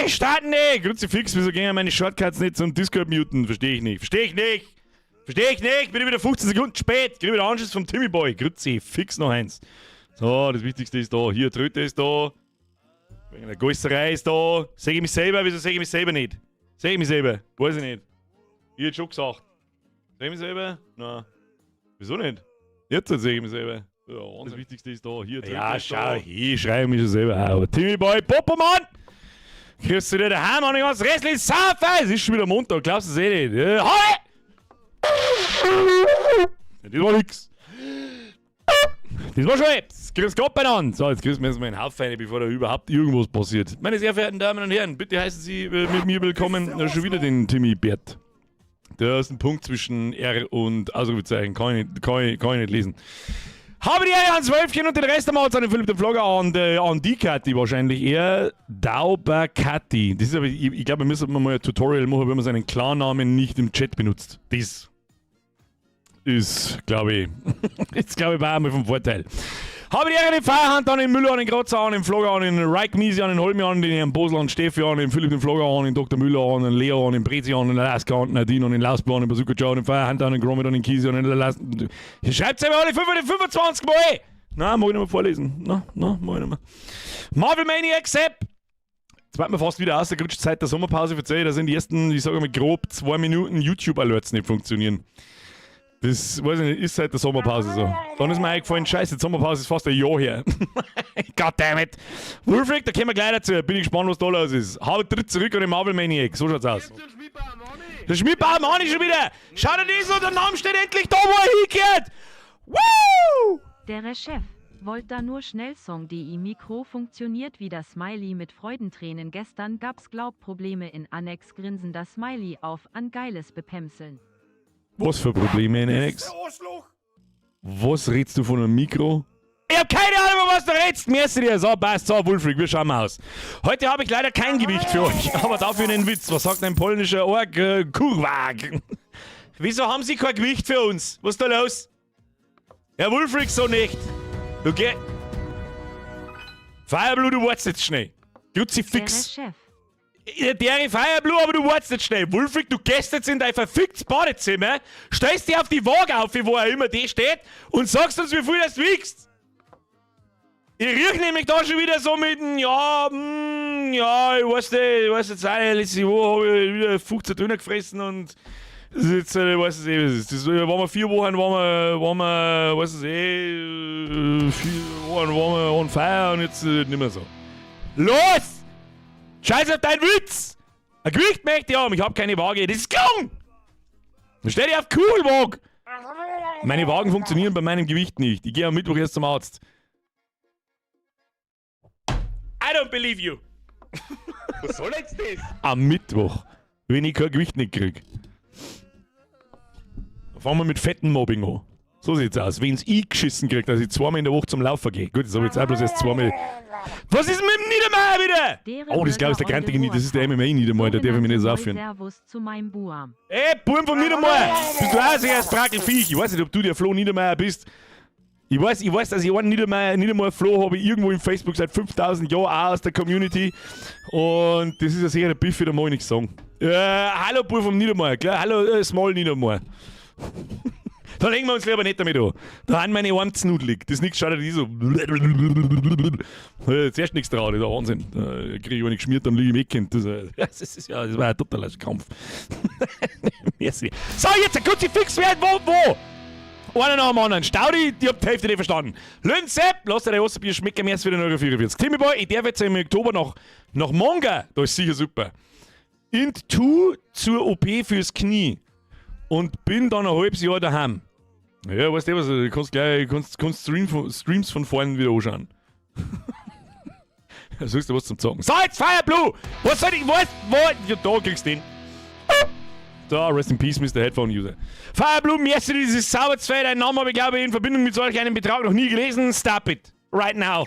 Starten nicht! Kruzifix, wieso gehen meine Shortcuts nicht zum Discord muten? Verstehe ich nicht. Verstehe ich nicht! Verstehe ich nicht! Bin ich wieder 15 Sekunden spät! Krieg wieder Anschluss vom Timmy Boy. Kruzifix noch eins. So, das Wichtigste ist da. Hier, Tröte ist da. Wegen der Gösserei ist da. Seh ich mich selber? Wieso sehe ich mich selber nicht? Seh ich mich selber? Weiß ich nicht. Ich hätte schon gesagt. Seh ich mich selber? Nein. Wieso nicht? Jetzt sehe ich mich selber. Ja, das Wichtigste ist da. Hier, Tröte ja, schau, da. Ich schreibe mich schon selber auch. Aber Timmy Boy, Popomann! Kriegst du dir daheim an den ganzen Restlichen Saufen? Es ist schon wieder Montag, glaubst du es eh nicht? Ja, hi! Das war nix. Das war schon etwas. Grüß Gott beieinander. So, jetzt grüßen wir uns mal einen Haufen rein, bevor da überhaupt irgendwas passiert. Meine sehr verehrten Damen und Herren, bitte heißen Sie mit mir willkommen schon wieder den Timmy Bert. Da ist ein Punkt zwischen R und Ausrufezeichen. Kann ich nicht lesen. Habe die Ehre ans Wölfchen und den Rest am Ort an den Philipp den Vlogger und an die Kathi wahrscheinlich eher. Dauber Kathi. Das ist aber, ich glaube, wir müssen mal ein Tutorial machen, wenn man seinen Klarnamen nicht im Chat benutzt. Das ist, glaube ich, ist, glaube ich, auch einmal vom Vorteil. Habe die Ehre, den Feierhand an den Müller, an den Kratzer, an den Vlogger, an den Reik Miesi, an den Holmi, an den Herrn Bosel, an den Steffi, an den Philipp, den Vlogger, an den Dr. Müller, an den Leo, an den Brezi, an den Alaska, an den Nadine, an den Lausbau, an den Bazooka Joe, an den Feierhand, an den Gromit, an den Kisi, an den Las. Ihr schreibt aber alle 25 Mal! Na, mag ich nicht mehr vorlesen. Na, na, mag ich nicht mehr. Marvel Maniac Sepp! Jetzt wird mir fast wieder ausgerutscht seit der Sommerpause verzeihen, dass in die ersten, ich sage mal grob, 2 Minuten YouTube-Alerts nicht funktionieren. Das, weiß ich nicht, ist seit der Sommerpause so. Dann ist mir eingefallen, scheiße, die Sommerpause ist fast ein Jahr her. God damn it. Wulfric, da kommen wir gleich dazu. Bin ich gespannt, was da los ist. Hau tritt zurück an den Marvel Maniac. So schaut's aus. Der Schmidbauer Mani schon wieder. Schau dir das an, der Name steht endlich da, wo er hingehört. Woo! Der Chef wollt da nur schnell song, die Mikro funktioniert wieder Smiley mit Freudentränen. Gestern gab's glaub Probleme in Annex grinsender Smiley auf an geiles Bepemseln. Was für Probleme in Annex? Was redest du von einem Mikro? Ich hab keine Ahnung, über was du redest. Merci dir. So, passt. So, Wulfric, wir schauen mal aus. Heute habe ich leider kein Gewicht für euch, aber dafür einen Witz. Was sagt ein polnischer Ork? Kurwag. Wieso haben sie kein Gewicht für uns? Was ist da los? Herr Wulfric, so nicht. Du geh. Fireblue, du wartest jetzt schnell. Kruzifix. Der Chef. Der Fireblue, aber du wartest nicht schnell. Wulfric, du gehst jetzt in dein verficktes Badezimmer, stellst dich auf die Waage auf, wo auch immer die steht, und sagst uns, wie viel das wiegst. Ich riech nämlich da schon wieder so mit dem, ja, ja, ich weiß nicht, ich weiß jetzt auch nicht, letzte Woche habe ich wieder 15 Döner gefressen und das ist jetzt, ich weiß es eh, was ist. Das waren wir 4 Wochen, waren wir, weiß es eh, 4 Wochen waren wir on fire und jetzt nicht mehr so. Los! Scheiß auf deinen Witz! Ein Gewicht möchte ich haben, ich hab keine Waage. Das ist gelungen! Stell dich auf Kugelwaage! Meine Wagen funktionieren bei meinem Gewicht nicht. Ich gehe am Mittwoch erst zum Arzt. I don't believe you! Was soll jetzt das? Am Mittwoch, wenn ich kein Gewicht nicht krieg. Fangen wir mit fetten Mobbing an. So sieht's aus. Wenn's ich geschissen krieg, dass ich zweimal in der Woche zum Laufen gehe. Gut, das habe ich jetzt auch bloß erst zweimal. Was ist mit dem Niedermeyer wieder? Dere Oh, das glaube ich ist der grantige Nieder. Das ist der MMA Niedermeyer, der darf ich mich nicht so aufführen. Servus zu meinem Buam. Ey, Buam vom Niedermeyer! Bist du auch so ein Sprackelviech? Ich weiß nicht, ob du der Flo Niedermeyer bist. Ich weiß, dass ich einen Niedermeyer, Niedermeyer Flo habe ich irgendwo im Facebook seit 5000 Jahren auch aus der Community. Und das ist ja sicher der Biffi, da mag ich nichts sagen. Hallo Bub vom Niedermeyer, klar? Hallo Small Niedermeyer. Da legen wir uns lieber nicht damit an. Da haben meine Arme zu nudelig. Das nichts schaut die so. Zuerst nichts drauf, das ist ein Wahnsinn. Da kriege ich eine geschmiert, dann liege ich im Eck. Das ist ja, das war ein totaler Kampf. Merci. So, jetzt ein Kruzifix werden, wo, wo? Einer nach dem anderen. Staudi, ich hab die Hälfte nicht verstanden. Lön Sepp, lass dir dein Wasserbier schmecken, mir ist wieder 0,44. Timmy Boy, ich darf jetzt im Oktober nach Monga. Da ist sicher super. In two zur OP fürs Knie. Und bin dann ein halbes Jahr daheim. Ja, weißt du was, du kannst gleich kannst Streams von vorn wieder anschauen. Da suchst du was zum Zocken. So, jetzt Fire Blue! Was soll ich, was, wo? Ja, da kriegst du den. Da, rest in peace, Mr. Headphone User. Fire Blue, merci, dieses Sauberzfeld. Dein Name habe ich, glaube ich, in Verbindung mit solch einem Betrag noch nie gelesen. Stop it. Right now.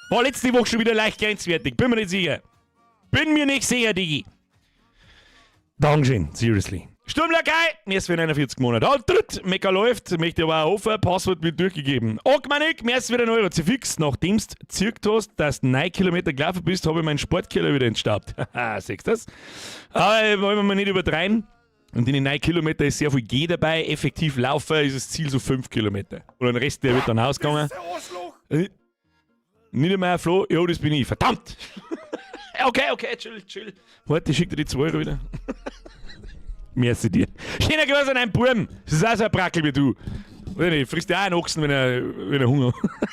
War letzte Woche schon wieder leicht grenzwertig. Bin mir nicht sicher. Bin mir nicht sicher, Digi. Dankeschön, seriously. Sturmlakai, merci für 49 Monate. Halt, Mecker läuft, möchte aber auch hoffen, Passwort wird durchgegeben. Ogmanik, merci für den Euro. Fix, nachdem du gezirkt hast, dass du 9 Kilometer gelaufen bist, habe ich meinen Sportkeller wieder entstaubt. Haha, siehst du das? Aber wollen wir mal nicht übertreiben. Und in den 9 Kilometer ist sehr viel Geh dabei. Effektiv laufen ist das Ziel so 5 Kilometer. Und den Rest, der wird dann ausgegangen. Niedermeyer Flo, jo, das bin ich. Verdammt! Okay, chill, chill. Warte, ich schick dir die 2 Euro wieder. Merci dir. Schöner Gruß an einen Buben. Das ist auch so ein Brackel wie du. Weiß nicht, frisst ja auch einen Ochsen, wenn er Hunger hat.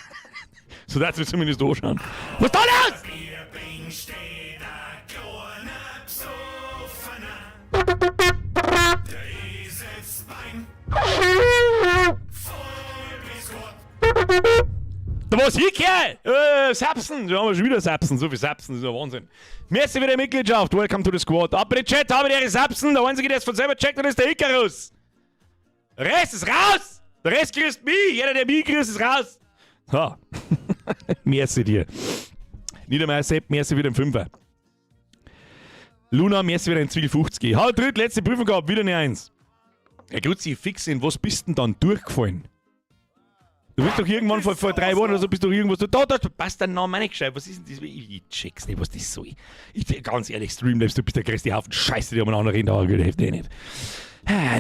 So darfst du zumindest anschauen. Was ist da los? Da war's hier, Kerl! Sapsen! Da haben wir schon wieder Sapsen. So viel Sapsen, das ist ja Wahnsinn. Merci für die Mitgliedschaft. Welcome to the squad. Ab in den Chat, habe die Sapsen. Der Einzige, der es von selber checkt, das ist der Icarus. Der Rest ist raus! Der Rest grüßt mich! Jeder, der mich grüßt, ist raus! So. Merci dir. Niedermeyer Sepp, merci für den Fünfer. Luna, merci für den Zwiegel 50. Halt, dritt, letzte Prüfung gehabt, wieder eine Eins. Ja, Grüezi, fix in, was bist denn dann durchgefallen? Du bist doch irgendwann vor 3 Wochen oder so, bist doch irgendwas. Da, passt dein Name nicht gescheit. Was ist denn das? Ich check's nicht, was das soll. Ich, ganz ehrlich, Streamlabs, du bist der größte Haufen Scheiße, die umeinander reden, aber gut, hilft eh nicht.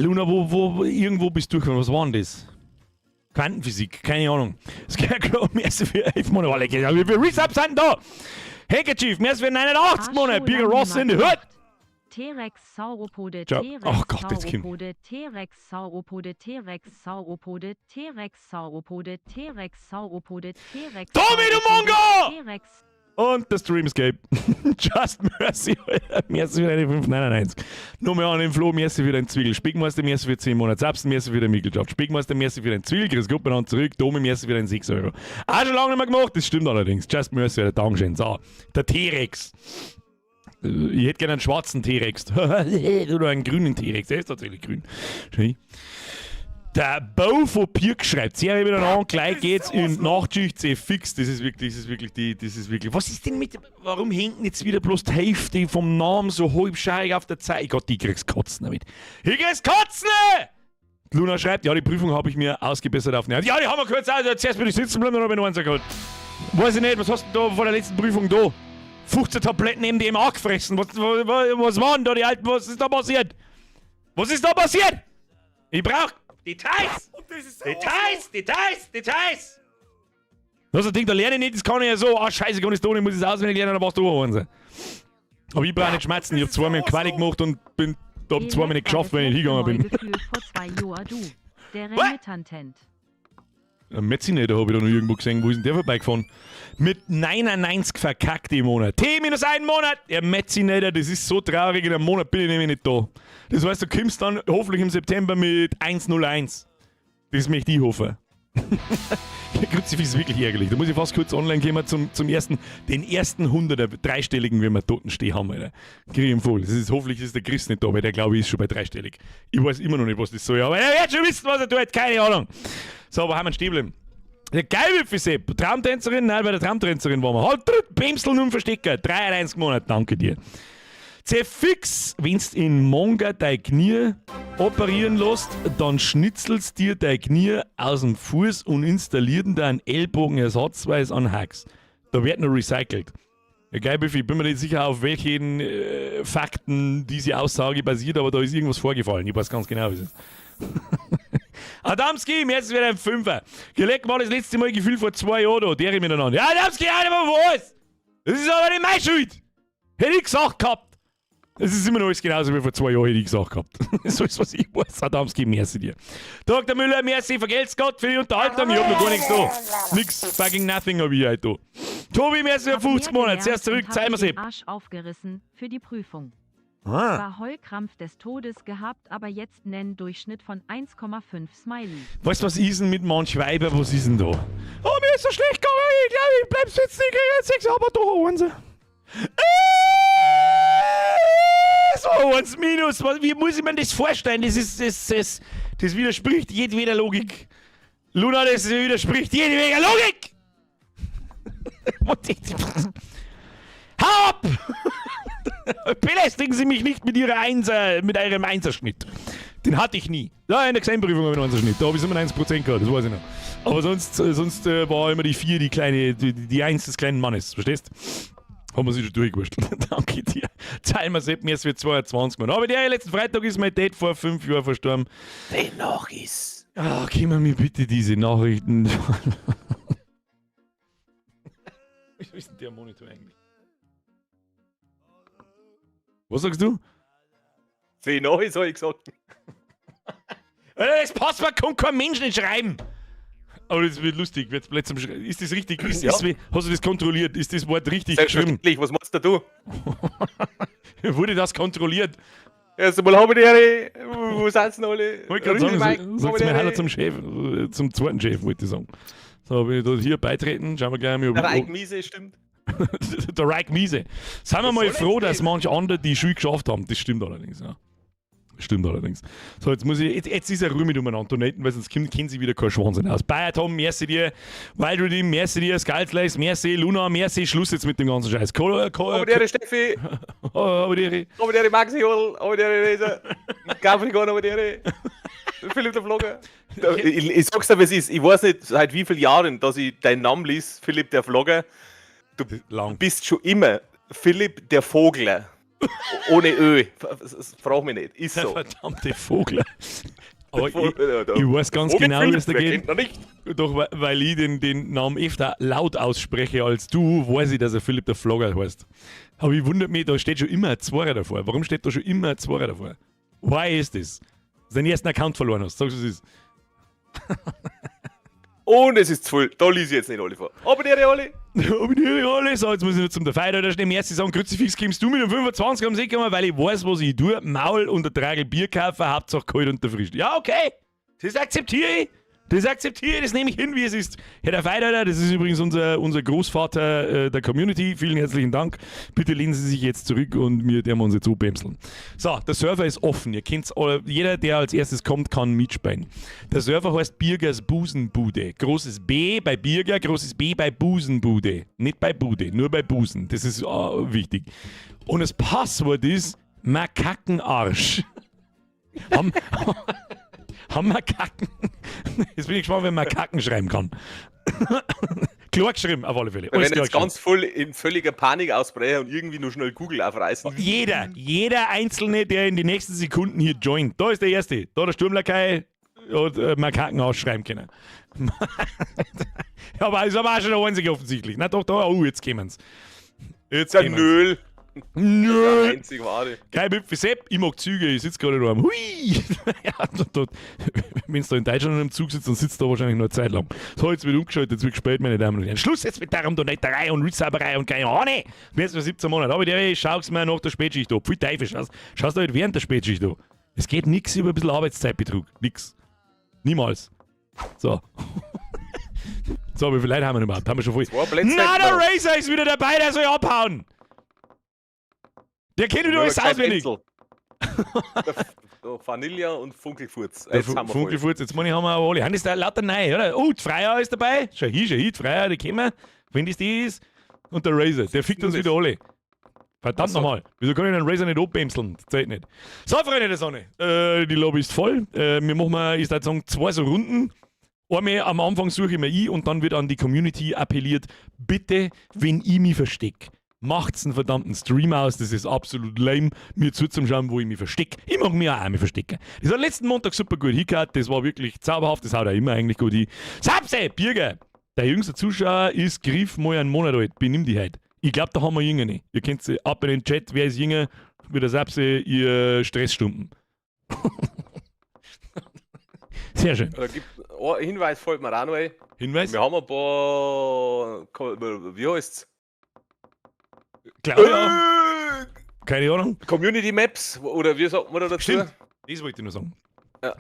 Luna, wo, irgendwo bist du durchgefahren? Was war denn das? Quantenphysik, keine Ahnung. Scarecrow, merci für 11 Monate. Alle, wie viele Resubs sind denn da? Handkerchief, merci für 89 Monate. Bigger Ross in the Hood. T-Rex Sauropode. T-Rex Oh Gott, jetzt Sauropode, T-Rex Sauropode, T-Rex Sauropode, T-Rex Sauropode, T-Rex Sauropode, T-Rex Tommy, du Mongo! T-Rex. Und der Streamscape. Just Mercy. Merci für deine 5,99. Nochmal an den Flo, merci für deinen Zwiegel. Speckmeister, merci für 10 Monate. Sapsen, merci für deine Mitgliedschaft. Speckmeister, merci für deinen Zwiegel. Chris Gott benannt zurück. Domi, merci für deinen 6 Euro. Auch schon lange nicht mehr gemacht, das stimmt allerdings. Just Mercy, Alter, Dankeschön. So, der T-Rex. Ich hätte gerne einen schwarzen T-Rex. Oder einen grünen T-Rex. Der ist tatsächlich grün. Schön. Der Bo von Pirk schreibt, sehr wieder an, gleich geht's in Nachtschicht, sehr fix. Das ist wirklich, das ist wirklich die, das ist wirklich. Was ist denn mit, warum hängt denn jetzt wieder bloß die Hälfte vom Namen so halbscheiig auf der Zeit? Gott, ich krieg's Kotzen damit. Ich krieg's Kotzen! Luna schreibt, ja, die Prüfung habe ich mir ausgebessert auf eine. Ja, die haben wir kurz, also zuerst bin ich sitzen bleiben, dann habe ich noch eins geholt. Weiß ich nicht, was hast du denn da vor der letzten Prüfung da? 15 Tabletten MDMA gefressen. Was waren da die alten, was ist da passiert? Was ist da passiert? Ich brauch Details! Details, Details, Details! Das ist ein Ding, da lerne ich nicht, das kann ich ja so. Ah, scheiße, kann ich das da nicht, muss ich es auswendig lernen, dann warst du auch eins. Aber ich brauche nicht schmerzen, ich hab zweimal Quali gemacht und bin, hab zweimal nicht geschafft, weil ich nicht hingegangen bin. Gefühlt vor 2 Jahren, du. Der Remitantent. Metzinator habe ich da noch irgendwo gesehen. Wo ist denn der vorbeigefahren? Mit 99 verkackt im Monat. T minus einen Monat! Der Metzinator, das ist so traurig. In einem Monat bin ich nämlich nicht da. Das heißt, du kommst dann hoffentlich im September mit 1,01. Das möchte ich hoffen. Grüezi ist wirklich ärgerlich. Da muss ich fast kurz online gehen zum ersten, den ersten 100er, dreistelligen, wenn wir Totensteh haben, Alter. Krieg ich ihm voll. Das ist, hoffentlich ist der Chris nicht da, weil der glaube ich ist schon bei dreistellig. Ich weiß immer noch nicht, was das soll, aber er wird schon wissen, was er tut, keine Ahnung. So, wo haben wir stehen geblieben? Ja, geil, wie Sepp. Traumtänzerin? Nein, bei der Traumtänzerin waren wir. Halt, Bremsel nun verstecken. 93 Monate, danke dir. Zefix, wenn's in Monga dein Knie operieren lässt, dann schnitzelst dir dein Knie aus dem Fuß und installierten deinen Ellbogen ersatzweise an Hacks. Da wird noch recycelt. Ja, geil, Biffy, ich bin mir nicht sicher, auf welchen Fakten diese Aussage basiert, aber da ist irgendwas vorgefallen. Ich weiß ganz genau, wie es ist. Adamski, mir ist wieder ein Fünfer. Geleckt war das letzte Mal gefühlt vor 2 Jahren da, der miteinander. Ja, Adamski, aber was? Das ist aber nicht meine Schuld. Hätte ich gesagt gehabt. Es ist immer noch alles genauso wie vor 2 Jahren, hätte ich gesagt gehabt. So ist, was ich weiß. Adamski, merci dir. Dr. Müller, merci, vergelt's Gott für die Unterhaltung. Ich hab noch gar nichts da. Nix, fucking nothing hab ich heute da. Tobi, merci für 50 Monate. Zuerst zurück, zeig mir's eben. Arsch aufgerissen für die Prüfung. Ah. War Heulkrampf des Todes gehabt, aber jetzt nenn Durchschnitt von 1,5 Smiley. Weißt du, was ist denn mit manch Weiber, was ist denn da? Oh, mir ist so schlecht gegangen, ich glaube, ich bleib sitzen, ich krieg jetzt 6, aber doch eins. So, 1 minus, was, wie muss ich mir das vorstellen? Das das widerspricht jedweder Logik. Luna, das widerspricht jedweder Logik! Hau ab! Belästigen Sie mich nicht mit Ihrer Einser, mit eurem Einserschnitt. Den hatte ich nie. Ja, in der Gesamtprüfung habe ich einen Einserschnitt. Da habe ich 97% gehabt, das weiß ich noch. Aber sonst war immer die 4, die kleine, die 1 des kleinen Mannes, verstehst? Haben wir sich schon durchgewurschtelt. Danke dir. Zahlen wir Sepp, mir es wird 22 Mal. Aber der letzten Freitag ist mein Dad vor 5 Jahren verstorben. Dennoch ist. Ach, gib mir bitte diese Nachrichten. Wieso ist denn der Monitor eigentlich? Was sagst du? Zehn Neues, habe ich gesagt. Das Passwort kann kein Mensch nicht schreiben. Aber das wird lustig. Wird's blöd zum Schreiben. Ist das richtig? Ja. Hast du das kontrolliert? Ist das Wort richtig geschrieben? Selbstverständlich, was machst du? Wurde das kontrolliert? Erst einmal habe ich die Ehre. Wo sind sie denn alle? Wollte gerade sagen, sag's mir Hallo zum Chef, zum zweiten Chef, wollte ich sagen. So, bin ich da hier beitreten. Schauen wir gleich mal, Der Reich Miese, stimmt. Der Reich Miese. Seien wir mal soll froh, jetzt dass gehen? manche andere die Schule geschafft haben. Das stimmt allerdings, ja. Stimmt allerdings. So, jetzt muss ich, jetzt ist er Ruhe mit umeinander donaten, weil sonst kennen sie wieder kein Schwanzsinn aus. Bayer Tom, merci dir. Wild Redeem, merci dir. Skullslice, merci. Luna, merci. Schluss jetzt mit dem ganzen Scheiß. Ko, Ko, Aber der Steffi, aber die, aber der Maxi, aber der Resa, Gabriel, aber der Philipp der Vlogger. Ich sag's dir, wie es ist. Ich weiß nicht, seit wie vielen Jahren, dass ich deinen Namen lies, Philipp der Vlogger. Du lang. bist schon immer Philipp der Vogler. Ohne Ö. Frag mich nicht. Ist Der so. verdammte Vogler. Aber ich, Der ich weiß ganz Vogel genau, wie es da Philipp, wer geht. kennt ihn nicht? Doch, weil ich den Namen öfter laut ausspreche als du, weiß ich, dass er Philipp der Vlogger heißt. Aber ich wundere mich, da steht schon immer ein Zweier davor. Warum steht da schon immer ein Zweier davor? Why ist das? Dass du deinen ersten Account verloren hast. Sagst du, es ist. Und es ist zu viel. Da lese ich jetzt nicht alle vor. Aber der alle. Aber die alle. So, jetzt muss ich noch zum der Feier da schnell erste sagen, Kruzifix, kommst du mit dem 25 am See gekommen, weil ich weiß, was ich tue. Maul und ein Tragel Bier kaufen, Hauptsache kalt und erfrischt. Ja, okay. Das akzeptiere ich. Das akzeptiere ich, das nehme ich hin, wie es ist. Herr der Feider, das ist übrigens unser Großvater der Community. Vielen herzlichen Dank. Bitte lehnen Sie sich jetzt zurück und wir werden uns jetzt so bremseln. So, der Server ist offen. Ihr kennt's alle. Jeder, der als erstes kommt, kann mitspielen. Der Server heißt Birgers Busenbude. Großes B bei Birger, großes B bei Busenbude. Nicht bei Bude, nur bei Busen. Das ist wichtig. Und das Passwort ist Makakenarsch. Haben Makaken. Jetzt bin ich gespannt, wenn man Makaken schreiben kann. Klar geschrieben, auf alle Fälle. Wenn Alles klar jetzt geschrieben. ganz voll in völliger Panik ausbrechen und irgendwie nur schnell Google aufreißen. Jeder Einzelne, der in den nächsten Sekunden hier joint. Da ist der Erste. Da der Sturmlakai hat Makaken ausschreiben können. Aber ist aber auch schon der Einzige offensichtlich. Na doch, da, oh, jetzt kämen's. Jetzt Ja, kämen's. nö. Nö. Einzig wahre. Geil, Wipfel Sepp, ich mag Züge, ich sitze gerade da am Hui! Ja, wenn du da in Deutschland im Zug sitzt, dann sitzt du da wahrscheinlich noch eine Zeit lang. So, jetzt wird umgeschaltet, jetzt wird gespielt, meine Damen und Herren. Schluss jetzt mit der Donaterei und Ritzaberei und keine Ahnung. Wir sind 17 Monate. Aber der, ich schau's mir nach der Spätschicht an. Pfui Teufel, schaust du halt während der Spätschicht an. Es geht nix über ein bisschen Arbeitszeitbetrug. Nix. Niemals. So. So, wie viele Leute haben wir überhaupt? Haben wir schon voll. Zwei Plätze Na, der noch. Razer ist wieder dabei, der soll abhauen! Der kennt wieder alles auswendig. Der Vanilla und Funkelfurz. Der Jetzt haben wir voll. Funkelfurz, jetzt meine ich, haben wir auch alle. Haben das da lauter neu, oder? Oh, die Freier ist dabei. Schau hier, die Freier, die kennen wir. Wenn das die ist. Und der Razer, der fickt uns wieder alle. Verdammt nochmal. Wieso kann ich den Razer nicht abbämseln? Das zählt nicht. So, Freunde der Sonne. Die Lobby ist voll. Wir machen mal, ich würde sagen, zwei so Runden. Einmal am Anfang suche ich mir ein und dann wird an die Community appelliert, bitte, wenn ich mich verstecke, macht's einen verdammten Stream aus, das ist absolut lame, mir zuzuschauen, wo ich mich verstecke. Ich mag mich auch einmal verstecken. Das hat letzten Montag super gut hingehört, das war wirklich zauberhaft, das haut auch immer eigentlich gut hin. Sapse, Birger, der jüngste Zuschauer ist Griff mal einen Monat alt, benimm dich heute. Ich glaub, da haben wir Jünger nicht. Ihr kennt sie ab in den Chat, wer ist jünger, wie der Sapse, ihr Stressstumpen. Sehr schön. Da gibt ein Hinweis fällt mir auch noch ein. Hinweis? Wir haben ein paar. Wie heißt's? Claudia? Keine Ahnung. Community Maps oder wie sagt man da dazu? Stimmt. Das wollte ich nur sagen. Ja.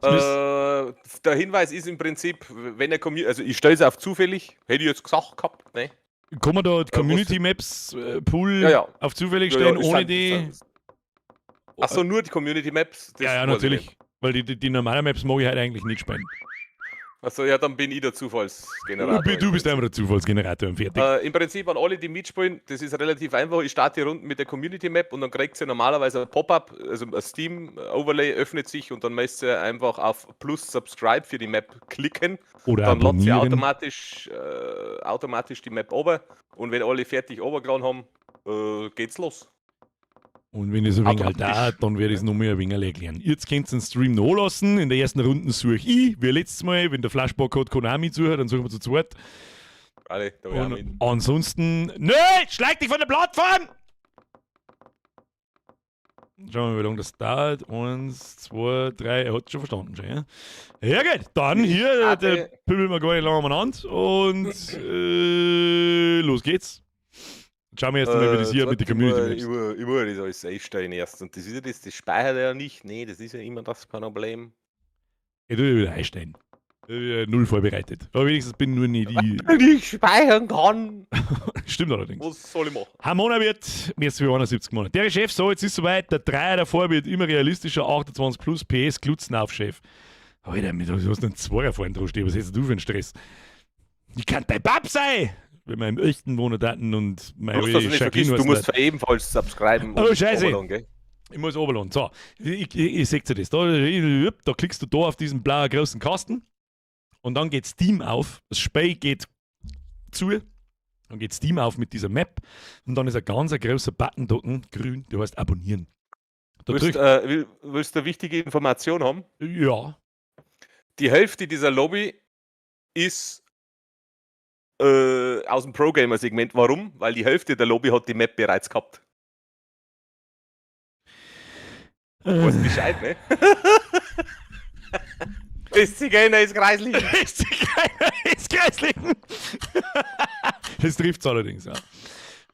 Das Der Hinweis ist im Prinzip, wenn er Community, also ich stelle es auf zufällig, hätte ich jetzt gesagt gehabt, ne? Kann man da die Community Maps Pool Ja, ja. auf zufällig Ja, ja, stellen, ist ohne dann- die. Achso, nur die Community Maps? Das Ja, ja, weiß ich natürlich. nicht. Weil die normalen Maps mag ich halt eigentlich nicht spielen. Achso, ja, dann bin ich der Zufallsgenerator. Du bist einfach der Zufallsgenerator und fertig. Im Prinzip an alle, die mitspielen, das ist relativ einfach. Ich starte die Runden mit der Community Map und dann kriegt ihr normalerweise ein Pop-up, also ein Steam-Overlay öffnet sich und dann müsst ihr einfach auf Plus Subscribe für die Map klicken. Oder Dann lädt sie abonnieren. automatisch die Map runter und wenn alle fertig runtergeladen haben, geht's los. Und wenn es ein wenig halt Automatisch. dauert, dann werde ich es noch mal ein wenig erklären. Jetzt könnt ihr den Stream noch anlassen. In der ersten Runde suche ich, wie letztes Mal. Wenn der Flashback hat, kann auch mit zuhören, dann suchen wir zu zweit. Alle, da hab ich auch Und mit. ansonsten. Nö, schlag dich von der Plattform! Schauen wir mal, wie lange das dauert. 1, 2, 3. Er hat schon verstanden, schon, ja? Ja, gut. Dann hier, der Warte. pümmeln wir gar nicht lange umeinander. Und los geht's. Schauen wir erst einmal, wie das hier mit der Community Ich ist. muss das alles einstellen erst. Und das ist ja das, das speichert er ja nicht. Nee, das ist ja immer das Problem. Ich tue wieder einstellen. Null vorbereitet. Aber wenigstens bin nur nicht ich. Wenn ich speichern kann, Stimmt allerdings. was soll ich machen? Hamona wird mir für 71 Monate. Der Chef, so, jetzt ist soweit. Der Dreier davor wird immer realistischer. 28 plus PS, Klutzen auf, Chef. Alter, mit, du hast einen Zweier vorhin dran stehen. Was hast du für einen Stress? Ich kann dein Bab sein! Wenn wir im echten Wohnerdaten und meine Bloß, dass du nicht Jacqueline vergisst, du heißt musst nicht. ebenfalls subscriben. Oh, und Scheiße. runterladen, gell? Ich muss runterladen. So, ich seh dir das. Da klickst du da auf diesen blauen großen Kasten und dann geht Steam auf. Das Spiel geht zu. Dann geht Steam auf mit dieser Map und dann ist ein ganz großer Button dort, grün, der heißt Abonnieren. Da Willst, drückt, willst du eine wichtige Information haben? ja, Die Hälfte dieser Lobby ist aus dem Pro-Gamer-Segment. Warum? Weil die Hälfte der Lobby hat die Map bereits gehabt. Weißt Bescheid, ne? Das Zigeuner ist kreislich. Ist ist kreislich. Das trifft's allerdings, ja.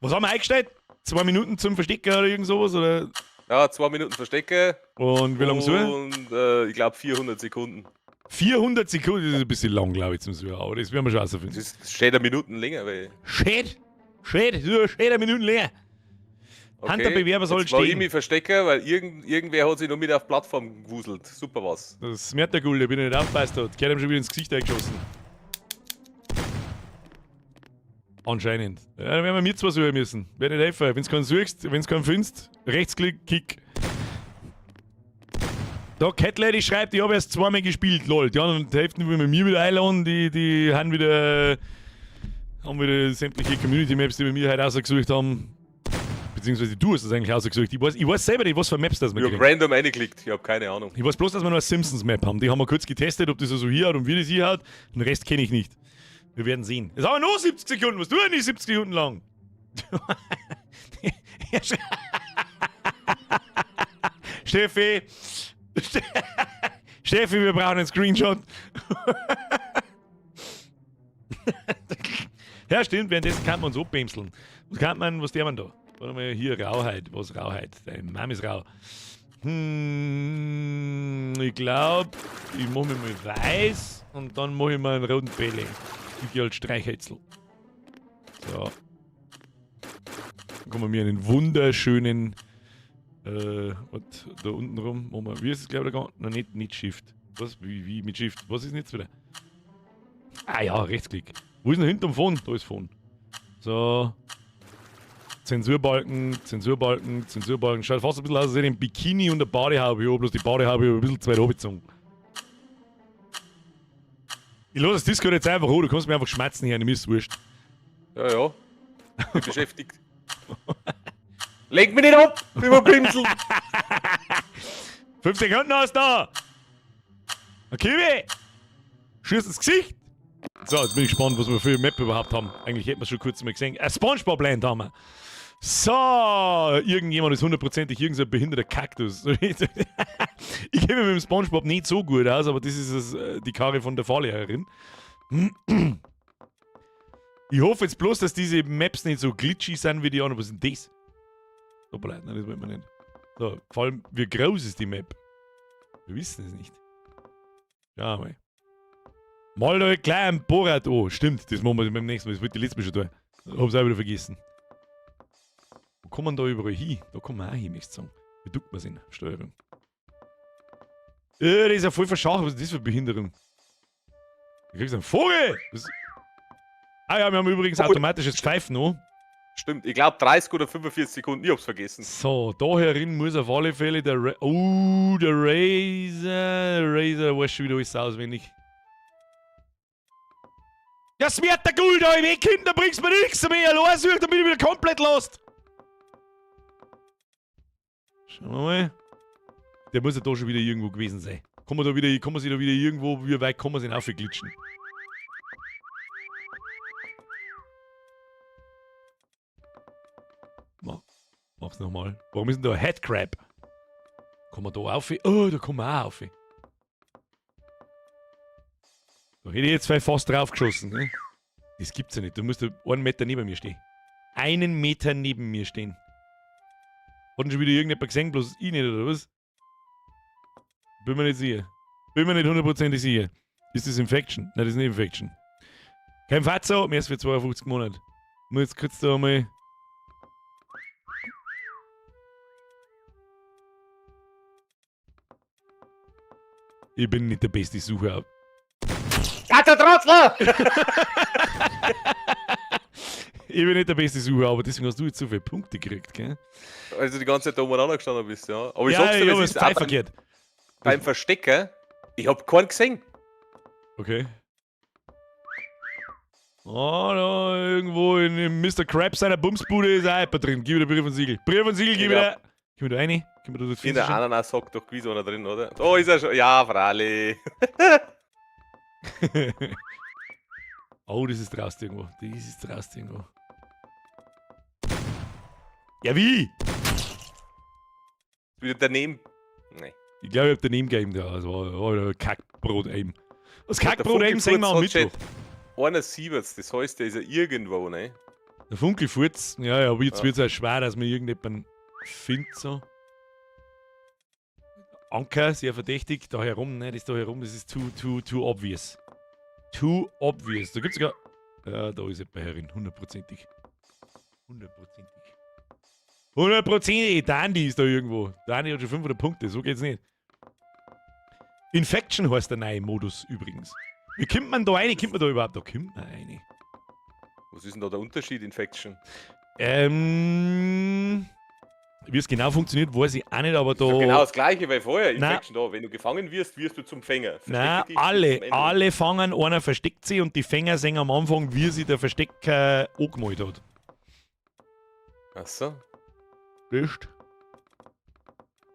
Was haben wir eingestellt? 2 Minuten zum Verstecken oder irgend sowas? Oder? Ja, 2 Minuten Verstecken. Und wie lange so? Und ich glaube 400 Sekunden. 400 Sekunden, das ist ein bisschen lang, glaube ich, zum Suchen, aber das werden wir schon rausfinden. Das ist steht eine Minuten länger, weil. Schäd! Schäd! Schäd eine Minute länger! Okay. Hunter-Bewerber soll Jetzt war ich stehen. mich verstecken, weil irgendwer hat sich noch mit auf Plattform gewuselt. Super was. Das merkt der Gulde, bin ich nicht aufgepasst hat. Kerl ihm schon wieder ins Gesicht eingeschossen. Anscheinend. Ja, dann werden wir mit zwei suchen müssen. Wer nicht helfen. Wenn's keinen suchst, wenn's keinen findest, Rechtsklick, Kick. Da Cat Lady schreibt, ich habe erst zweimal gespielt, lol. Die anderen Hälften wollen wir mir wieder einladen, die haben wieder sämtliche Community Maps, die wir mir heute ausgesucht haben. Beziehungsweise du hast das eigentlich ausgesucht. Ich weiß selber nicht, was für Maps das wir Ich hab kriegen. random reingeklickt, ich hab keine Ahnung. Ich weiß bloß, dass wir noch eine Simpsons-Map haben. Die haben wir kurz getestet, ob das so hier hat und wie das hier hat. Den Rest kenne ich nicht. Wir werden sehen. Es haben nur 70 Sekunden. Was tun denn die 70 Sekunden lang? Steffi! Steffi, wir brauchen einen Screenshot. Ja, stimmt, währenddessen kann man uns abbämseln. Was kann man, was der man da? Warte mal, hier, Rauheit. Was Rauheit? Deine Mom ist rau. Ich glaub, ich mach mir mal weiß und dann mach ich mal einen roten Bälle. Ich geh als Streichhölzl. So. Dann kommen wir einen wunderschönen, was, da unten rum, machen wir, wie ist es, glaub ich, da gegangen? Nein, nicht Shift. Was? Wie mit Shift? Was ist denn jetzt wieder? Ah ja, Rechtsklick. Wo ist denn hinterm Phone? Da ist Phone. So. Zensurbalken, Zensurbalken, Zensurbalken. Schaut fast ein bisschen aus, als hätte ich ein Bikini und eine Badehaube. Ich hab bloß die Badehaube ein bisschen zu weit runtergezogen. Ich lasse das Discord jetzt einfach an, du kannst mir einfach schmerzen hier, mir ist wurscht. Ja, ja. Bin beschäftigt. Lenk mich nicht ab, über Pinsel! 5 Sekunden hast du da! Okay, schieß ins Gesicht! So, jetzt bin ich gespannt, was wir für eine Map überhaupt haben. Eigentlich hätten wir es schon kurz mal gesehen. Ein Spongebob Land haben wir. So, irgendjemand ist hundertprozentig irgendein so behinderter Kaktus. Ich kenne mich mit dem Spongebob nicht so gut aus, aber das ist die Karre von der Fahrlehrerin. Ich hoffe jetzt bloß, dass diese Maps nicht so glitchy sind wie die anderen. Was ist denn das? Hoppala, nein, das wollen wir nicht. So, vor allem, wie groß ist die Map? Wir wissen es nicht. Schauen wir mal. Mal da gleich einen Borat an. Stimmt, das machen wir beim nächsten Mal. Das wollte ich letztes Mal schon tun. Hab's auch wieder vergessen. Wo kommen wir da überall hin? Da kommen wir auch hin, möchte ich sagen. Wie tut man's in Steuerung? Das ist ja voll verschacht. Was ist das für eine Behinderung? Du kriegst einen Vogel! Das ah ja, wir haben übrigens automatisches Pfeifen noch. Stimmt, ich glaube 30 oder 45 Sekunden, ich hab's vergessen. So, da herin muss auf alle Fälle der Oh, der Razer. Razer weiß schon wieder alles auswendig. Ja, smiert der Guld da im Weg hinten, da bringst du mir nichts mehr. Los, da bin ich wieder komplett lost. Schauen wir mal. Der muss ja da schon wieder irgendwo gewesen sein. Kann man da wieder, kann man sich da wieder irgendwo, wie weit kann man sich aufglitschen? Mach's nochmal. Warum ist denn da ein Headcrab? Kann man da auf? Oh, da kann man auch auf. Da hätte ich jetzt fast drauf geschossen. Ne? Das gibt's ja nicht. Du musst einen Meter neben mir stehen. Einen Meter neben mir stehen. Hat denn schon wieder irgendjemand gesehen, bloß ich nicht, oder was? Bin mir nicht sicher. Bin mir nicht hundertprozentig sicher. Ist das Infection? Nein, das ist nicht Infection. Kein Fatzo, mehr als für 52 Monate. Muss jetzt kurz da mal. Ich bin nicht der beste Sucher. Alter Trottel! Ich bin nicht der beste Sucher, aber deswegen hast du jetzt so viele Punkte gekriegt, gell? Also die ganze Zeit da umeinander gestanden bist, ja. Aber ich ja, sag's dir, ich hab es es ist auch verkehrt. beim Verstecken, ich hab keinen gesehen. Okay. Oh, da irgendwo in dem Mr. Krabs seiner Bumsbude ist auch jemand drin. Gib mir Brief und Siegel. Brief und Siegel, gib mir da. Gib mir da rein. Gib mir da das In der Fenster. Ananas sagt doch gewiss einer drin, oder? Da ist er schon. Ja, freilich. Oh, das ist draußen irgendwo. Das ist draußen irgendwo. Ja, wie? Wieder daneben. Nee. Ich glaube, ich hab daneben gegeben. Ja, das war Kackbrot eben. Das Kackbrot eben sehen wir am Mittwoch. 71, das heißt, der ist ja irgendwo, ne? Der Funkelfurz, ja, ja, aber jetzt Ja. wird's auch schwer, dass man irgendjemanden findet, so. Anker, sehr verdächtig, da herum, ne, das da herum, das ist too, too, too obvious. Too obvious. Da gibt's sogar. Ja, da ist jemand herin, hundertprozentig. Hundertprozentig. Hundertprozentig! Dandi ist da irgendwo. Dandi hat schon 500 Punkte, so geht's nicht. Infection heißt der neue Modus übrigens. Wie kommt man da rein? Kommt man da überhaupt? Da kommt man rein. Was ist denn da der Unterschied, Infection? Wie es genau funktioniert, weiß ich auch nicht, aber da. Das ist genau das gleiche wie vorher. Nein. Infection da. Wenn du gefangen wirst, wirst du zum Fänger. Nein, Verstecke dich bis zum Ende. alle fangen, einer versteckt sie und die Fänger sehen am Anfang, wie sie der Verstecker angemalt hat. Ach so. Bist.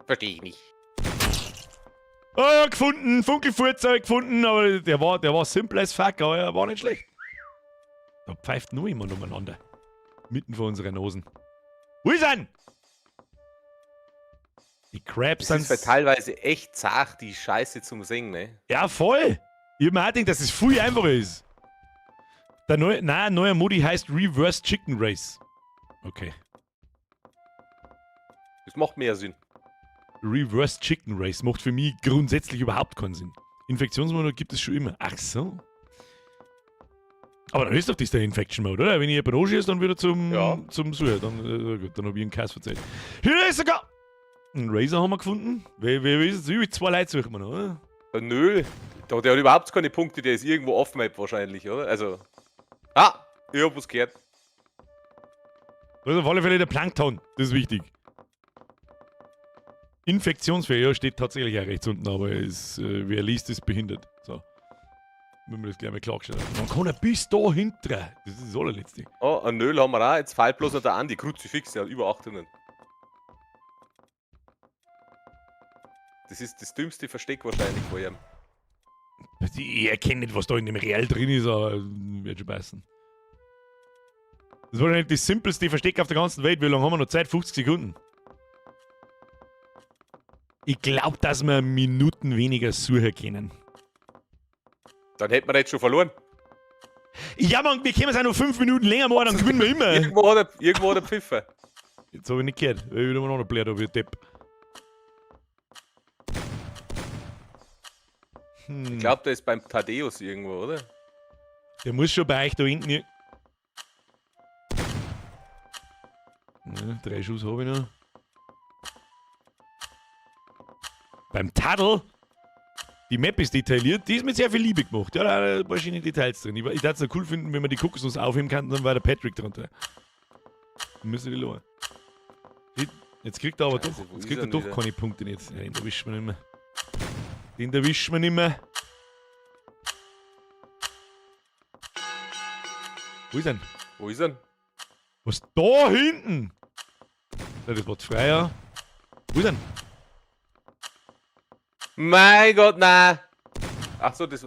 Verstehe ich nicht. Oh ja, gefunden, Funkelfurzer gefunden, aber der war simple as fuck, aber er war nicht schlecht. Da pfeift nur jemand umeinander. Mitten vor unseren Nosen. Wo ist er? Die Crabs Das ist sind halt teilweise echt zart, die Scheiße zum Singen, ne? Ja, voll. Ich hab mir auch gedacht, dass es viel einfacher ist. Der neue, nein, neuer Modi heißt Reverse Chicken Race. Okay. Das macht mehr Sinn. Reverse Chicken Race macht für mich grundsätzlich überhaupt keinen Sinn. Infektionsmodus gibt es schon immer. Ach so. Aber dann ist doch das der Infection Mode, oder? Wenn ich jemanden anschieße, dann wieder zum, Ja. zum Sucher. Dann, gut, dann hab ich einen Kass verzeiht. Hier ist sogar! Einen Razor haben wir gefunden. Wer ist jetzt? Über 2 Leute suchen wir noch, oder? Der Nö, der hat überhaupt keine Punkte, der ist irgendwo off-map wahrscheinlich, oder? Also. Ah, ich hab was gehört. Das ist auf alle Fälle der Plankton. Das ist wichtig. Infektionsfähig, ja, steht tatsächlich auch rechts unten, aber wer liest, ist behindert. So. Wenn wir das gleich mal klargestellt haben. Man kann ja bis da hinten. Das ist das allerletzte. Oh, ein Nöl haben wir auch. Jetzt fehlt bloß noch der Andi. Kruzifix, der hat über 800. Das ist das dümmste Versteck wahrscheinlich vor ihm. Ich erkenne nicht, was da in dem Real drin ist, aber wird schon passen. Das war wahrscheinlich das simpelste Versteck auf der ganzen Welt. Wie lange haben wir noch Zeit? 50 Sekunden. Ich glaub, dass wir Minuten weniger suchen können. Dann hätten wir jetzt schon verloren. Ja, Mann, wir können es auch noch 5 Minuten länger machen, dann gewinnen wir immer. Irgendwo hat er pfiffen. Jetzt hab ich nicht gehört. Ich wieder mal noch blärt, ob ich Depp. Ich glaub, der ist beim Thaddeus irgendwo, oder? Der muss schon bei euch da hinten hier. Ja, 3 Schuss hab ich noch. Beim Taddl? Die Map ist detailliert, die ist mit sehr viel Liebe gemacht. Ja, da sind ein paar schöne Details drin. Ich würde es cool finden, wenn man die Kokosnuss aufheben kann, dann war der Patrick drunter. Dann müssen die lachen. Jetzt kriegt er aber Scheiße, doch, wo jetzt ist kriegt er er denn doch wieder? keine Punkte nicht. Ja, den erwischen wir nicht mehr. Den erwischen wir nicht mehr. Wo ist er denn? Wo ist er? Was da hinten? Ja, das war die Freier. Wo ist er denn? Mein Gott, nein! Ach so, das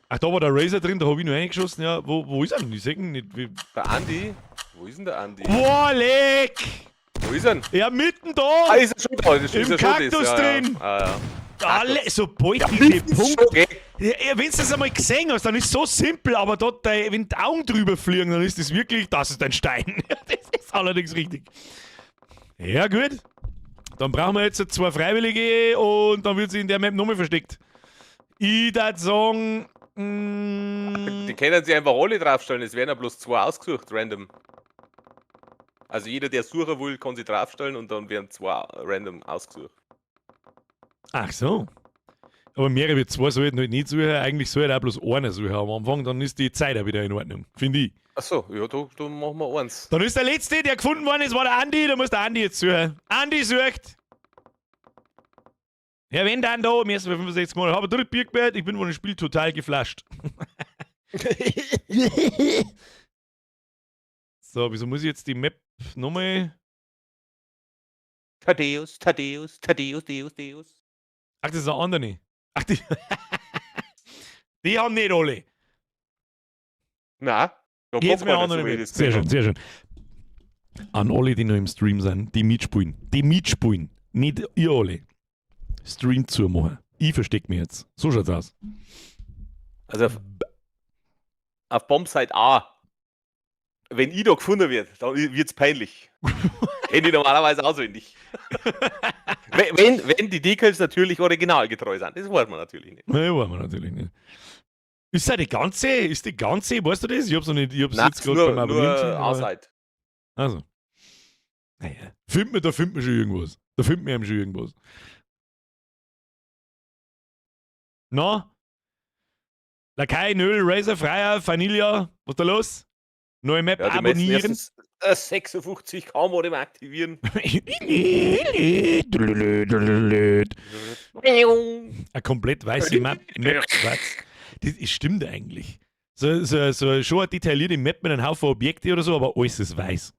Ach, da war der Razer drin, da hab ich nur eingeschossen. Ja, wo ist er denn? Ich seh ihn nicht. Der Andi. Wo ist denn der Andi? Boah, leck! Wo ist er denn? Ja, mitten da! Ah, ist er schon da? Das Im ist er schon Kaktus das. Ja, drin. Ja. Ah, ja. Alle, sobald Ja, diese das ist Punkte. schon, gell? Ja, ja, wenn du das einmal gesehen hast, dann ist es so simpel, aber dort, wenn die Augen drüber fliegen, dann ist das wirklich, das ist ein Stein. Das ist allerdings richtig. Ja, gut. Dann brauchen wir jetzt zwei Freiwillige und dann wird sie in der Map nochmal versteckt. Ich würd sagen. Die können sich einfach alle draufstellen, es werden ja bloß zwei ausgesucht, random. Also jeder, der suchen will, kann sich draufstellen und dann werden zwei random ausgesucht. Ach so. Aber mehrere wie zwei sollten halt nicht suchen. Eigentlich sollte auch bloß einer suchen am Anfang, dann ist die Zeit auch wieder in Ordnung, finde ich. Achso, ja, da machen wir eins. Dann ist der letzte, der gefunden worden ist, war der Andi. Da muss der Andi jetzt suchen. Andi sucht. Ja, wenn dann da, im ersten 65 Mal. Habe dritt Bier gespielt, ich bin von dem Spiel total geflasht. So, wieso muss ich jetzt die Map nochmal. Thaddeus, Thaddeus, Thaddeus, Deus, Deus. Ach, das ist eine andere. Ach, die. Die haben nicht alle. Na, da Jetzt guck mir mal, andere so wie ich Map. das Sehr gesehen schön, sehr schön. An alle, die noch im Stream sind, die mitspielen. Die mitspielen. Nicht ihr alle. Stream zumachen. Ich versteck mich jetzt. So schaut's aus. Also auf Bombsite A. Wenn ich da gefunden wird, dann wird's peinlich. Kenn ich normalerweise auswendig. Wenn die Decals natürlich originalgetreu sind. Das weiß man natürlich nicht. Nein, weiß man natürlich nicht. Ist das die ganze? Ist die ganze? Weißt du das? Ich hab's noch nicht. Ich hab's Nein, jetzt gerade beim nur, Abonnieren nur gesehen, aber- A-Side. Also. Naja. Findet man, da findet man schon irgendwas. Da findet man eben schon irgendwas. Na? Lakai, Nöl, Razer, Freier, Vanilla, was ist da los? Neue Map Ja, die meisten abonnieren. erstens 56 K Modem aktivieren. Eine komplett weiße Map. Map schwarz. Das stimmt eigentlich. So schon eine detaillierte Map mit einem Haufen Objekte oder so, aber alles ist weiß.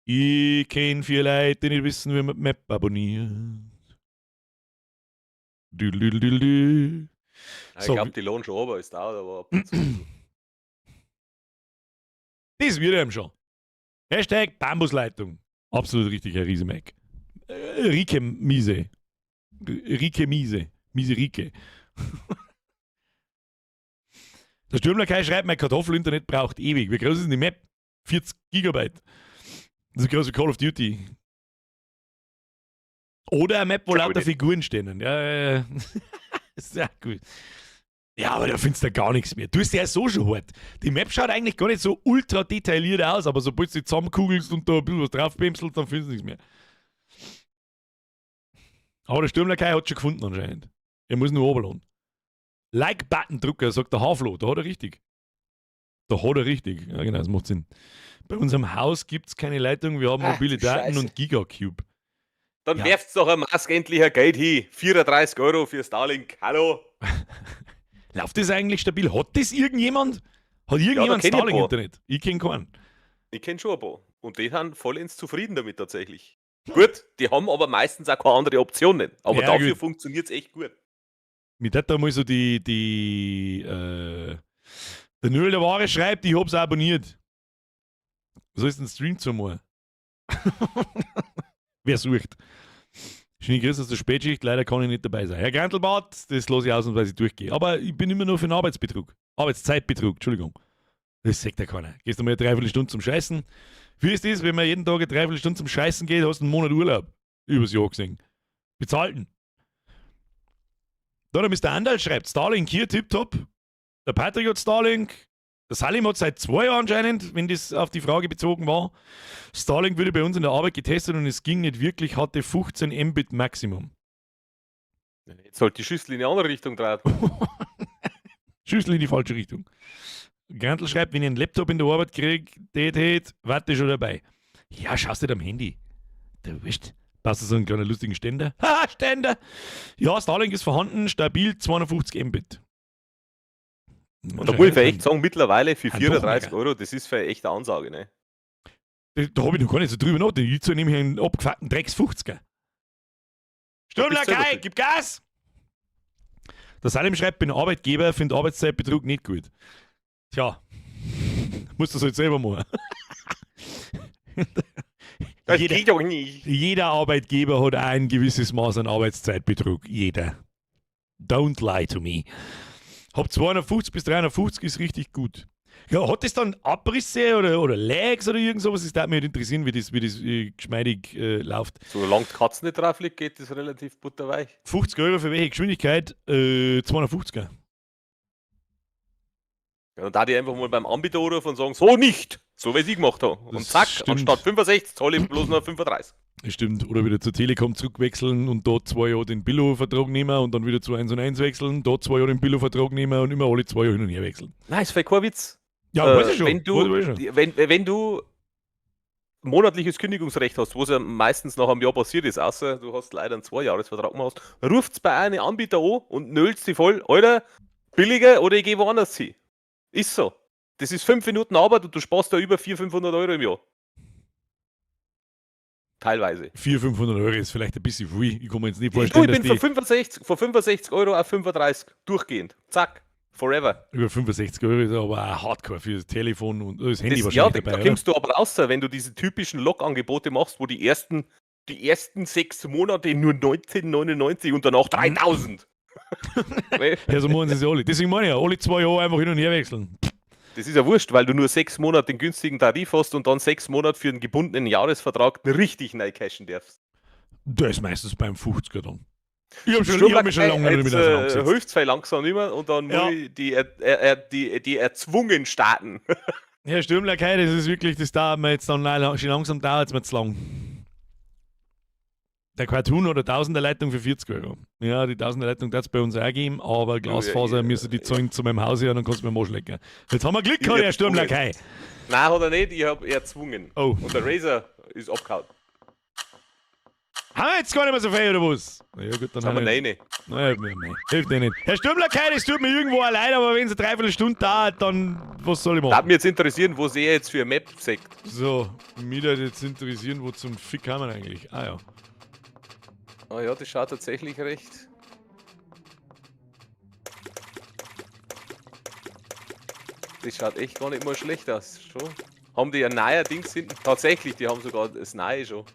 Ich kenn vier Leute, die nicht wissen, wie man die Map abonniert. Dü, dü, dü, dü. Ich So, glaube, die lohnt schon, aber es dauert aber ab und zu. Das wird ihm schon. Hashtag Bambusleitung. Absolut richtig, Herr Riesemeck. Rike Miese. Rike Miese. Miese Rike. Der Stürmlerkai schreibt, mein Kartoffelinternet braucht ewig. Wie groß ist denn die Map? 40 Gigabyte. Das ist groß wie Call of Duty. Oder eine Map, wo Glaub ich lauter nicht. Figuren stehen. Ja. Sehr gut. Ja, aber da findest du ja gar nichts mehr. Du bist ja so schon hart. Die Map schaut eigentlich gar nicht so ultra detailliert aus, aber sobald du sie zusammenkugelst und da ein bisschen was draufbämselst, dann findest du nichts mehr. Aber der Stürmlerkai hat schon gefunden anscheinend. Er muss nur runterladen. Like-Button-Drucker, sagt der Haflo. Da hat er richtig. Da hat er richtig. Ja, genau, das macht Sinn. Bei unserem Haus gibt es keine Leitung, wir haben Ach, mobile du Daten Scheiße. und Gigacube. Dann Ja. werft's doch ein Mask endlich ein Geld hin. 34 Euro für Starlink. Hallo. Läuft das eigentlich stabil? Hat das irgendjemand? Hat irgendjemand kenn ich ein paar. Starlink-Internet? Ich kenne keinen. Ich kenn schon ein paar. Und die sind vollends zufrieden damit tatsächlich. Gut, die haben aber meistens auch keine andere Option nicht. Aber Ja, dafür gut. funktioniert's echt gut. Mir hat da mal so der Nöl der Ware schreibt, ich hab's abonniert. So ist ein Stream zu mal. Wer sucht? Schöne Grüße aus der Spätschicht, leider kann ich nicht dabei sein. Herr Grantelbart, das lasse ich ausnahmsweise durchgehen. Aber ich bin immer nur für den Arbeitsbetrug. Arbeitszeitbetrug, Entschuldigung. Das sagt ja keiner. Gehst du mal eine Dreiviertelstunde zum Scheißen? Wie ist das, wenn man jeden Tag eine Dreiviertelstunde zum Scheißen geht, hast du einen Monat Urlaub. Übers Jahr gesehen. Bezahlten. Da, der Mr. Andal schreibt, Starlink hier, tipptopp. Der Patrick hat Starlink. Der Salim hat seit 2 Jahren anscheinend, wenn das auf die Frage bezogen war. Starlink wurde bei uns in der Arbeit getestet und es ging nicht wirklich, hatte 15 Mbit Maximum. Jetzt sollte die Schüssel in die andere Richtung drehen. Schüssel in die falsche Richtung. Grantl schreibt, wenn ich einen Laptop in der Arbeit kriege, det, warte schon dabei. Ja, schaust nicht am Handy. Du wurscht. Passt so einen kleinen lustigen Ständer? Haha, Ständer! Ja, Starlink ist vorhanden, stabil 250 Mbit. Und da muss ich echt sagen, mittlerweile für Ein 34 Doch Euro, das ist für echt eine Ansage, ne? Da habe ich noch gar nicht so drüber nachgedacht. Ich zahle nämlich einen abgefuckten Drecks 50er. Sturmlakai, gib Gas! Der Salim schreibt, bin Arbeitgeber, finde Arbeitszeitbetrug nicht gut. Tja, musst du das halt selber machen. Das Jeder- geht doch nicht. Jeder Arbeitgeber hat ein gewisses Maß an Arbeitszeitbetrug. Jeder. Don't lie to me. Hab 250 bis 350 ist richtig gut. Ja, hat das dann Abrisse oder Lags oder irgend sowas? Das würde mich halt interessieren, wie das geschmeidig läuft. Solange die Katze nicht drauf liegt, geht das relativ butterweich. 50 Euro für welche Geschwindigkeit? 250er. Ja, und da die einfach mal beim Anbieter anrufen und sagen, so nicht! So wie ich gemacht habe. Und Das zack, stimmt. anstatt 65 zahle ich bloß noch 35. Stimmt. Oder wieder zur Telekom zurückwechseln und dort 2 Jahre den Billo-Vertrag nehmen und dann wieder zu 1 und 1 wechseln, dort 2 Jahre den Billo-Vertrag nehmen und immer alle 2 Jahre hin und her wechseln. Nein, ist voll kein Witz. Ja, weiß ich schon. Wenn du, weiß ich schon. wenn du monatliches Kündigungsrecht hast, was ja meistens nach einem Jahr passiert ist, außer du hast leider einen Zweijahresvertrag gemacht, ruft's bei einem Anbieter an und nölzt sie voll, Alter, billiger oder ich gehe woanders hin. Ist so. Das ist 5 Minuten Arbeit und du sparst da über 400, 500 Euro im Jahr. Teilweise. 400, 500 Euro ist vielleicht ein bisschen viel. Ich kann mir jetzt nicht Du, vorstellen, ich bin dass von die 65 Euro auf 35 durchgehend. Zack. Forever. über 65 Euro ist aber auch hardcore für das Telefon und das Handy Das, ja, wahrscheinlich da, dabei, da oder? kommst du aber raus, wenn du diese typischen Log-Angebote machst, wo die ersten 6 Monate nur 19,99 und danach 3000. Nee, Ja, so machen sie es alle. Deswegen meine ich ja, alle 2 Jahre einfach hin und her wechseln. das ist ja wurscht, weil du nur 6 Monate den günstigen Tarif hast und dann 6 Monate für einen gebundenen Jahresvertrag richtig neu cashen darfst. Das ist meistens beim 50er dann. Ich hab mich schon lange nicht Jetzt damit auseinandergesetzt. hilft's vielleicht langsam nicht mehr und dann Ja. muss ich die erzwungen starten. Herr Stürmler-Kai, das ist wirklich, das dauert mir jetzt dann leider schon langsam, dauert es mir zu lang. Der Cartoon oder Tausenderleitung für 40 Euro. Ja, die Tausenderleitung darf es bei uns auch geben, aber Glasfaser müssen die zahlen zu meinem Haus her und dann kannst du mir am Arsch lecken. Jetzt haben wir Glück gehabt, Ich Herr hab Sturmlakai. Nein, hat er nicht, ich hab erzwungen. Oh. Und der Razer ist abgehauen. Haben wir jetzt gar nicht mehr so viel, oder was? Na ja, gut, dann Haben wir haben wir. nein. Naja, nein, hilft eh nicht. Herr Stürmlakai, das tut mir irgendwo allein, aber wenn es eine Dreiviertelstunde dauert, dann was soll ich Darf machen? mich jetzt interessieren, wo sie jetzt für eine Map sagt. So, mich würde jetzt interessieren, wo zum Fick haben wir eigentlich? Ah ja. Ah ja, das schaut tatsächlich recht. Das schaut echt gar nicht mal schlecht aus. Schon. Haben die ein neuer Dings hinten? Tatsächlich, die haben sogar das neue schon.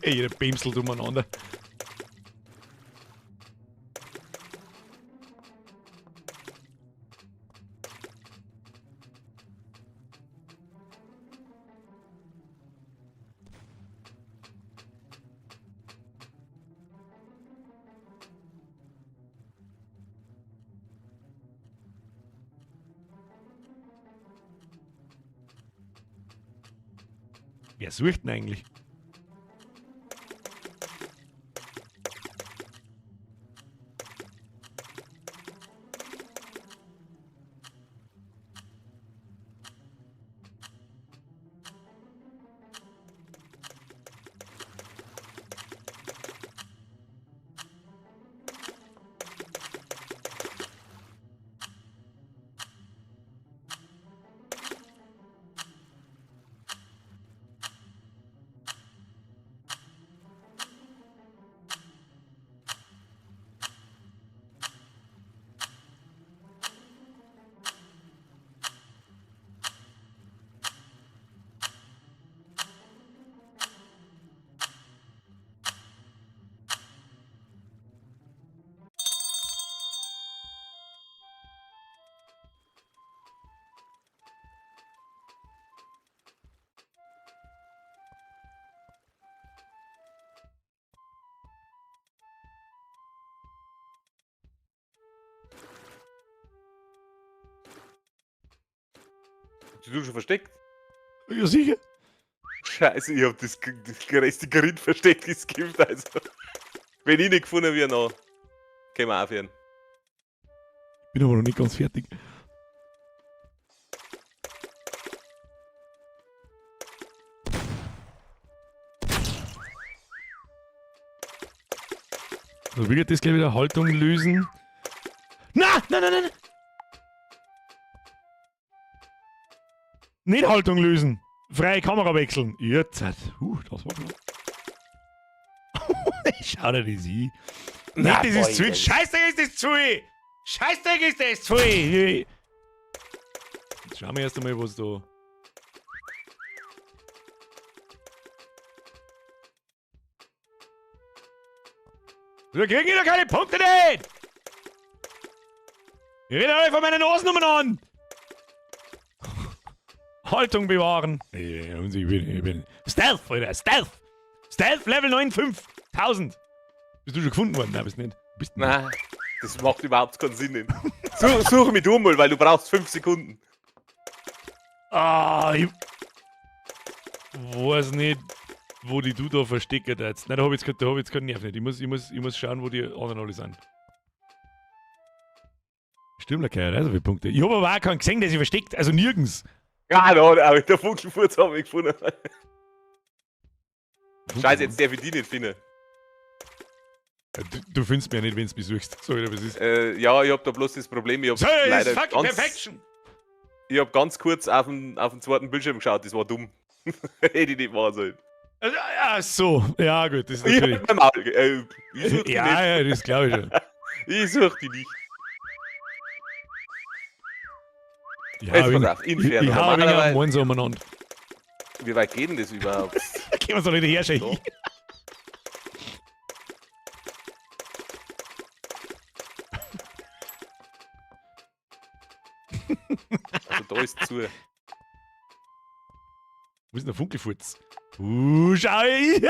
Ey, jeder bimselt umeinander. Wer sucht denn eigentlich? Du schon versteckt? Ja, sicher. Scheiße, ich hab das größte Grind versteckt, das es gibt. Also, wenn ich nicht gefunden werde, dann können wir aufhören. Bin aber noch nicht ganz fertig. So, wie geht das gleich wieder? Haltung lösen. Na, nein, nein, nein! Nicht Haltung lösen! Freie Kamera wechseln! Jetzt! Das war knapp. Schau dir das an. Nein, das ist zu viel. Scheißdreck ist das zu viel! Scheißdreck ist das zu viel! Jetzt schauen wir erst einmal, was da. Wir kriegen hier doch keine Punkte nicht! Ich rede alle von meinen Nosen umeinander! Haltung bewahren! Ja, und ich bin Stealth, Alter, Stealth! Stealth Level 9, 5000! Bist du schon gefunden worden? Nein, bist nicht. Bist nicht. Nein, das macht überhaupt keinen Sinn. Nicht. Such mich du mal, weil du brauchst 5 Sekunden. Ah, ich weiß nicht, wo die du da versteckt jetzt. Nein, da hab ich jetzt keinen Nerv nicht. Ich muss schauen, wo die anderen alle sind. Stimmt, keine so viele Punkte. Ich hab aber auch keinen gesehen, der sich versteckt. Also nirgends. Ja, da, aber der Funkelfurz habe ich gefunden. Scheiße, jetzt darf ich die nicht finden. Ja, du findest mich ja nicht, wenn du mich suchst. Sorry, was ist. Ja, ich hab da bloß das Problem, ich hab So, das ist leider fucking ganz, Perfection! ich hab ganz kurz auf den zweiten Bildschirm geschaut, das war dumm. Hätte ich nicht machen sollen. Also, ja, so. Ja, gut, das ist Ich natürlich. hab mein Maul, ich such die Ja, nicht. ja, das glaube ich schon. Ich such die nicht. Ja, Jetzt wegen, pass auf, Inferno. ich hau ein wenig am Normalerweise- Morgen so umeinander. Wie weit geht denn das überhaupt? Da können wir so nicht herschauen. So. Also da ist zu. Wo ist denn der Funkelfurz? Schau ich!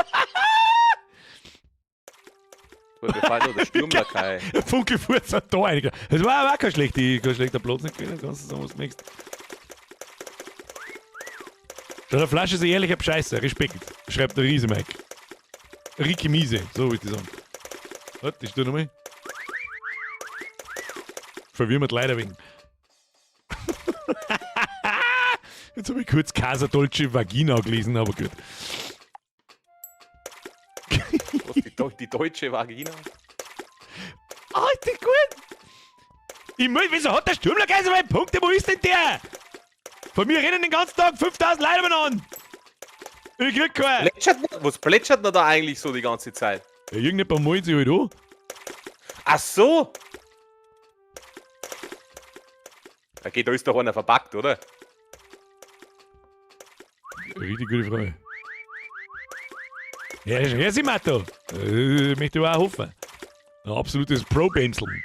Mir fällt noch der Sturmlakai. Der Funkelfurz hat da eingegangen. Das war aber auch kein schlechter Platz nicht gewesen. Kannst du sagen, was du möchtest. Schau, der Flasche ist ein ehrlicher Bescheißer. Respekt. Schreibt der Riese Mike. Ricky Miese, so will ich das sagen. Warte, das steht nochmal. Verwirren wir die Leute ein wenig. Jetzt habe ich kurz Casa Dolce Vagina gelesen, aber gut. Was, die deutsche Vagina? Ah, ist das gut? Wieso hat der Sturmlakai so viele Punkte? Wo ist denn der? Von mir rennen den ganzen Tag 5000 Leute umeinander. Ich krieg keinen. Was plätschert denn da eigentlich so die ganze Zeit? Ja, irgendjemand malt sich halt an. Ach so! Okay, da ist doch einer verpackt, oder? Richtig gute Frage. Ja, ja, sie Matto. Möchte ich auch hoffen. Ein absolutes Pro-Benzeln.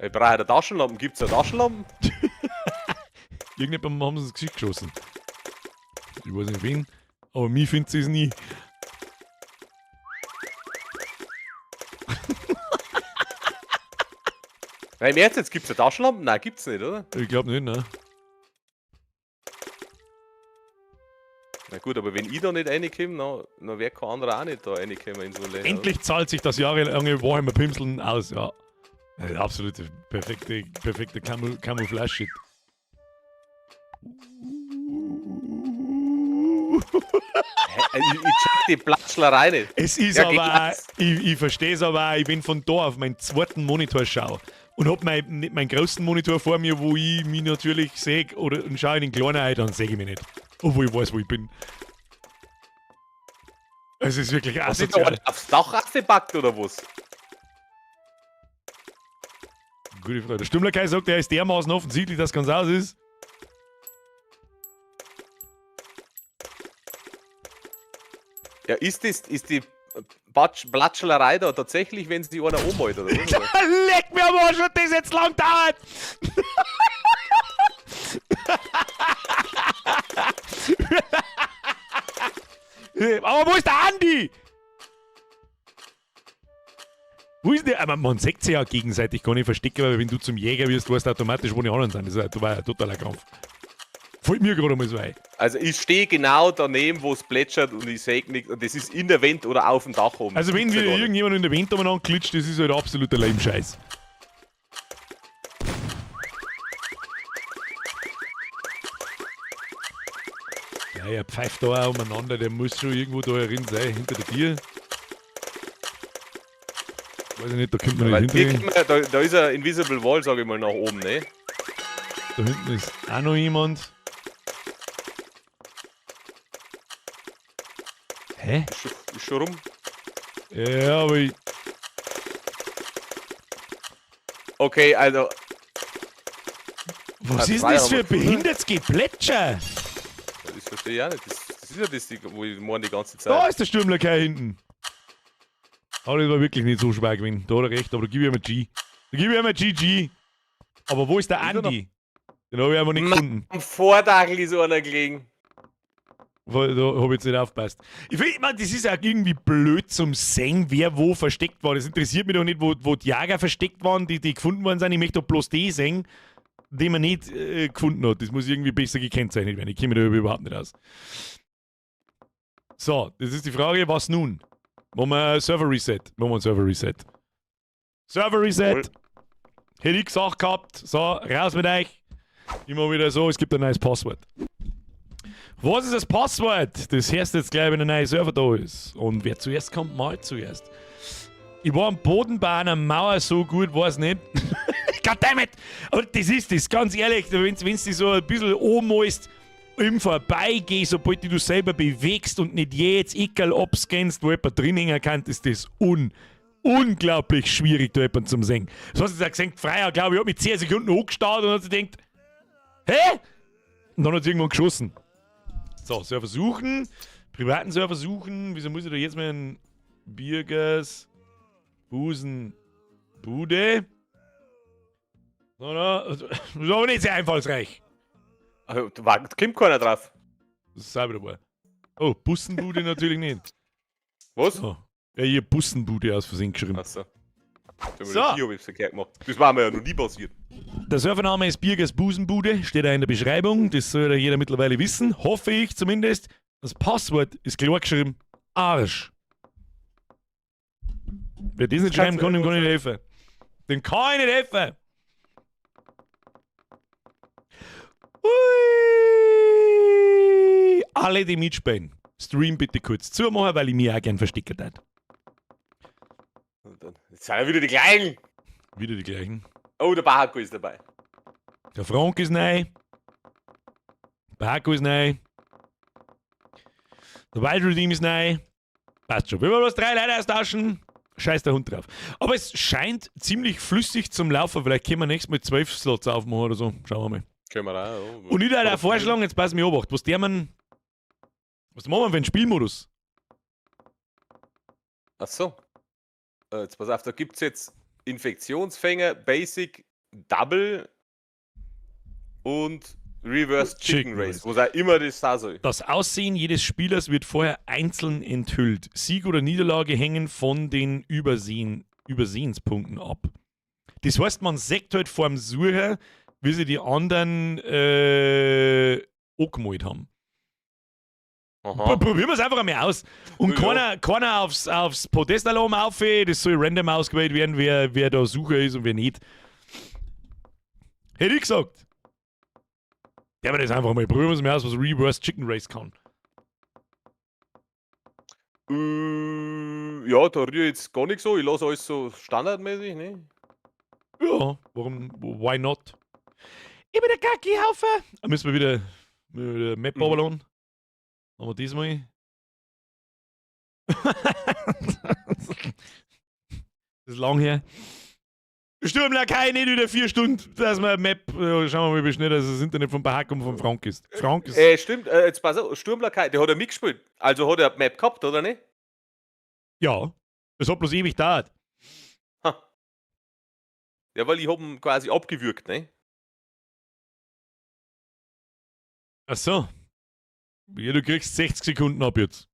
Ich brauche eine Taschenlampe. Gibt's eine Taschenlampe? Irgendjemandem haben sie ins Gesicht geschossen. Ich weiß nicht wen, aber mich findet sie es nie. Nein, im Ernst, jetzt gibt's eine Taschenlampe? Nein, gibt's nicht, oder? Ich glaub nicht, ne? Na gut, aber wenn ich da nicht reinkomme, dann wär kein anderer auch nicht da reinkommen in so ein Lager, Endlich zahlt sich das jahrelange Warhammer Pimseln aus, ja. Absolute perfekte Camouflage-Shit. Hä? Ich check die Platschlerei nicht. Es ist Ja, aber geht auch, ich verstehe es aber auch, ich bin von da auf meinen zweiten Monitor schaue und hab nicht meinen großen Monitor vor mir, wo ich mich natürlich sehe, oder und schaue in den kleinen ein, dann sehe ich mich nicht. Obwohl ich weiß, wo ich bin. Es ist wirklich Hast du da asozial. aufs Dach raufgepackt oder was? Gute Frage. Der Stummlerkai sagt, er ist dermaßen offensichtlich, dass es ganz aus ist. Ja, ist die Platschlerei da tatsächlich, wenn sie einer anmalt, oder was? Leck mir am Arsch, wird das jetzt lang dauert! Aber wo ist der Andi? Wo ist der? Aber man sieht sich ja gegenseitig gar nicht verstecken, weil wenn du zum Jäger wirst, weißt du automatisch, wo die anderen sind. Das ist ja, war ja totaler Krampf. Fällt mir gerade mal so ein. Also ich stehe genau daneben, wo es plätschert und ich sehe nichts. Und das ist in der Wand oder auf dem Dach oben. Also wenn Gibt's ja wieder gar nicht. irgendjemand in der Wand umeinander klitscht, das ist halt absoluter Lame-Scheiß. Ja, er pfeift da auch umeinander, der muss schon irgendwo da herin sein, hinter der Tür. Weiß ich nicht, da kommt man Weil nicht hier hinter. kommt man, da ist ein Invisible Wall, sag ich mal, nach oben, ne? Da hinten ist auch noch jemand. Hä? Ist schon rum. Ja, aber ich, Okay, also, was Ah, ist zwei denn das haben für wir ein behindertes Geplätscher? das verstehe ich auch nicht. Das ist ja das, wo ich meine die ganze Da Zeit. ist der Sturmlakai hinten. Aber das war wirklich nicht so schwer gewesen. Da hat er recht, aber da gebe ich ihm ein G. Da gebe ich ihm ein GG. Aber wo ist der Ist er Andi? Den habe ich einfach nicht gefunden. Am Vordachel ist einer gelegen. Weil da habe ich jetzt nicht aufgepasst. Ich finde, ich mein, das ist auch irgendwie blöd zum Sehen, wer wo versteckt war. Das interessiert mich doch nicht, wo die Jäger versteckt waren, die gefunden worden sind. Ich möchte doch bloß die sehen, die man nicht gefunden hat. Das muss irgendwie besser gekennzeichnet werden. Ich kenne mich da überhaupt nicht aus. So, das ist die Frage, was nun? Machen wir Server Reset. Machen wir einen Server Reset. Server Reset. Jawohl. Hätte ich gesagt gehabt. So, raus mit euch. Immer wieder so, es gibt ein neues Passwort. Was ist das Passwort? Das hörst du jetzt gleich, wenn ein neuer Server da ist. Und wer zuerst kommt, malt zuerst. Ich war am Boden bei einer Mauer so gut, weiß nicht. Goddammit! Aber das ist das, ganz ehrlich, wenn du dich so ein bisschen anmalst, im Vorbeigehen, sobald du dich selber bewegst und nicht jedes Eckerl abscannst, wo jemand drin hängen kann, ist das unglaublich schwierig, da jemanden zum Sehen. Das hast du jetzt auch gesehen, Freier, glaube ich, hat mich 10 Sekunden angestarrt und hat sich gedacht, hä? Und dann hat sie irgendwann geschossen. So, Server suchen. Privaten Server suchen. Wieso muss ich da jetzt mal einen Birgers Busen Bude? No, no. Das ist aber nicht sehr einfallsreich. Also, da kommt keiner drauf. Das ist auch wieder wahr. Oh, Bussenbude natürlich nicht. Was? So. Ja, hier Bussenbude aus Versehen geschrieben. Achso. So. So. Ich hab ich's verkehrt gemacht. Das war mir ja noch nie passiert. Der Servername ist Birgers Busenbude, steht da in der Beschreibung. Das soll ja jeder mittlerweile wissen. Hoffe ich zumindest. Das Passwort ist klar geschrieben: Arsch. Wer das nicht schreiben kann, dem kann ich nicht helfen. Dem kann ich nicht helfen. Ui. Alle, die mitspielen, Stream bitte kurz zumachen, weil ich mich auch gern verstecken darf. Und dann, jetzt sind ja wieder die gleichen. Wieder die gleichen. Oh, der Bahako ist dabei. Der Frank ist neu. Baku ist neu. Der Wild Redeem ist neu. Passt schon. Wir wollen bloß drei Leute austauschen. Scheiß der Hund drauf. Aber es scheint ziemlich flüssig zum Laufen. Vielleicht können wir nächstes Mal 12 Slots aufmachen oder so. Schauen wir mal. Können wir auch. Ja. Und ich würde auch vorschlagen, jetzt pass mir Obacht, was der man. Was machen wir für einen Spielmodus? Ach so. Jetzt pass auf, da gibt es jetzt Infektionsfänger, Basic, Double und Reverse Chicken Chicken Race. Race, was auch immer das sein soll. Das Aussehen jedes Spielers wird vorher einzeln enthüllt. Sieg oder Niederlage hängen von den Übersehenspunkten ab. Das heißt, man sagt halt vorm Sucher, wie sie die anderen angemalt haben. Aha. Probieren wir es einfach einmal aus. Und Ja. keiner aufs Podest oben auf, das soll random ausgewählt werden, wer da Sucher ist und wer nicht. Hätte ich gesagt. Ja, aber das einfach mal. Probieren wir es mal aus, was Reverse Chicken Race kann. Ja, da rühre ich jetzt gar nichts so. Ich lasse alles so standardmäßig, ne? Ja, warum, why not? Ich bin der Kacki-Haufe. Da müssen wir wieder Map runterladen. Machen wir diesmal. Das ist lang her. Sturmlakai nicht wieder 4 Stunden, dass wir Map, schauen wir mal, wie schnell das Internet von Bahak und von Frank ist. Frank ist. Stimmt, jetzt pass auf, Sturmlakai, der hat ja mitgespielt. Also hat er Map gehabt, oder nicht? Ja, es hat bloß ewig gedauert. Ha. Ja, weil ich hab ihn quasi abgewürgt, ne? Ach so. Ja, du kriegst 60 Sekunden ab jetzt.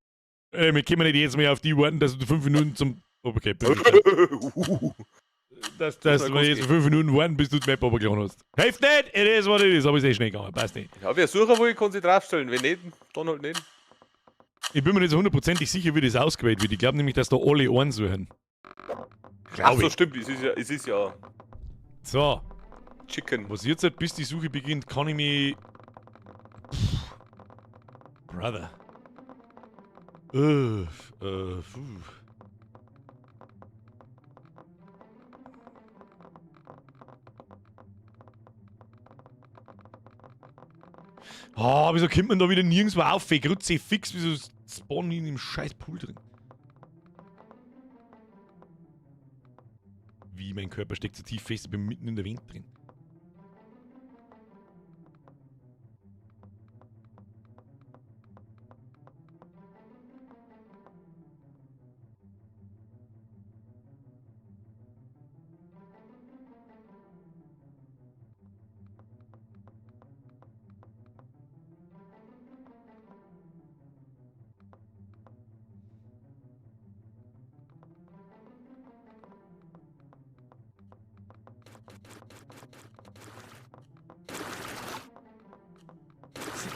Wir können nicht jetzt mehr auf die warten, dass du 5 Minuten zum. Okay, bitte. Dass wir jetzt 5 Minuten warten, bis du die Map runtergeladen hast. Hilft nicht, it is what it is, aber ist eh schnell gegangen, passt nicht. Ja, wer suchen will, kann sich draufstellen. Wenn nicht, dann halt nicht. Ich bin mir nicht so hundertprozentig sicher, wie das ausgewählt wird. Ich glaube nämlich, dass da alle einen suchen. Ach so, stimmt, es ist ja So, Chicken. Was jetzt halt, bis die Suche beginnt, kann ich mich. Pff. Brother. Puh. Ah, wieso kommt man da wieder nirgendwo auf? Grütze fix, wieso spawn ich in dem scheiß Pool drin? Wie, mein Körper steckt so tief fest, ich bin mitten in der Wind drin.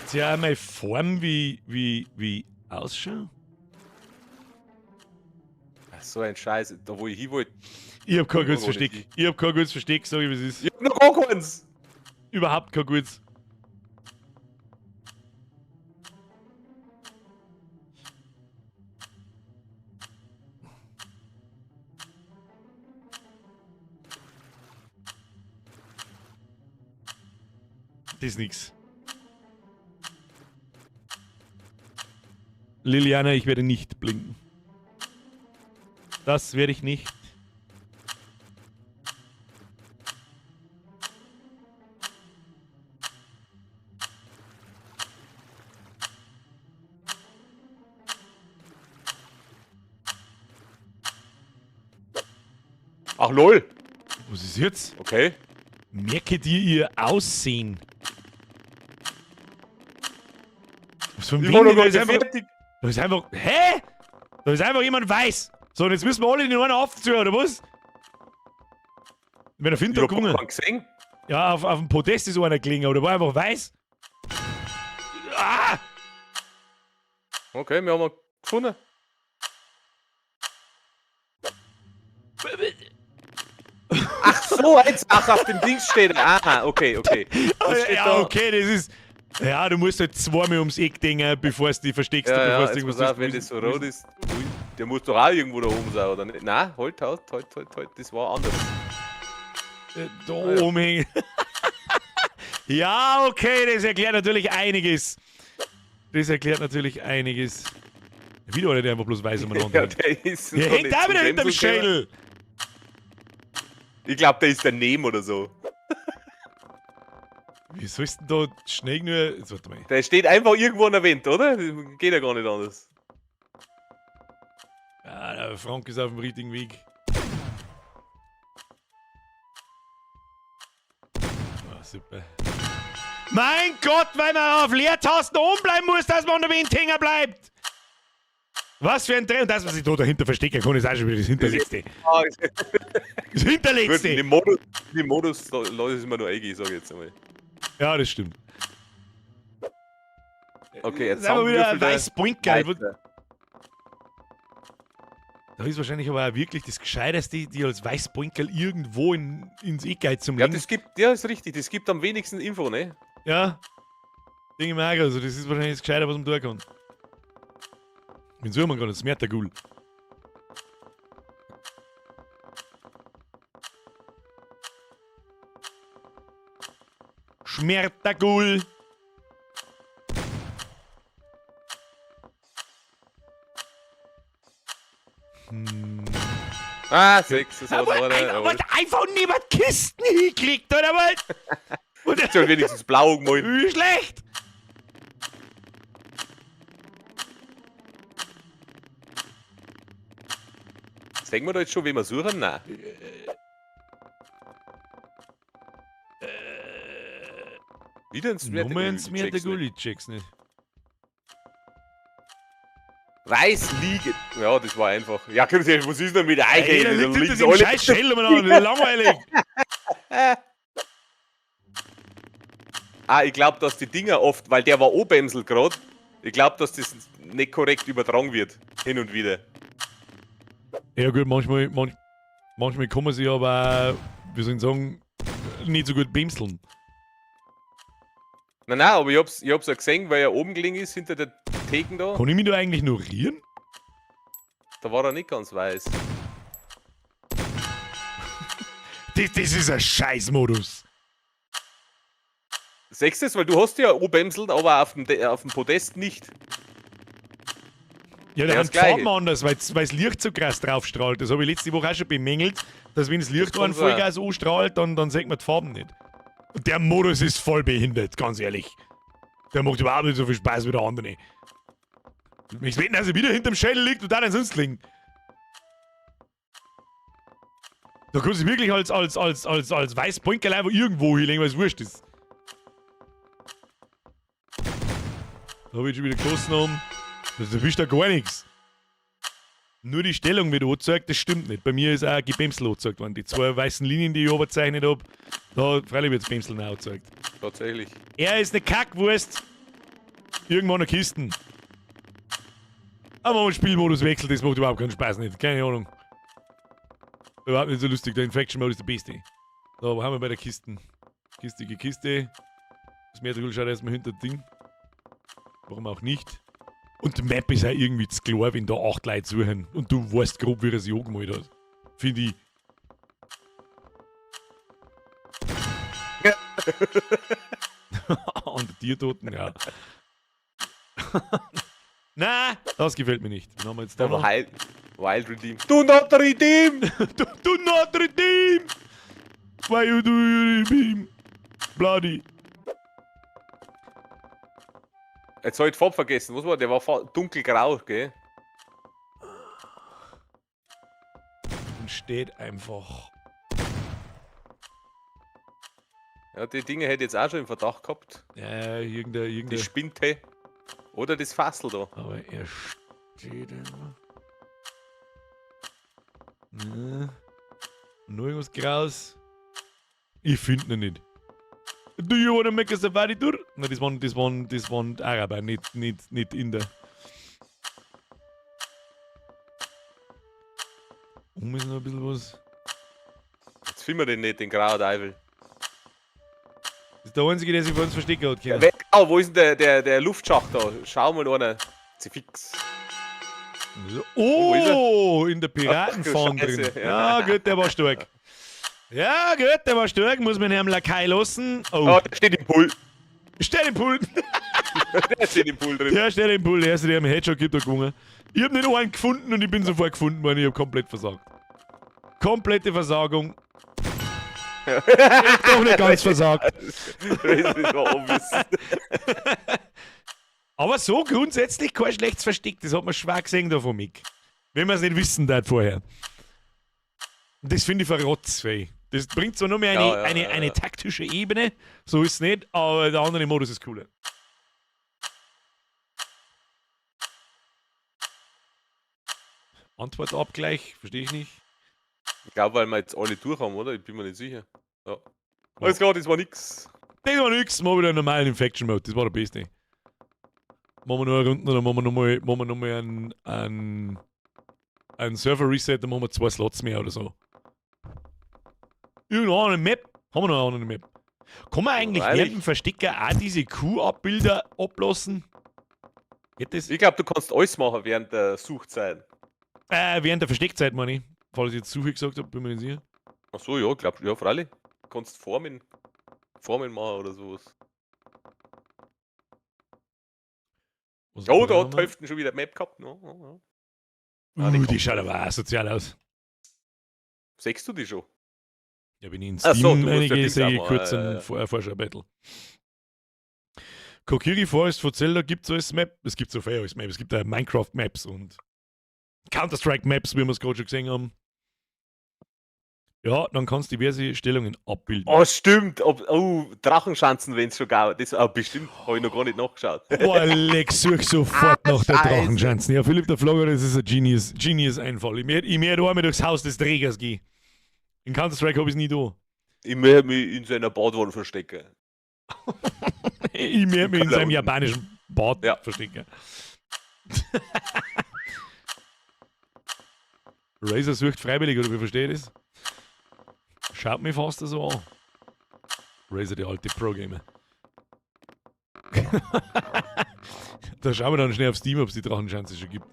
Seht ihr auch meine Form, wie ausschaut? Ach, so ein Scheiß. Da wo ich hin wollte. Ich hab kein gutes Wo wollte ich Versteck. Ich hab kein gutes Versteck, sag ich, wie es ist. Ich hab noch gar keins. Überhaupt kein gutes. Das ist nix. Liliana, ich werde nicht blinken. Das werde ich nicht. Ach lol. Was ist jetzt? Okay. Merke dir ihr Aussehen. Was für ein Ich war noch Wind, da gar ist nicht einfach, fertig. da ist einfach, hä? Da ist einfach jemand weiß. So, und jetzt müssen wir alle den einen aufziehen, oder was? Wenn der Ich findet, hab gewonnen. keinen gesehen. Ja, auf dem Podest ist einer gelegen, aber der war einfach weiß. Ah! Okay, wir haben ihn gefunden. Ach so, jetzt, ach, auf dem Ding steht er. Aha, okay. Das steht Ja, da. okay, das ist. Ja, du musst halt zweimal ums Eck denken, bevor du dich versteckst. Ja, bevor ja, du jetzt irgendwas pass auf, tust. wenn das so rot ist. Ui, der muss doch auch irgendwo da oben sein, oder nicht? Nein, halt, halt, halt, halt, halt, das war anders. Da Ah, ja. oben hängen. Ja, okay, das erklärt natürlich einiges. Das erklärt natürlich einiges. Wieder einer, der einfach bloß weiß, umeinander Ja, hängt. der ist Der noch hängt nicht auch zum wieder hinterm Bremsen gekommen. Schädel. Ich glaube, der ist daneben oder so. Wie sollst du denn da schnell nur. Jetzt warte mal. Der steht einfach irgendwo an der Wand, oder? Das geht ja gar nicht anders. Ja, der Frank ist auf dem richtigen Weg. Ah, super. Mein Gott, weil man auf Leertasten oben bleiben muss, dass man unter dem Hängen bleibt. Was für ein Dreh. Und das, was ich da dahinter verstecken kann, ist auch schon wieder das Hinterletzte. Ah, Das gut, Hinterletzte. in dem Modus lass ich es mir nur eingehen, sag ich jetzt einmal. Ja, das stimmt. Okay, jetzt Das ist aber wieder ein zusammengewürfelter weiß Pointgeil. Leiter. Da ist wahrscheinlich aber auch wirklich das Gescheiteste, die als Weißpoinkerl irgendwo ins Eckgeil zum Ja, Legen. das gibt, ja, ist richtig, das gibt am wenigsten Info, ne? Ja. Denke ich mir auch, also das ist wahrscheinlich das Gescheite, was man tun kann. Wen suchen wir gerade? Das Smertagul. Schmertagul. Ah, sechs, das hat Aber, einer. ein, Jawohl. aber einfach niemand Kisten hinkriegt, oder was? Und, Ist ja wenigstens blau gemalt. wie schlecht! Sehen wir da jetzt schon, wen wir suchen? Nein. Wieder ein Nummer ins Ich check's Smertagul, nicht. ich check's nicht. Weiß liegen. Ja, das war einfach. Ja, was ist denn mit euch? Ey, da Da liegt hinter liegen dem alle. scheiß Schädel umeinander, langweilig. Ah, ich glaube, dass die Dinger oft, weil der war Obemsel gerade, ich glaube, dass das nicht korrekt übertragen wird. Hin und wieder. Ja gut, manchmal kann man sich aber, auch, wie soll ich sagen, nicht so gut bimseln. Nein, nein, aber ich hab's ja gesehen, weil er oben gelegen ist, hinter der Theken da. Kann ich mich da eigentlich nur rieren? Da war er nicht ganz weiß. Das ist ein Scheißmodus. Sechstes, es? Weil du hast ja obemselt, aber auf dem Podest nicht. Ja, da Ja, haben das die Farben Gleiche. anders, weil das Licht so krass draufstrahlt. Das habe ich letzte Woche auch schon bemängelt, dass wenn das Licht Das kann einen sein. Vollgas anstrahlt, dann sieht man die Farben nicht. Und der Modus ist voll behindert, ganz ehrlich. Der macht überhaupt nicht so viel Spaß wie der andere. Ich wetten, dass er wieder hinterm Schädel liegt und da dann sonst liegen. Da kannst du wirklich als Weißpoinkerl einfach irgendwo hinlegen, weil es wurscht ist. Da habe ich schon wieder geschossen um. Da bist da gar nichts. Nur die Stellung wird angezeigt, das stimmt nicht. Bei mir ist auch Gebämsel angezeigt worden. Die zwei weißen Linien, die ich überzeichnet habe, da freilich wird das Bämsel auch angezeigt. Tatsächlich. Er ist eine Kackwurst. Irgendwo in der Kisten. Aber wenn man Spielmodus wechselt, das macht überhaupt keinen Spaß nicht. Keine Ahnung. Überhaupt nicht so lustig. Der Infection Mode ist der beste. So, wo haben wir bei der Kisten? Kistige Kiste. Das Meertrübel schaut erstmal hinter das Ding. Warum auch nicht? Und die Map ist ja irgendwie zu klar, wenn da 8 Leute suchen und du weißt grob, wie er sich angemalt hat. Finde ich. Ja. Und die Tiertoten, ja. Na, das gefällt mir nicht. Wen haben wir jetzt da Der noch? Wild Redeem. Do not redeem! Do not redeem! Why you do you redeem? Bloody. Jetzt hab ich die Farbe vergessen. Was war der? Der war dunkelgrau, gell? Und steht einfach. Ja, die Dinge hätte ich jetzt auch schon im Verdacht gehabt. Ja, Die irgendein. Spinte. Oder das Fassel da. Aber er steht einfach. Ja. Nur irgendwas Graus. Ich finde ihn nicht. Do you wanna make a safari tour? Nein, das waren Araber, nicht Inder. Oben ist noch ein bisschen was. Jetzt finden wir den nicht, den grauen Teufel. Das ist der Einzige, der sich vor uns verstecken hat können. Ja, oh, wo ist denn der Luftschacht da? Schau mal einer. Sie fix. Oh, Wo ist er? in der Piratenfahne Ach du drin. Scheiße, Ja, ja. gut, der war stark. Ja, gut, der war stark. Muss man Herrn Lakai lassen. Oh, Oh, der steht im Pool. steht im Pool. Der steht im Pool drin. Der steht im Pool. Der erste, der mir Headshot gibt, hat gewonnen. Ich hab nicht einen gefunden und ich bin sofort gefunden worden. Ich hab komplett versagt. Komplette Versagung. Ich hab doch nicht ganz versagt. Das war obvious. Aber so grundsätzlich kein schlechtes Versteck. Das hat man schwer gesehen da von Mick. Wenn man es nicht wissen darf vorher. Und das finde ich verrotzfähig. Das bringt zwar nur mehr eine taktische Ebene, so ist es nicht, aber der andere Modus ist cooler. Antwortabgleich, verstehe ich nicht. Ich glaube, weil wir jetzt alle durch haben, oder? Ich bin mir nicht sicher. Ja. Alles klar, das war nix. Das war nix, machen wir wieder einen normalen Infection Mode, das war der beste. Machen wir noch eine Runde, dann machen wir noch mal einen Server Reset, dann machen wir 2 Slots mehr oder so. Irgendeine andere Map? Haben wir noch eine andere Map? Kann man eigentlich Freilich. während dem Verstecker auch diese Q-Abbilder ablassen? Geht das? Ich glaub, du kannst alles machen während der Suchzeit. Während der Versteckzeit, meine ich. Falls ich jetzt Suche gesagt hab, bin mir nicht sicher. Ach so, ja, glaub, ja, freilich. Du kannst Formen machen oder sowas. Was Oh, da haben hat die wir? Hälfte schon wieder Map gehabt. Ja, ja, ja. Ah, die Die kommt. schaut aber auch sozial aus. Siehst du die schon? Ja, bin ich in Ach so, Steam du musst ja einige, Dings sehe ich auch kurz machen, einen Vorschau-Battle. Kokiri Forest von Zelda gibt's als Map. Es gibt so viel als Map. Es gibt auch Minecraft-Maps und Counter-Strike-Maps, wie wir es gerade schon gesehen haben. Ja, dann kannst du diverse Stellungen abbilden. Oh, stimmt. Oh, Drachenschanzen, wenn es schon gab. Das bestimmt, habe ich noch gar nicht nachgeschaut. Boah, Lex, such sofort nach der Scheiße. Drachenschanzen. Ja, Philipp der Vlogger, das ist ein Genius-Einfall. Ich möchte einmal durchs Haus des Trägers gehen. In Counter-Strike habe ich es nie da. Ich möchte mich in seiner Badwanne verstecken. Ich möchte mich in Keller seinem unten. japanischen Bad Ja. verstecken. Razer sucht freiwillig, oder wie verstehe ich das? Schaut mich fast so an. Razer, der alte Pro-Gamer. Da schauen wir dann schnell auf Steam, ob es die Drachenschanze schon gibt.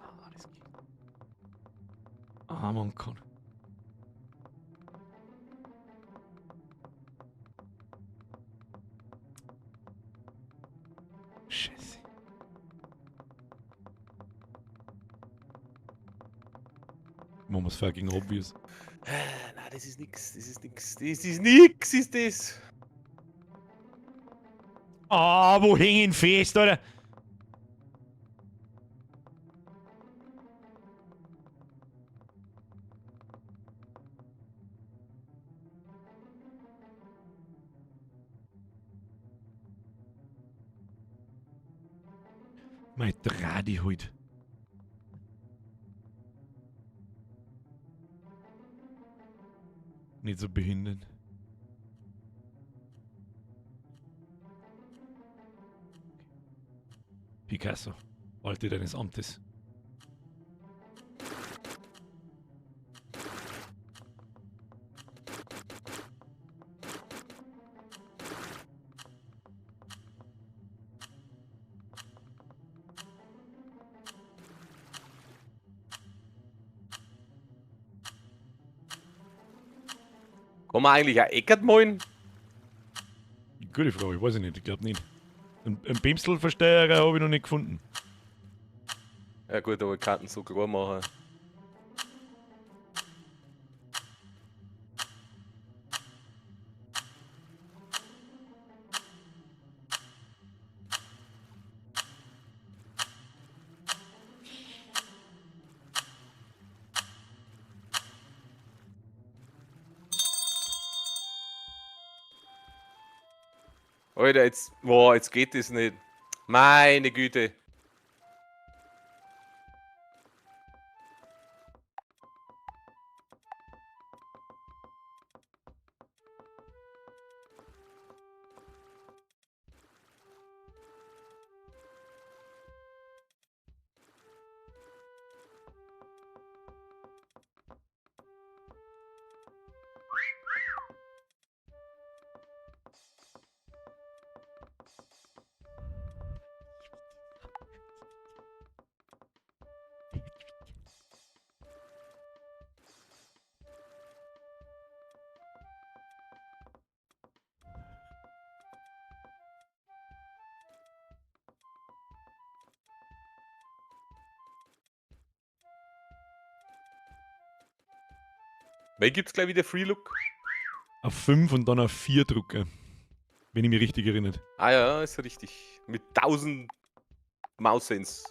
Ah, das geht. Ah, man kann. Scheiße. Machen wir's fucking obvious. Nein, das ist nix, das ist nix, das ist nix, ist das. Ah, wo hängen fest, Alter? Mein Dradi halt. Nicht so behindert. Picasso, walte deines Amtes. Kann man eigentlich auch Eckert malen? Gute Frage, weiß ich nicht, ich glaub nicht. Ein Bimsel-Versteuerer habe ich noch nicht gefunden. Ja gut, aber ich kann ihn so klar machen. Alter, jetzt, boah, jetzt geht das nicht. Meine Güte. Wann gibt's gleich wieder Free Look? Auf 5 und dann auf 4 drucken. Wenn ich mich richtig erinnere. Ah ja, ist richtig. Mit 1000 Mausens.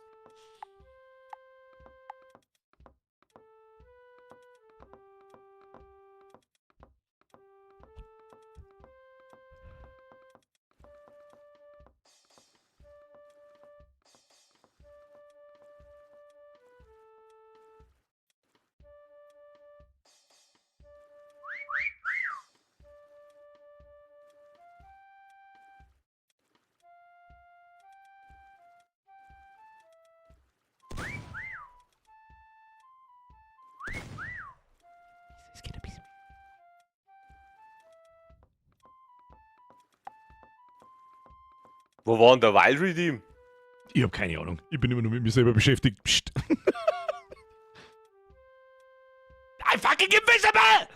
Es geht ein bisschen. Wo war denn der Wild Redeem? Ich hab keine Ahnung. Ich bin immer nur mit mir selber beschäftigt. Psst. I'm fucking invisible!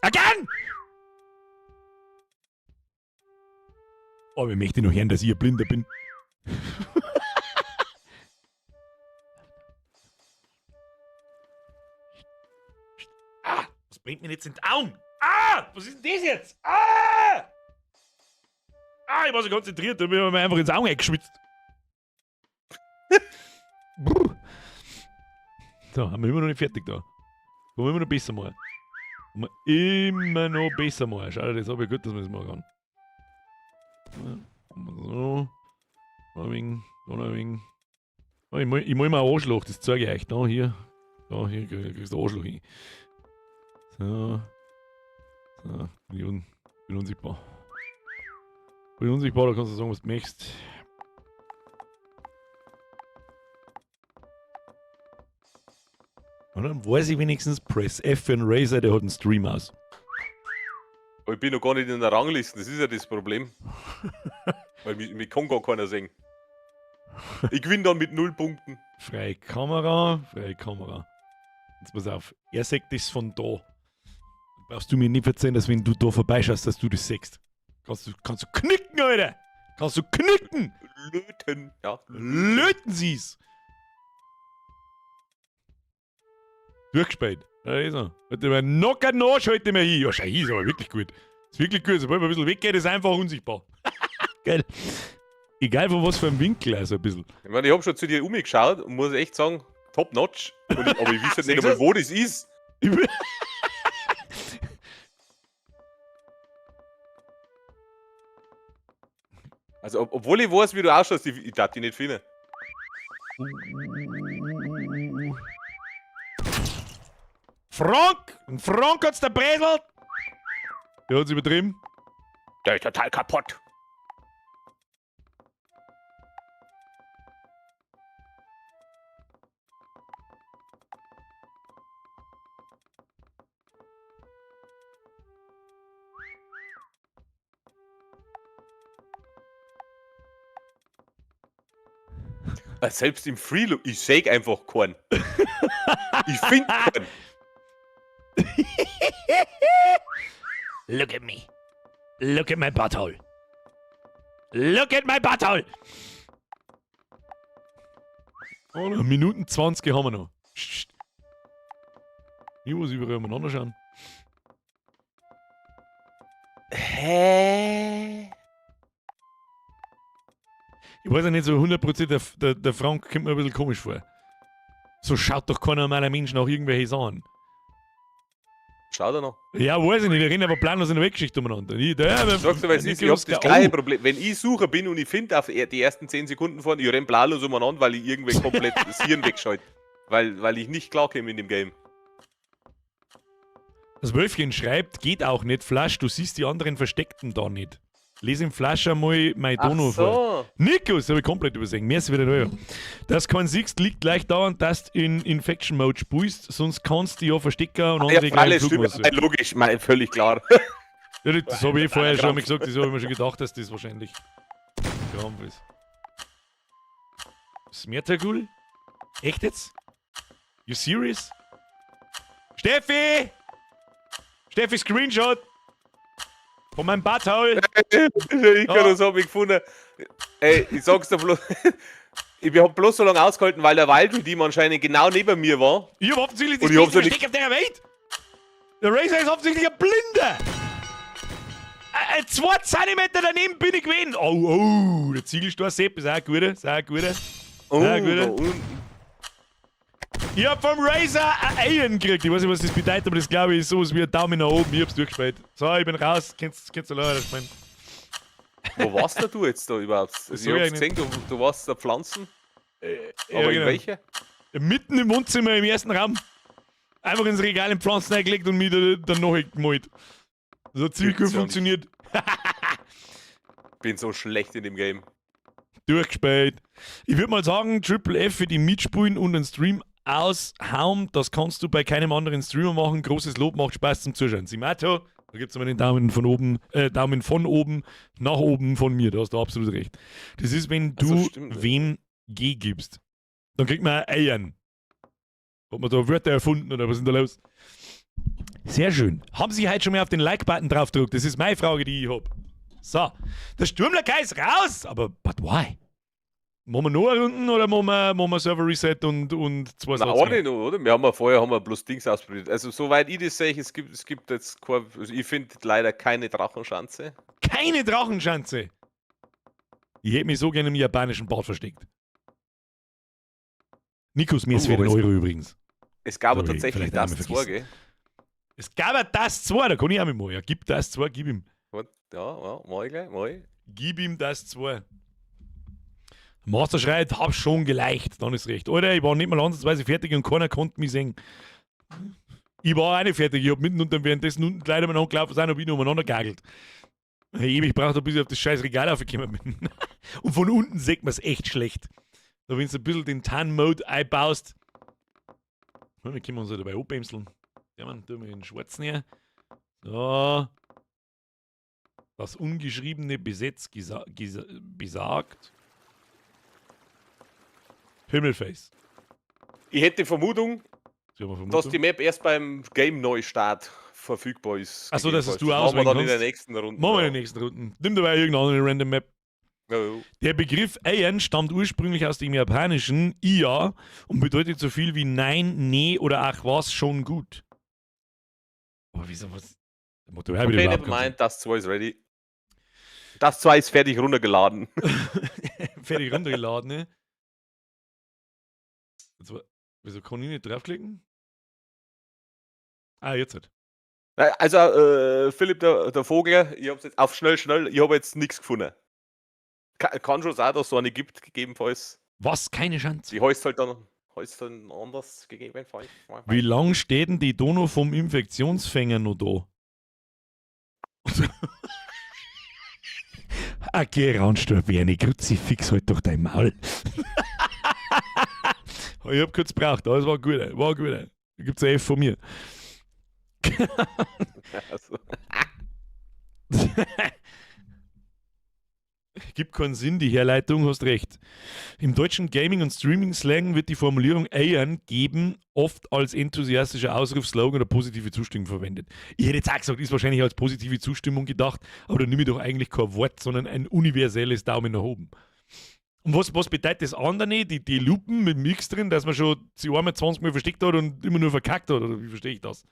Again! Aber ich möchte noch hören, dass ich ein Blinder bin. Ah, was bringt mir jetzt in die Augen? Ah, was ist denn das jetzt? Ah! Ah, ich war so konzentriert, da bin ich mir einfach ins Auge eingeschwitzt. So, haben wir immer noch nicht fertig da. Wollen wir immer noch besser machen. Wollen wir immer noch besser machen. Schau dir das an, wie gut, dass wir das machen kann. Ja, so. Da ein wenig, da noch ein wenig. Oh, ich mal mir einen Arschloch, das zeige ich euch. Da, hier. Da, hier kriegst du Arschloch hin. So. So, bin unsichtbar. Bin unsichtbar, da kannst du sagen, was du möchtest. Und dann weiß ich wenigstens, Press F für einen Razer, der hat einen Stream aus. Aber ich bin noch gar nicht in der Rangliste, das ist ja das Problem. Weil mich kann gar keiner sehen. Ich gewinne dann mit 0 Punkten. Freie Kamera, freie Kamera. Jetzt pass auf, er sagt das von da. Brauchst du mir nicht erzählen, dass wenn du da vorbeischaust, dass du das siehst. Kannst du knicken, Alter! Kannst du knicken! Löten, ja. Löten sie's! Durchgespielt. Da ist er. Hat der noch keinen Nachschalte mehr hin. Ja, schau, ist aber wirklich gut. Ist wirklich gut. Sobald man ein bisschen weggeht, ist einfach unsichtbar. Geil. Egal von was für einem Winkel, also ein bisschen. Ich meine, ich hab schon zu dir umgeschaut und muss echt sagen, top notch. Aber ich weiß halt nicht einmal, wo das ist. Also, obwohl ich weiß, wie du ausschaust, ich darf dich nicht finden. Frank! Und Frank hat's der Bresel! Der hat's übertrieben. Der ist total kaputt. Selbst im Freelook, ich seh einfach keinen. Ich find keinen. Look at me. Look at my butthole. Look at my butthole. Oh, noch Minuten 20 haben wir noch. Psst. Ich muss überall umeinander schauen. Hä? Ich weiß ja nicht so 100%, der Frank kommt mir ein bisschen komisch vor. So schaut doch kein normaler Mensch nach irgendwelchen Sachen. Schaut er noch. Ja, weiß ich nicht, ich renne aber planlos in der Weggeschichte umeinander. Ich, der, Sagst du, weil es ist, ich hab das gleiche Problem. Wenn ich Sucher bin und ich finde auf die ersten 10 Sekunden vorne, ich renn planlos umeinander, weil ich irgendwie komplett das Hirn wegschalte. Weil ich nicht klarkomme in dem Game. Das Wölfchen schreibt, geht auch nicht, Flasch, du siehst die anderen Versteckten da nicht. Lese im Flasch einmal mein Dono vor. Nikos, hab ich komplett übersehen. Mir ist wieder neu. Dass kein siehst, liegt gleich daran, dass du in Infection Mode spielst, sonst kannst du ja verstecken und Ja, andere freilich, kleinen stimmt. Ja, logisch, mein, völlig klar. Ja, das hab ich vorher schon mal gesagt, das hab ich mir schon gedacht, dass das wahrscheinlich Krampf ist. Smertagul? Echt jetzt? You serious? Steffi! Steffi, Screenshot! Von meinem Butthole! Ich kann das hab ich gefunden. Ey, ich sag's dir bloß. Ich hab bloß so lange ausgehalten, weil der Wild Redeem anscheinend genau neben mir war. Ich hab offensichtlich das Und ich hab's beste ja nicht Versteck auf der Welt! Der Razer ist offensichtlich ein Blinder! 2 Zentimeter daneben bin ich gewesen! Oh, oh, der Ziegelstein Sepp ist auch ein guter, ist auch ein guter. Oh, Ja, guter. da unten. Ich hab vom Razer ein Alien gekriegt. Ich weiß nicht, was das bedeutet, aber das glaube ich ist sowas wie ein Daumen nach oben. Ich hab's durchgespielt. So, ich bin raus. Kennst du leider spielen. Wo warst denn du jetzt da überhaupt? Also soll ich hab's ich gesehen, du warst da Pflanzen. Ja, Aber in genau. welcher? Mitten im Wohnzimmer im ersten Raum. Einfach ins Regal in Pflanzen reingelegt und mich dann noch gemalt. Das hat ziemlich gut Gibt's ja nicht. funktioniert. Bin so schlecht in dem Game. Durchgespielt. Ich würd mal sagen, Triple F für die Mitspielen und den Stream aushauen, das kannst du bei keinem anderen Streamer machen. Großes Lob, macht Spaß zum Zuschauen. Simato, da gibt's immer den Daumen von oben, Daumen von oben nach oben von mir. Da hast du absolut recht. Das ist, wenn Ach so, du stimmt, ja. wem G gibst. Dann kriegt man Eiern. Hat man da Wörter erfunden oder was ist denn da los? Sehr schön. Haben Sie heute schon mal auf den Like-Button drauf gedrückt? Das ist meine Frage, die ich hab. So, der Sturmlakai ist raus, aber but why? Machen wir noch eine Runde oder machen wir Server Reset und zwei Nein, Satz auch mehr? nicht noch, oder? Wir haben ja vorher haben wir bloß Dings ausprobiert. Also, soweit ich das sehe, es gibt jetzt kein, also ich finde leider keine Drachenschanze. Keine Drachenschanze! Ich hätte mich so gerne im japanischen Bad versteckt. Nikos, mir ist Oh, wieder aber ein es Euro übrigens. Es gab Sorry, tatsächlich vielleicht einmal das 2, vergessen. gell? Es gab ja das 2, da kann ich auch mitmachen. Ja, gib das 2, gib ihm. Ja, ja, mach ich gleich, mach ich. Gib ihm das 2. Master schreit, hab schon geleicht, dann ist recht. Alter, ich war nicht mal ansatzweise fertig und keiner konnte mich sehen. Ich war auch nicht fertig, ich hab mitten unter währenddessen unten gleich umeinander gelaufen sind, hab ich noch umeinander gagelt. Hey, ewig braucht, bis ich auf das scheiß Regal aufgekommen bin. Und von unten sieht man's echt schlecht. Da, wenn du ein bisschen den Tan-Mode einbaust. Ja, wir können uns ja dabei abbremseln. Ja, man, tun wir den schwarzen her. So. Das ungeschriebene Gesetz besagt. Pimmelface. Ich hätte die Vermutung, Sie haben eine Vermutung? dass die Map erst beim Game-Neustart verfügbar ist. Ach so, dass es du Machen wir dann in auswählen der kannst. nächsten Runde. Machen wir in der nächsten Runde. Nimm dabei irgendeine andere Random Map. Ja, ja. Der Begriff Eiern stammt ursprünglich aus dem japanischen Iya und bedeutet so viel wie Nein, Nee oder Ach was, schon gut. Aber wieso was? Der macht doch auch wieder Okay, überhaupt never keinen mind, das 2 ist ready. Das 2 ist fertig runtergeladen. Sinn. Fertig runtergeladen, ne? Jetzt, wieso kann ich nicht draufklicken? Ah, jetzt halt. Also, Philipp, der Vogel, ich hab's jetzt auf schnell, schnell, ich hab jetzt nichts gefunden. Kann schon sein, dass es so eine gibt, gegebenenfalls. Was? Keine Chance. Die heißt halt dann, heißt dann anders, gegebenenfalls. Wie lang steht denn die Dono vom Infektionsfänger noch da? Okay, Raundstorf, wie eine Kruzifix halt doch dein Maul. Ich hab kurz gebraucht, aber es war gut, war gut. Da gibt's ein F von mir. Also. Gibt keinen Sinn, die Herleitung, hast recht. Im deutschen Gaming- und Streaming-Slang wird die Formulierung Eiern geben oft als enthusiastischer Ausruf, Slogan oder positive Zustimmung verwendet. Ich hätte jetzt auch gesagt, ist wahrscheinlich als positive Zustimmung gedacht, aber da nehme ich doch eigentlich kein Wort, sondern ein universelles Daumen nach oben. Und was bedeutet das andere, die Lupen mit dem X drin, dass man schon sie einmal 20 Mal versteckt hat und immer nur verkackt hat, oder wie verstehe ich das?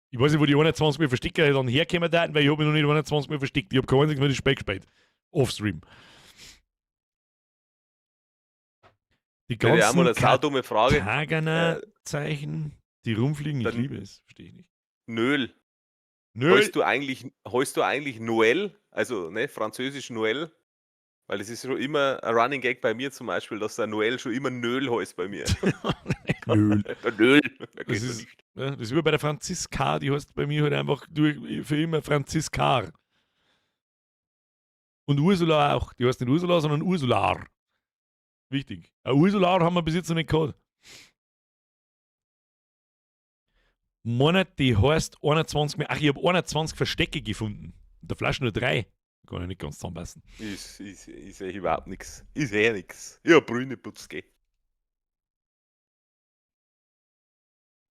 Ich weiß nicht, wo die 21 Mal Verstecker dann herkommen daten, weil ich habe mich noch nicht 21 Mal versteckt. Ich habe kein einziges Mal das Spiel gespielt. Offstream. Die Hätte ich auch mal ganzen eine saudumme Frage. Katagana-Zeichen, die rumfliegen, ich dann- liebe es. Verstehe ich nicht. Nöl. Nö. Heißt du eigentlich Noël? Also, ne, französisch Noël? Weil es ist schon immer ein Running Gag bei mir zum Beispiel, dass der Noël schon immer Nöl heißt bei mir. Nöl. Der Nöl. Der Das geht doch ist, nicht. ja, das ist wie bei der Franziska, die heißt bei mir halt einfach durch, für immer Franziskar. Und Ursula auch. Die heißt nicht Ursula, sondern Ursular. Wichtig. Ein Ursular haben wir bis jetzt noch nicht gehabt. Monat, die heißt 21 mehr. Ach, ich hab 21 Verstecke gefunden. In der Flasche nur 3. Kann ich nicht ganz zusammenpassen. Ist eh überhaupt nix. Ist eh nix. Ja, Brüne putz, geh.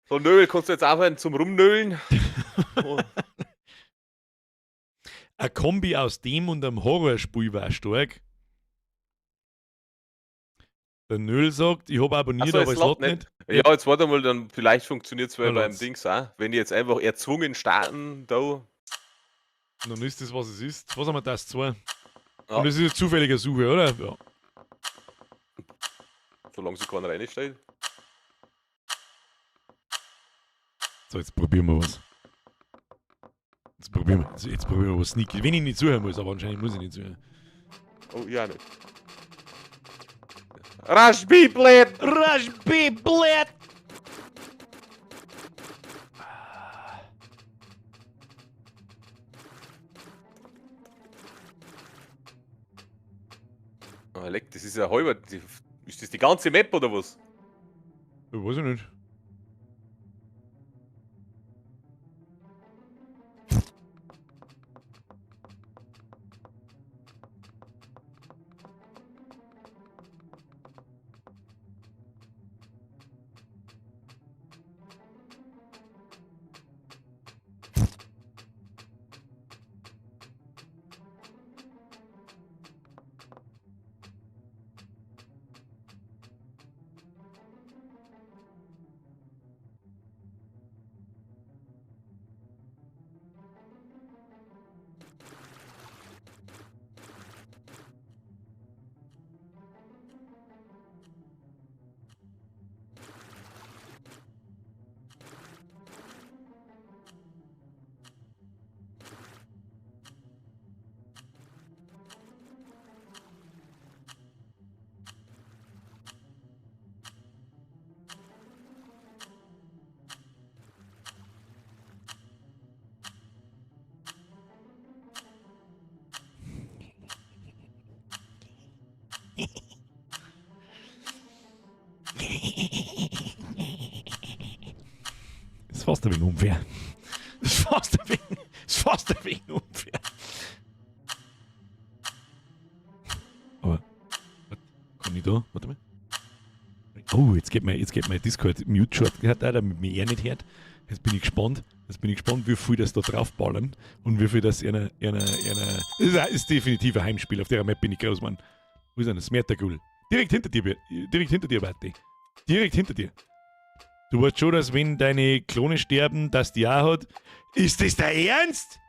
So, Nöl, kannst du jetzt aufhören zum Rumnölen? Oh. Ein Kombi aus dem und einem Horrorspiel war stark. Der Nöl sagt, ich hab abonniert, Ach so, aber es es lädt lädt nicht. Ja, jetzt warte mal, dann vielleicht funktioniert's Dann beim lädt's. Dings auch. Wenn die jetzt einfach erzwungen starten, da. Und dann ist das, was es ist. Was haben wir das? 2? Ja. Und das ist eine zufällige Suche, oder? Ja. Solange sich keiner reinstellt. So, jetzt probieren wir was. Jetzt probieren wir, jetzt probieren wir was sneaky. Wenn ich nicht zuhören muss, aber anscheinend muss ich nicht zuhören. Oh, ja nicht. Rush B, Blade! Rush B, Blade! Oh, leck, das ist ja halber. Ist das die ganze Map oder was? Ich weiß ich nicht. ist fast ein wenig unfair. Das ist fast ein wenig, das ist fast ein wenig unfair. Aber, warte, kann ich da? Warte mal. Oh, jetzt geht mein Discord Mute Short, damit mich er nicht hört. Jetzt bin ich gespannt. Jetzt bin ich gespannt, wie viel das da draufballern und wie viel das einer. Das ist definitiv ein Heimspiel. Auf der Map bin ich groß, Mann. Wo ist denn das? Smertergul. Direkt hinter dir, Barty. Direkt hinter dir. Du weißt schon, dass wenn deine Klone sterben, dass die auch hat. Ist das der Ernst?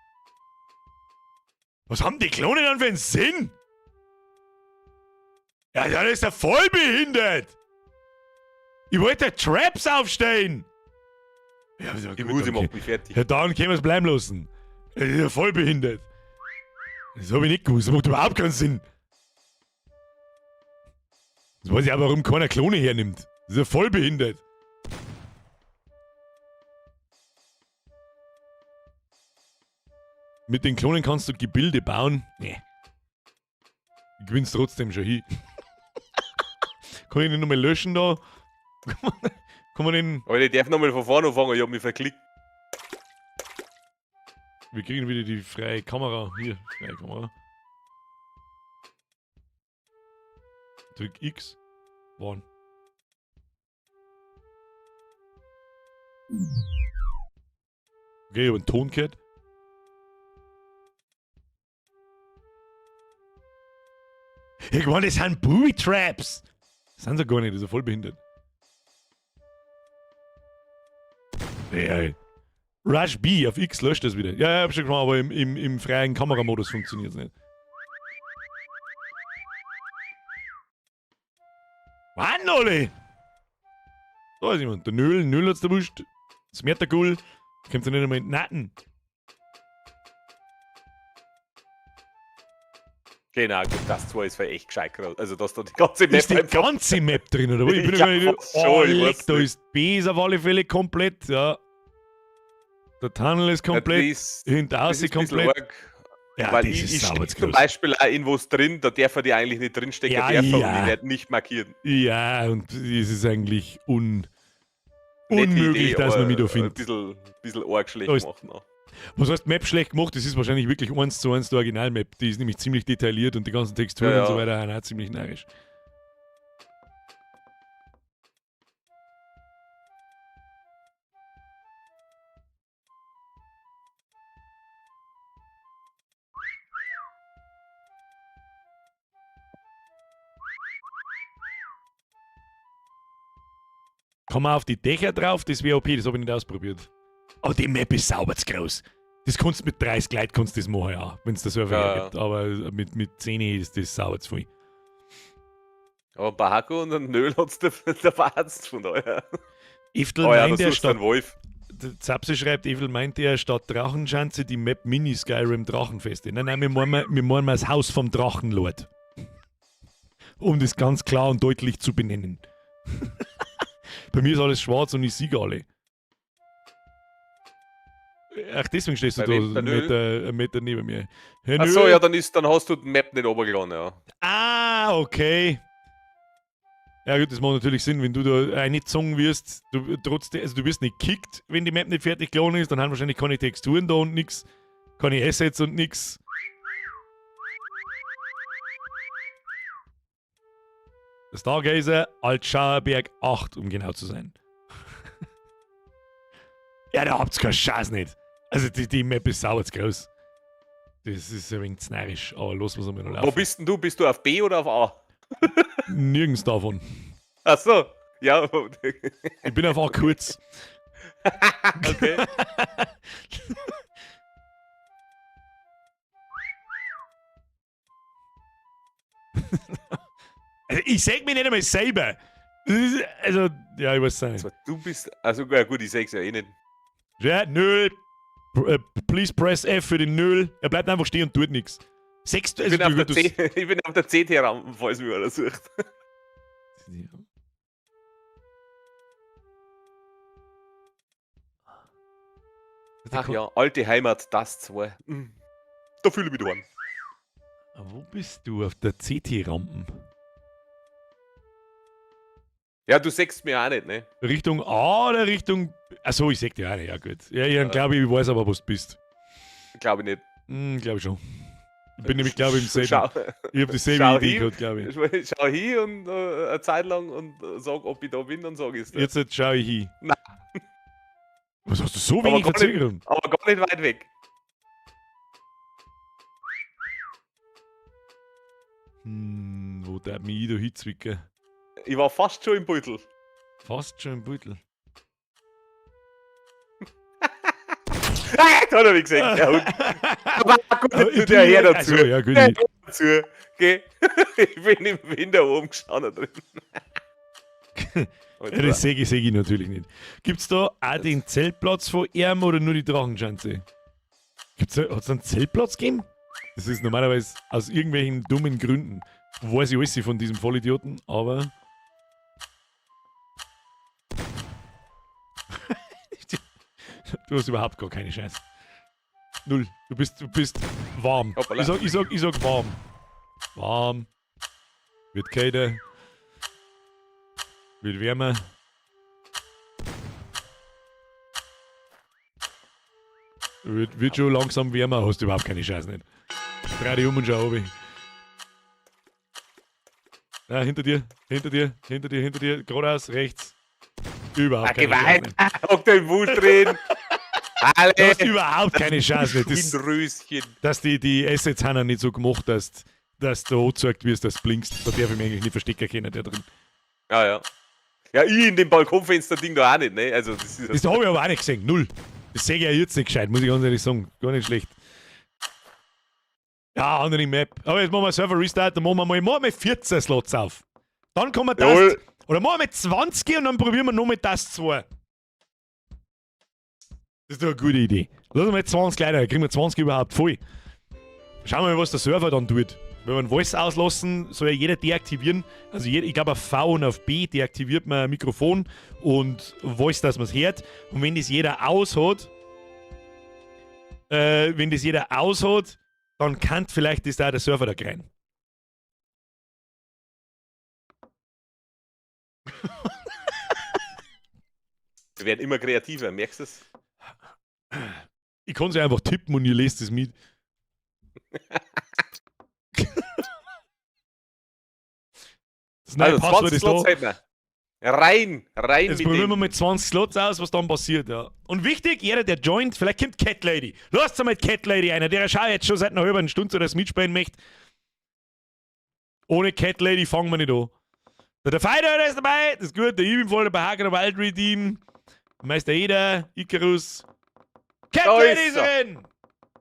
Was haben die Klone dann für einen Sinn? Ja, dann ist er voll behindert. Ich wollte Traps aufstellen. Ja, die Musik macht mich fertig. Ja, dann können wir es bleiben lassen. Das ist ja voll behindert. Das habe ich nicht gewusst. Das macht überhaupt keinen Sinn. Das weiß ich auch, warum keiner Klone hernimmt. Das ist ja voll behindert. Mit den Klonen kannst du Gebilde bauen. Nee. Ich gewinn's trotzdem schon hin. Kann ich den nochmal löschen da? Kann man den. Aber ich darf nochmal von vorne anfangen, ich hab mich verklickt. Wir kriegen wieder die freie Kamera. Hier, freie Kamera. Drück X. One. Okay, ich hab einen Ton gehört. Ich meine, das sind Booby Traps. Das sind sie gar nicht, das ist ja voll behindert. Ja. Rush B auf X löscht das wieder. Ja, ja, hab schon gemacht, aber im freien Kameramodus funktioniert es nicht. Mann, Olli! Da ist jemand. Der Nöl hat's erwischt. Das Mertergul. Kommt ja nicht einmal in den Nacken. Genau, gut, das zwei ist echt gescheit gerade. Also, dass da die ganze Map ist die ganze Map drin, oder? Ich bin ja, gar nicht. Oh, schon, leck, da ist B ist auf alle Fälle komplett, ja. Der Tunnel ist komplett, ja, hinter ist komplett. Arg, ja, weil das ich stecke zum Beispiel auch in was drin, da darf er die eigentlich nicht drinstecken, ja, darf er ja. Und die werden nicht markiert. Ja, und es ist eigentlich unmöglich, Idee, dass man mich da findet. Ein bisschen arg schlecht gemacht. Noch. Was heißt Map schlecht gemacht? Das ist wahrscheinlich wirklich 1:1 die Original-Map. Die ist nämlich ziemlich detailliert und die ganzen Texturen ja, und so weiter sind auch ziemlich narrisch. Kann man auf die Dächer drauf? Das wäre OP, das habe ich nicht ausprobiert. Aber die Map ist sauber zu groß. Das kannst du mit 30 Leuten kannst das machen, ja, wenn es das Server ja, gibt. Aber mit 10 ist das sauber zu viel. Aber Baku und ein Nöl hat's der Arzt von daher. Eftel meint er statt. Wolf. Zapse schreibt, Eftel meint er statt Drachenschanze die Map Mini Skyrim Drachenfeste. Nein, nein, wir meinen das Haus vom Drachenlord. Um das ganz klar und deutlich zu benennen. Bei mir ist alles schwarz und ich siege alle. Ach, deswegen stehst du da einen Meter neben mir. Achso, ja, dann hast du die Map nicht runtergeladen, ja. Ah, okay. Ja gut, das macht natürlich Sinn, wenn du da reingezogen wirst, du, trotzdem, also du wirst nicht gekickt, wenn die Map nicht fertig geladen ist, dann haben wahrscheinlich keine Texturen da und nix, keine Assets und nix. Der Stargazer, Altschauerberg 8, um genau zu sein. Ja, da habt's keine Chance nicht. Also die Map ist sauer zu groß. Das ist ein wenig närrisch, aber los, was wir noch laufen. Wo bist denn du? Bist du auf B oder auf A? Nirgends davon. Ach so, ja. Ich bin auf A kurz. Okay. Also ich seh mich nicht einmal selber. Also, ja, ich weiß es nicht. Also, du bist, also ja, gut, ich seh's ja eh nicht. Ja, Nöl. Please press F für den Nöl. Er bleibt einfach stehen und tut nichts. Ich bin auf der CT-Rampe, falls mich einer sucht. Ach ja, alte Heimat, das zwei. Da fühle ich mich daheim. Wo bist du auf der CT-Rampen? Ja, du siehst mir auch nicht, ne? Richtung A oder Richtung. Achso, ich seh dich auch nicht, ja gut. Ja, ich glaube, ich weiß aber, wo du bist. Glaube ich nicht. Hm, glaube ich schon. Ich bin nämlich, glaube ich, im selben. Schau, Ich habe dieselbe schau Idee hin. gehabt, glaube ich. Schau hin und eine Zeit lang und sag, ob ich da bin, dann sag ich's dir. Jetzt schaue ich hin. Nein. Was hast du so Aber wenig gar nicht- Verzögerung? Aber gar nicht weit weg. Hm, wo darf mich ich da hinzwicken? Ich war fast schon im Beutel. Fast schon im Beutel. Ah, da hat er mich gesehen, der Hund. Aber gut, Aber ich tut der her dazu. Also, ja, gut. Der Ich, Herr dazu. Okay. Ich bin im Winter oben gestanden drin. ja, das sehe ich, seh ich natürlich nicht. Gibt es da auch den Zeltplatz von ihm oder nur die Drachenschanze? Hat es einen Zeltplatz gegeben? Das ist normalerweise aus irgendwelchen dummen Gründen. Weiß ich alles von diesem Vollidioten, aber. Du hast überhaupt gar keine Chance. Null. Du bist warm. Hoppala. Ich sag warm. Warm. Wird kälter. Wird wärmer. Wird schon langsam wärmer, hast du überhaupt keine Chance nicht. Dreh dich um und schau runter. Na, hinter dir, hinter dir, hinter dir, hinter dir, geradeaus, rechts. Überhaupt Ah, keine Chance nicht. Gewalt. Hockt da im Busch drin. Alle. Du hast überhaupt keine Chance nicht. Das, Röschen. dass die Assets haben ja nicht so gemacht, dass du angezeigt wirst, dass du blinkst. Da darf ich mich eigentlich nicht verstecken können, der drin. Ja, ja. Ja, ich in dem Balkonfenster-Ding da auch nicht, ne? Also, das ist Das habe ich aber auch nicht gesehen. Null. Das sehe ich ja jetzt nicht gescheit, muss ich ganz ehrlich sagen. Gar nicht schlecht. Ja, andere Map. Aber jetzt machen wir Server Restart, dann machen wir mal 14 Slots auf. Dann kommen wir das. Jawohl. Oder machen wir 20 und dann probieren wir nur mit das 2. Das ist doch eine gute Idee. Lass mal 20 Leute, dann kriegen wir 20 überhaupt voll. Schauen wir mal, was der Server dann tut. Wenn wir einen Voice auslassen, soll ja jeder deaktivieren. Also jeder, ich glaube auf V und auf B deaktiviert man ein Mikrofon und Voice, dass man es hört. Und wenn das jeder aus hat, dann kann vielleicht das da der Server da rein. Wir werden immer kreativer, merkst du es? Ich kann es ja einfach tippen und ihr lest es mit. Das neue Also, Passwort 20 ist da. Slots hätten wir. Rein, rein Jetzt mit probieren wir dem. mit 20 Slots aus, was dann passiert, ja. Und wichtig, jeder, der joint, vielleicht kommt Cat Lady. Lasst einmal Cat Lady einer, der schaut jetzt schon seit einer halben Stunde so, dass mitspielen möchte. Ohne Cat Lady fangen wir nicht an. Der Fighter ist dabei, das ist gut, der Ibim voll dabei, Hager Wild Redeem, Meister Eder, Icarus. Cat Da Lady ist ist er. drin!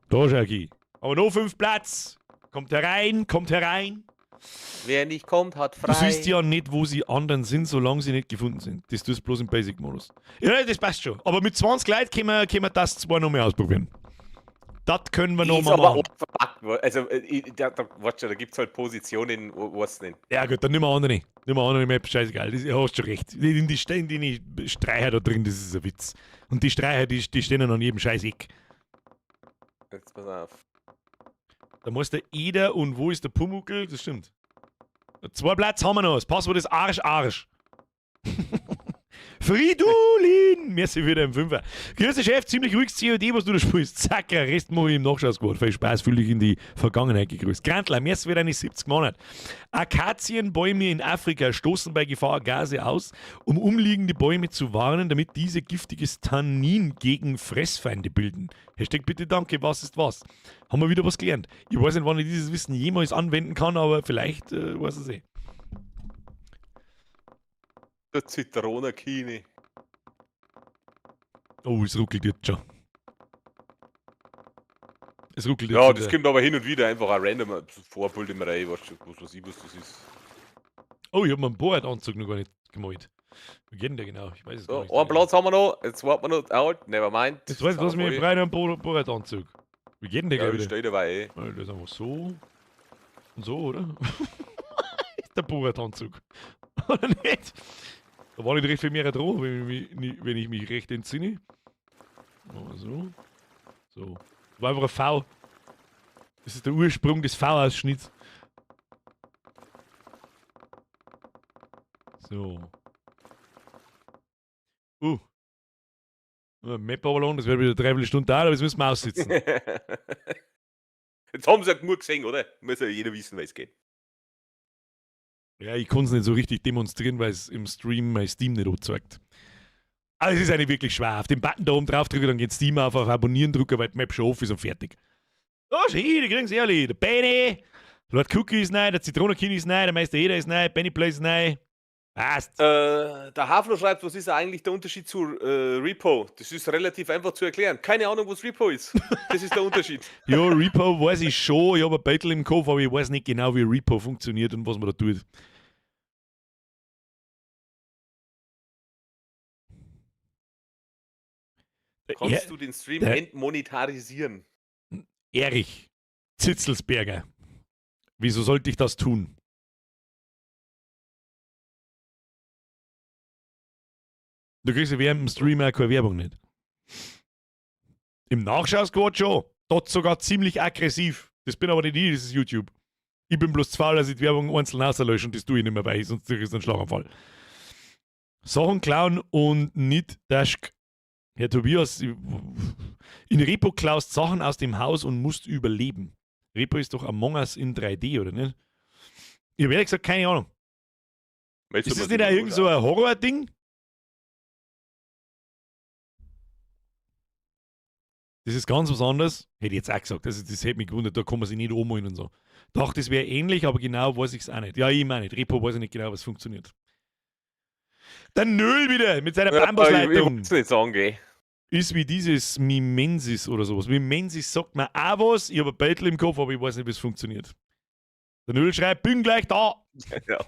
Da, Jackie. Aber nur 5 Platz. Kommt herein, kommt herein. Wer nicht kommt, hat frei. Du siehst ja nicht, wo sie anderen sind, solange sie nicht gefunden sind. Das tust du bloß im Basic-Modus. Ja, das passt schon. Aber mit 20 Leuten können wir das zwar noch mehr ausprobieren. Das können wir noch Ist mal aber machen. auch verpackt. Also, da, weißt du, da gibt es halt Positionen, wo, weiß nicht. Ja gut, dann nimm wir andere. Nimm wir andere Map, scheißegal. Das, ja, hast schon recht. Die Streicher da drin, das ist ein Witz. Und die Streicher, die stehen dann an jedem scheiß Eck. Jetzt pass auf. Da muss der Eder und wo ist der Pumuckl? Das stimmt. 2 Platz haben wir noch. Das Passwort ist Arsch, Arsch. Fridolin! Merci wieder im Fünfer. Grüß dich, Chef. Ziemlich ruhiges COD, was du da spielst. Zack, Rest mach ich im Nachschau-Squad. Viel Spaß, fühl dich in die Vergangenheit gegrüßt. Grantler, merci für deine 70 Monate. Akazienbäume in Afrika stoßen bei Gefahr Gase aus, um umliegende Bäume zu warnen, damit diese giftiges Tannin gegen Fressfeinde bilden. Hashtag bitte danke, was ist was? Haben wir wieder was gelernt. Ich weiß nicht, wann ich dieses Wissen jemals anwenden kann, aber vielleicht weiß es eh. Der Zitronenkini. Oh, es ruckelt jetzt schon. Es ruckelt jetzt Ja, schon das wieder. kommt aber hin und wieder einfach ein random Vorbild im Reihe, weißt du, was weiß ich, was das ist. Oh, ich hab mir einen Borat-Anzug noch gar nicht gemalt. Wie geht denn der genau? Ich weiß es gar So, nicht. einen Platz haben wir noch, jetzt warten wir noch. Oh, never mind. Jetzt weiß ich, was Sind mir wir brauche einen Borat-Anzug. Wie geht denn der voll. Ja, gleich ich wieder? stehe dabei, eh. Ja, das ist einfach so. Und so, oder? Ist der Borat-Anzug. Oder nicht? Da war nicht recht viel mehr dran, wenn ich mich recht entsinne. Machen wir so. So. Das war einfach ein V. Das ist der Ursprung des V-Ausschnitts. So. Map runterladen, das wird wieder dreiviertel Stunde dauern, aber das müssen wir aussitzen. Jetzt haben sie ja genug gesehen, oder? Muss ja jeder wissen, wie es geht. Ja, ich kann es nicht so richtig demonstrieren, weil es im Stream mein Steam nicht anzeigt. Aber es ist eigentlich wirklich schwer. Auf den Button da oben drauf drücken, dann geht Steam auf Abonnieren drücken, weil die Map schon off ist und fertig. Oh, schön, die kriegen sie alle. Der Benny, Lord Cookie ist neu, der Zitronenkind ist neu, der Meister Eder ist neu, Benny Play ist neu. Passt. Der Hafler schreibt, was ist eigentlich der Unterschied zu Repo? Das ist relativ einfach zu erklären. Keine Ahnung, was Repo ist. Das ist der Unterschied. Ja, Repo weiß ich schon. Ich habe ein Battle im Kopf, aber ich weiß nicht genau, wie Repo funktioniert und was man da tut. Kannst du den Stream entmonetarisieren? Erich Zitzelsberger. Wieso sollte ich das tun? Du kriegst ja während dem Stream auch keine Werbung nicht. Im Nachschau-Squad schon. Dort sogar ziemlich aggressiv. Das bin aber nicht ich, das ist YouTube. Ich bin bloß zu faul, dass ich die Werbung einzeln rauslösche und das tue ich nicht mehr, weil ich sonst krieg ich einen Schlaganfall. Sachen klauen und nicht das. Herr Tobias, in Repo klaust Sachen aus dem Haus und musst überleben. Repo ist doch Among Us in 3D, oder nicht? Ich habe ehrlich gesagt keine Ahnung. Möchtest Ist du das mal nicht auch die irgend so ein Horror-Ding? Das ist ganz was anderes. Hätte ich jetzt auch gesagt. Also das hätte mich gewundert, da kann man sich nicht umholen und so. Dachte, das wäre ähnlich, aber genau weiß ich es auch nicht. Ja, ich meine nicht. Repo weiß ich nicht genau, was funktioniert. Der Nöl wieder mit seiner Ja, ich Bambusleitung. wollte es nicht sagen, gell. Ist wie dieses Mimensis oder sowas. Mimensis sagt mir auch was. Ich habe ein Battle im Kopf, aber ich weiß nicht, wie es funktioniert. Der Nöl schreibt, bin gleich da. Ja.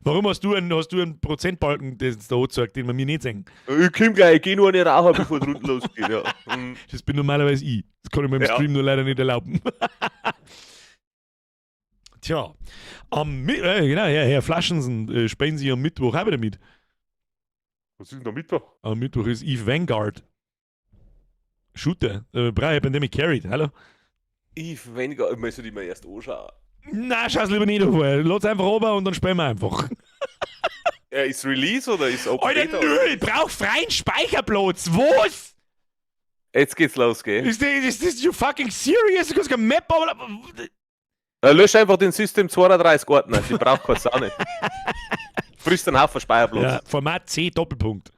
Warum hast du einen Prozentbalken, den es da anzeigt, den wir mir nicht sehen? Ich komm gleich, ich geh nur eine rauchen, bevor es drunten losgeht. Ja. Mhm. Das bin normalerweise ich. Das kann ich mir im Ja. Stream nur leider nicht erlauben. Tja, genau, Herr Flaschensen, spielen Sie am Mittwoch auch wieder mit. Was ist denn der Mittwoch? Am Mittwoch ist Eve Vanguard. Shooter. Brauche ich Pandemic Carried. Hallo? Eve Vanguard, ich möchte die mal erst anschauen. Na, schau's lieber nicht auf. Lass einfach runter und dann spielen wir einfach. Ja, ist Release oder ist Open Alter, Beta? nö, ich brauch freien Speicherplatz. Was? Jetzt geht's los, gell? Ist das you fucking serious? Du kannst keine Map aber. Lösch einfach den System 32 Ordner, die braucht keine Sau nicht. Frisst einen Haufen Speicherplatz. Ja, Format C, Doppelpunkt.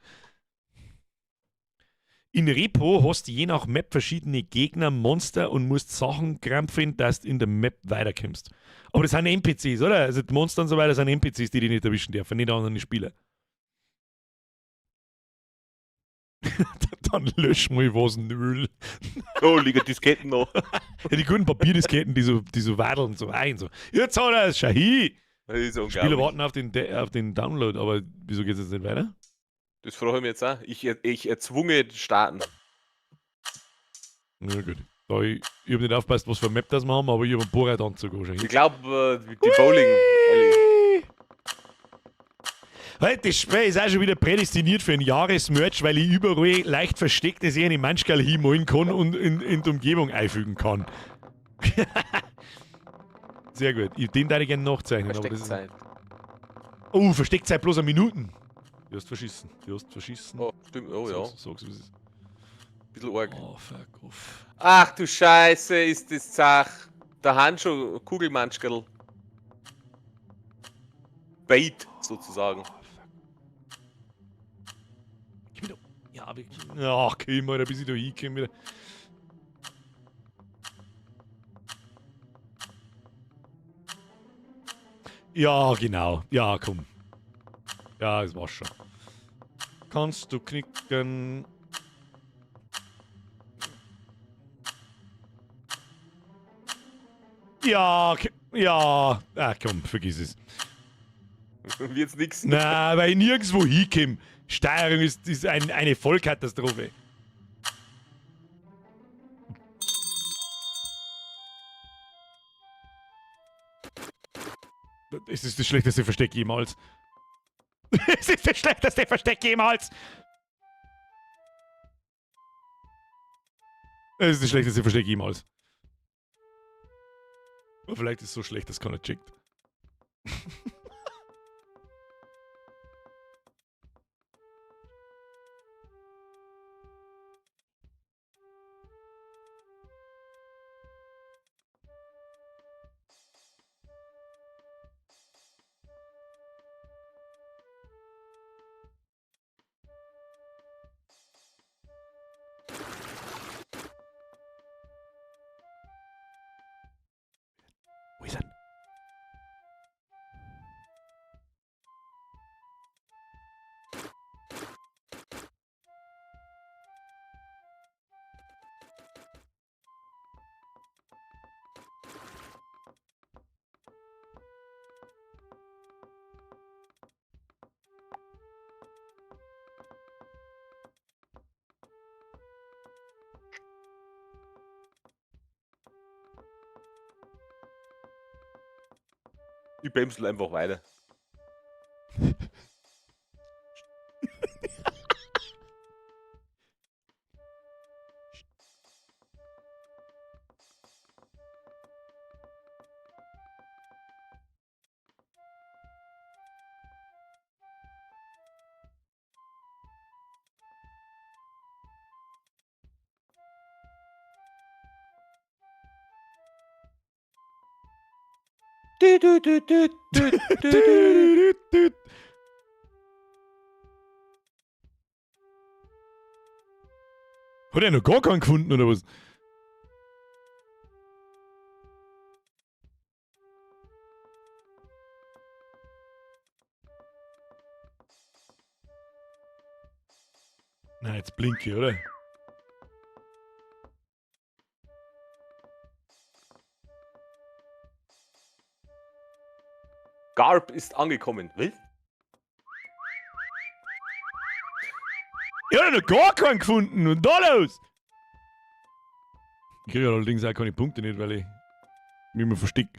In Repo hast du je nach Map verschiedene Gegner, Monster und musst Sachen krampfen, dass du in der Map weiterkommst. Aber das sind NPCs, oder? Also die Monster und so weiter sind NPCs, die dich nicht erwischen dürfen, nicht andere Spieler. Dann lösch mal was, Nöl. Oh, liegen Disketten noch. Ja, die guten Papierdisketten, die so wadeln, so ein. So. Jetzt hat er es, schau hin. Das ist unglaublich. Spieler warten auf den Download, aber wieso geht es jetzt nicht weiter? Das frage ich mich jetzt auch. Ich erzwunge starten. Na gut. Da ich hab nicht aufgepasst, was für eine Map das wir haben, aber ich hab einen Bohrrad-Anzug wahrscheinlich. Ich glaub, die Bowling. Halt, das Spiel ist auch schon wieder prädestiniert für ein Jahresmerch, weil ich überall leicht verstecktes eine Manschgal hinmalen kann und in die Umgebung einfügen kann. Sehr gut. Den würde ich gerne nachzeichnen. Aber das ist Versteckt Oh, Versteckzeit bloß eine Minuten. Du hast verschissen. Du hast verschissen. Oh, stimmt. Oh ja. Sag's, wie es ist. Bisschen arg. Oh, fuck off. Ach du Scheiße, ist das zach. Der Handschuh, Kugelmanschkerl. Bait, sozusagen. Oh, fuck. Komm wieder. Ja, aber ich, ach, komm mal, bis ich da hinkomme wieder. Ja, genau. Ja, komm. Ja, das war's schon. Kannst du knicken? Ja, ja. Ach komm, vergiss es. Wird's nix. Na, weil ich nirgendwo hinkomme. Steuerung ist eine Vollkatastrophe. Es ist das schlechteste Versteck jemals. Es ist das schlechteste Versteck jemals. Es ist das schlechteste Versteck jemals. Aber vielleicht ist es so schlecht, dass keiner checkt. Ich bremsel einfach weiter. Du, du, du, du, du, du, du. Hat er noch gar keinen gefunden oder was? Na, jetzt blinke ich, oder? Garp ist angekommen. Will? Ich hab noch gar keinen gefunden. Und da los! Ich kriege allerdings auch keine Punkte nicht, weil ich mich immer versteck.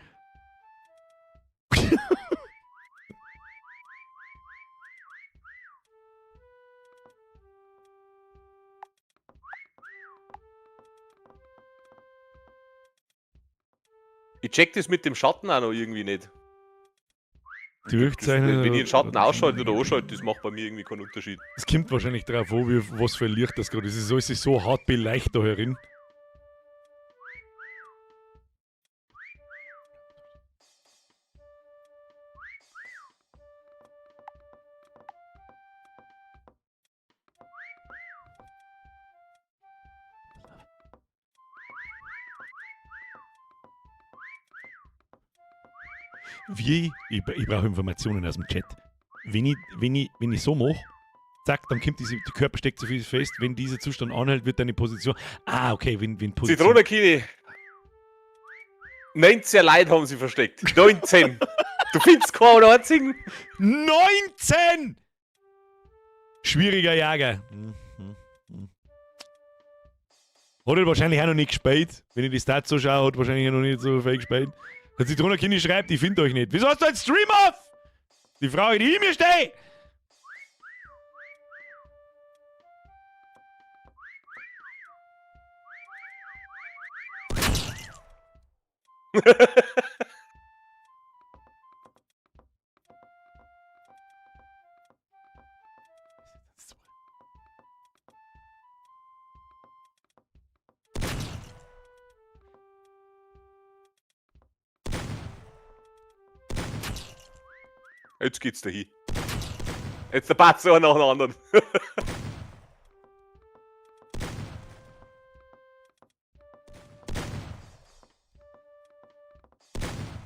Ich check das mit dem Schatten auch noch irgendwie nicht. Die Rückzeichen. Wenn ich den Schatten ausschalte oder anschalte, das macht bei mir irgendwie keinen Unterschied. Es kommt wahrscheinlich drauf an, wie, was für ein Licht das gerade ist. Es ist alles so hart beleicht da herin. Wie, ich brauche Informationen aus dem Chat. Wenn ich so mache, zack, dann kommt diese, der Körper steckt zu viel fest. Wenn dieser Zustand anhält, wird deine Position. Ah, okay, wenn Position. Zitronenkini! 19 Leute haben sie versteckt. 19! Du findest keinen einzigen! 19! Schwieriger Jager. Hat er wahrscheinlich auch noch nicht gespielt. Wenn ich die Stats so schaue, hat wahrscheinlich auch noch nicht so viel gespielt. Der Zitronenkini schreibt, ich finde euch nicht. Wieso hast du einen Stream auf? Die Frage, die ich mir stelle! Jetzt geht's da hin. Jetzt der Patzer nach dem anderen.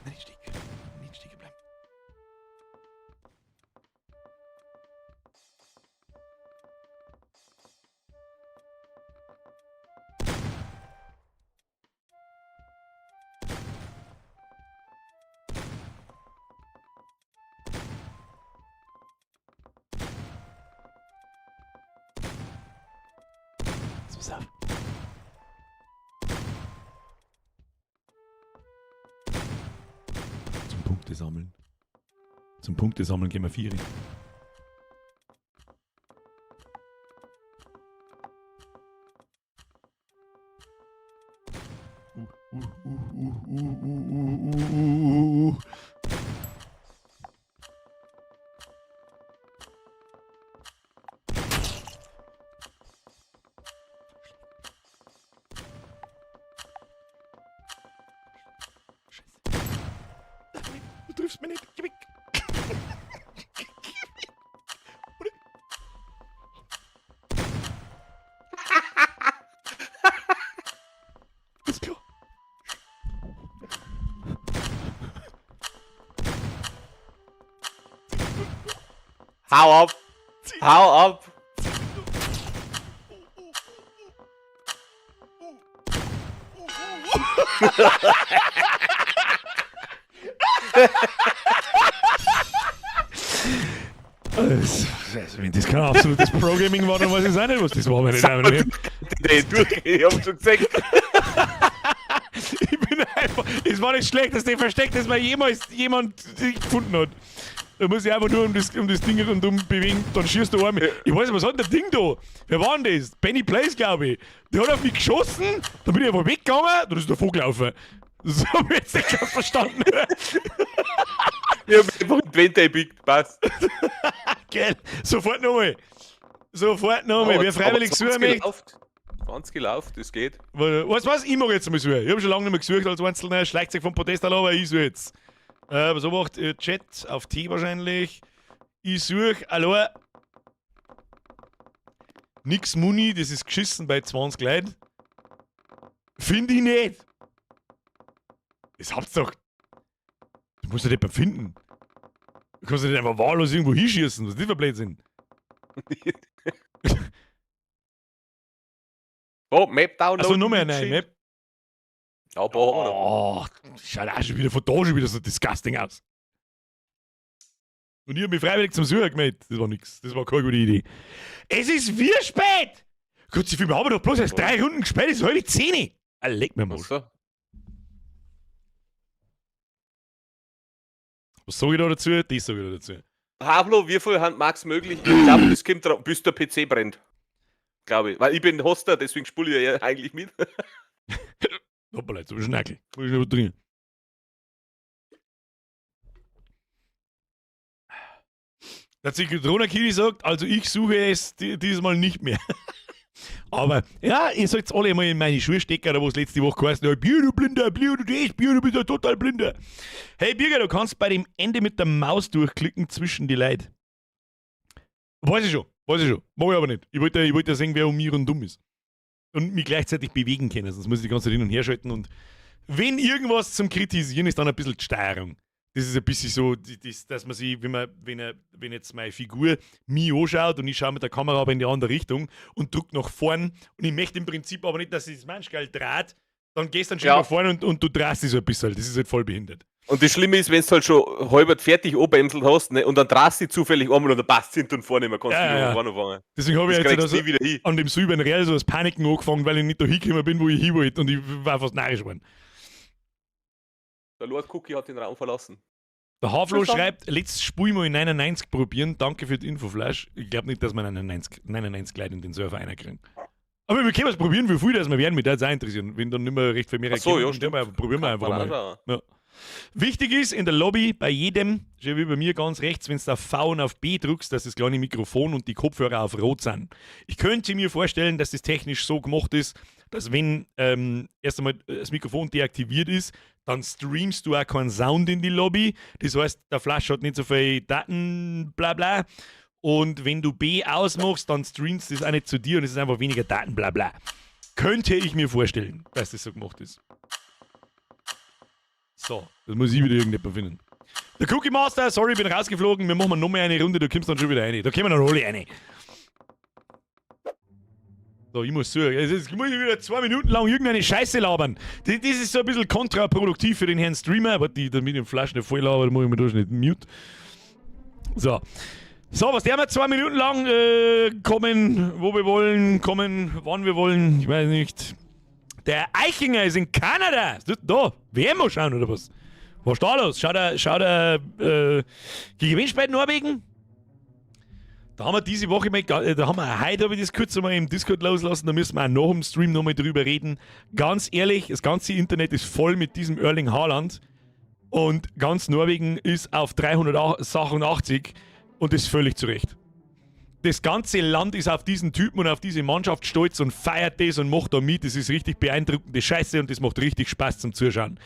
Nicht stehen, nicht stehen bleiben. Pass auf. Zum Punkte sammeln. Zum Punkte sammeln gehen wir 4. Du triffst mich nicht. Geh weg. Ist klar. Hau ab! Hau ab! Wenn das kein absolutes Programming war, dann weiß ich auch nicht, was das war, meine Damen und Herren. Ich hab schon gesagt. Ich bin einfach. Es war das schlechteste Versteck, das mir jemals jemand gefunden hat. Da muss ich einfach nur um das Ding rundum bewegen, dann schießt du einmal. Ich weiß nicht, was hat denn der Ding da? Wer war denn das? Benny Place, glaube ich. Der hat auf mich geschossen, dann bin ich einfach weggegangen, dann ist der vorgelaufen. Das habe ich jetzt nicht ganz verstanden. Ich hab einfach in die Wände gepickt, passt. Geil. Sofort nochmal. Sofort nochmal. Wer freiwillig suchen möchte. 20 läuft, das geht. Weißt du was? Ich mag jetzt mal suchen. Ich habe schon lange nicht mehr gesucht als Einzelner. Schleicht sich vom Podest aber ich suche jetzt. So macht Chat auf T wahrscheinlich. Ich suche allein. Nix Muni, das ist geschissen bei 20 Leuten. Finde ich nicht. Das habt's doch. Du musst ja nicht finden. Du kannst ja nicht einfach wahllos irgendwo hinschießen. Was ist das für Blödsinn? Oh, Map Download. Achso, noch mehr, nein, Map. Ja, ein paar haben wir noch. Oh, schaut auch schon wieder von da schon wieder so disgusting aus. Und ich hab mich freiwillig zum Suchen gemeldet. Das war nix. Das war keine gute Idee. Es ist wie spät! Gott, wie viel haben wir doch bloß erst 3 Runden gespielt? Es ist 9:30. Ah, leck mir mal. So. Was sag ich da dazu? Das sag ich da dazu. Pablo, wie viel haben Max möglich? Ich glaube, das kommt drauf, bis der PC brennt. Glaube ich. Weil ich bin Hoster, deswegen spule ich ja eigentlich mit. Hoppala, jetzt hab ich Schnackel. Muss ich noch drin. Der Zitrona-Kiri sagt, also ich suche es diesmal nicht mehr. Aber ja, ihr sollt alle mal in meine Schuhe stecken, da wo es letzte Woche geheißen hat, Bier, du Blinder, Bier, du das, Bier, du bist ein total Blinder. Hey Birger, du kannst bei dem Ende mit der Maus durchklicken zwischen die Leute. Weiß ich schon, weiß ich schon. Mach ich aber nicht. Ich wollte ja sehen, wer um mich rundum ist. Und mich gleichzeitig bewegen können, sonst muss ich die ganze Zeit hin und her schalten. Und wenn irgendwas zum Kritisieren ist, dann ein bisschen die Steuerung. Das ist ein bisschen so, das, dass man sich, wenn man, wenn er, wenn jetzt meine Figur mich anschaut und ich schaue mit der Kamera aber in die andere Richtung und drückt nach vorn und ich möchte im Prinzip aber nicht, dass sich das Menschgeil dreht, dann gehst du dann schon nach vorne und du drehst dich so ein bisschen. Das ist halt voll behindert. Und das Schlimme ist, wenn du halt schon halb fertig anbremselt hast, ne, und dann drehst du dich zufällig einmal und dann passt es hinten und vorne, man kannst wieder von vorne anfangen. Deswegen habe ich Das jetzt kriegst du also nie wieder hin. an dem Silbern Real so das Paniken angefangen, weil ich nicht da hingekommen bin, wo ich hin wollte und ich war fast narrisch geworden. Der Lord Cookie hat den Raum verlassen. Der Havlo Bis dann. schreibt, letztes Spiel mal in 99 probieren, danke für die Infoflash. Ich glaub nicht, dass wir 99 Leute in den Server reinkriegen. Aber wir können es probieren, wie viel das wir werden, mich würde es auch interessieren. Wenn dann nicht mehr recht viel mehr Ach so, kommen, ja, dann stimmt. probieren wir Kann einfach man mal. auch schauen. Ja. Wichtig ist, in der Lobby bei jedem, schon wie bei mir ganz rechts, wenn du auf V und auf B drückst, dass das kleine Mikrofon und die Kopfhörer auf Rot sind. Ich könnte mir vorstellen, dass das technisch so gemacht ist, dass wenn erst einmal das Mikrofon deaktiviert ist, dann streamst du auch keinen Sound in die Lobby. Das heißt, der Flash hat nicht so viel Daten, bla bla. Und wenn du B ausmachst, dann streamst du das auch nicht zu dir und es ist einfach weniger Daten, bla bla. Könnte ich mir vorstellen, dass das so gemacht ist. So, das muss ich wieder irgendjemand finden. Der Cookie Master, sorry, bin rausgeflogen. Wir machen noch mal eine Runde, du kommst dann schon wieder rein. Da kommen dann alle rein. So, ich muss suchen. Jetzt muss ich wieder 2 Minuten lang irgendeine Scheiße labern. Das ist so ein bisschen kontraproduktiv für den Herrn Streamer, aber die da mit den Flaschen nicht voll labern, muss ich mir da schnell mute. So. So, was der wir 2 Minuten lang kommen, wo wir wollen, kommen, wann wir wollen, ich weiß nicht. Der Eichinger ist in Kanada. Ist das da? WM schauen oder was? Was ist da los? Schaut er gegen wen spielt Norwegen? Da haben wir diese Woche mal ga-, da haben wir heute, hab ich das kurz einmal im Discord loslassen, da müssen wir auch nach dem Stream nochmal drüber reden. Ganz ehrlich, das ganze Internet ist voll mit diesem Erling Haaland und ganz Norwegen ist auf 386 und das völlig zu Recht. Das ganze Land ist auf diesen Typen und auf diese Mannschaft stolz und feiert das und macht da mit. Das ist richtig beeindruckende Scheiße und das macht richtig Spaß zum Zuschauen.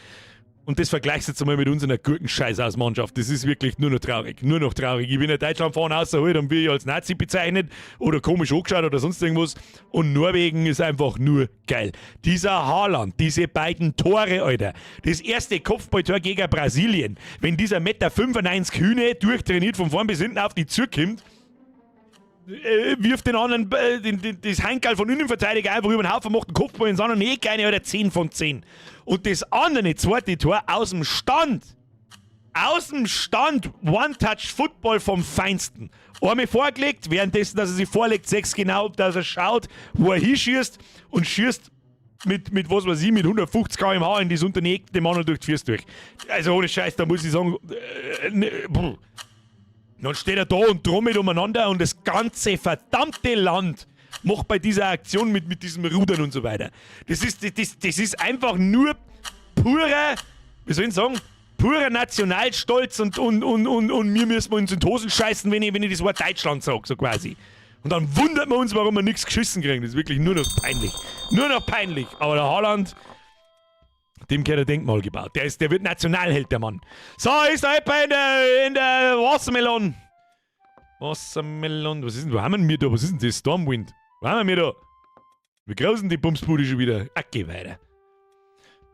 Und das vergleichst du jetzt einmal mit unserer Gurkenscheiß aus Mannschaft. Das ist wirklich nur noch traurig. Nur noch traurig. Ich bin in Deutschland fahren außerhalb, dann bin ich als Nazi bezeichnet oder komisch angeschaut oder sonst irgendwas. Und Norwegen ist einfach nur geil. Dieser Haaland, diese beiden Tore, Alter. Das erste Kopfballtor gegen Brasilien. Wenn dieser Meter 95 Hühne durchtrainiert von vorn bis hinten auf die zukommt, wirft den anderen das Heinkel von Innenverteidiger einfach über den Haufen, macht einen Kopfball in den anderen Eck rein, Alter, 10 von 10. Und das andere, zweite Tor aus dem Stand. Aus dem Stand, One-Touch-Football vom Feinsten. Einmal vorgelegt, währenddessen, dass er sich vorlegt, 6 genau, dass er schaut, wo er hinschießt und schießt mit was weiß ich, mit 150 km/h in das Unternehmen dem anderen durch die Füße durch. Also ohne Scheiß, da muss ich sagen, ne. Dann steht er da und trommelt umeinander und das ganze verdammte Land macht bei dieser Aktion mit diesem Rudern und so weiter. Das ist einfach nur purer, wie soll ich sagen, purer Nationalstolz und wir müssen uns in die Hosen scheißen, wenn ich das Wort Deutschland sage, so quasi. Und dann wundert man uns, warum wir nichts geschissen kriegen. Das ist wirklich nur noch peinlich. Nur noch peinlich. Aber der Haaland, dem gehört ein Denkmal gebaut. Der wird Nationalheld, der Mann. So, ist da jemand in der Wassermelon? Wassermelon, was ist denn, wo haben wir da? Was ist denn das? Stormwind. Wo haben wir da? Wie groß sind die Bumsbude schon wieder? Ach, geh weiter.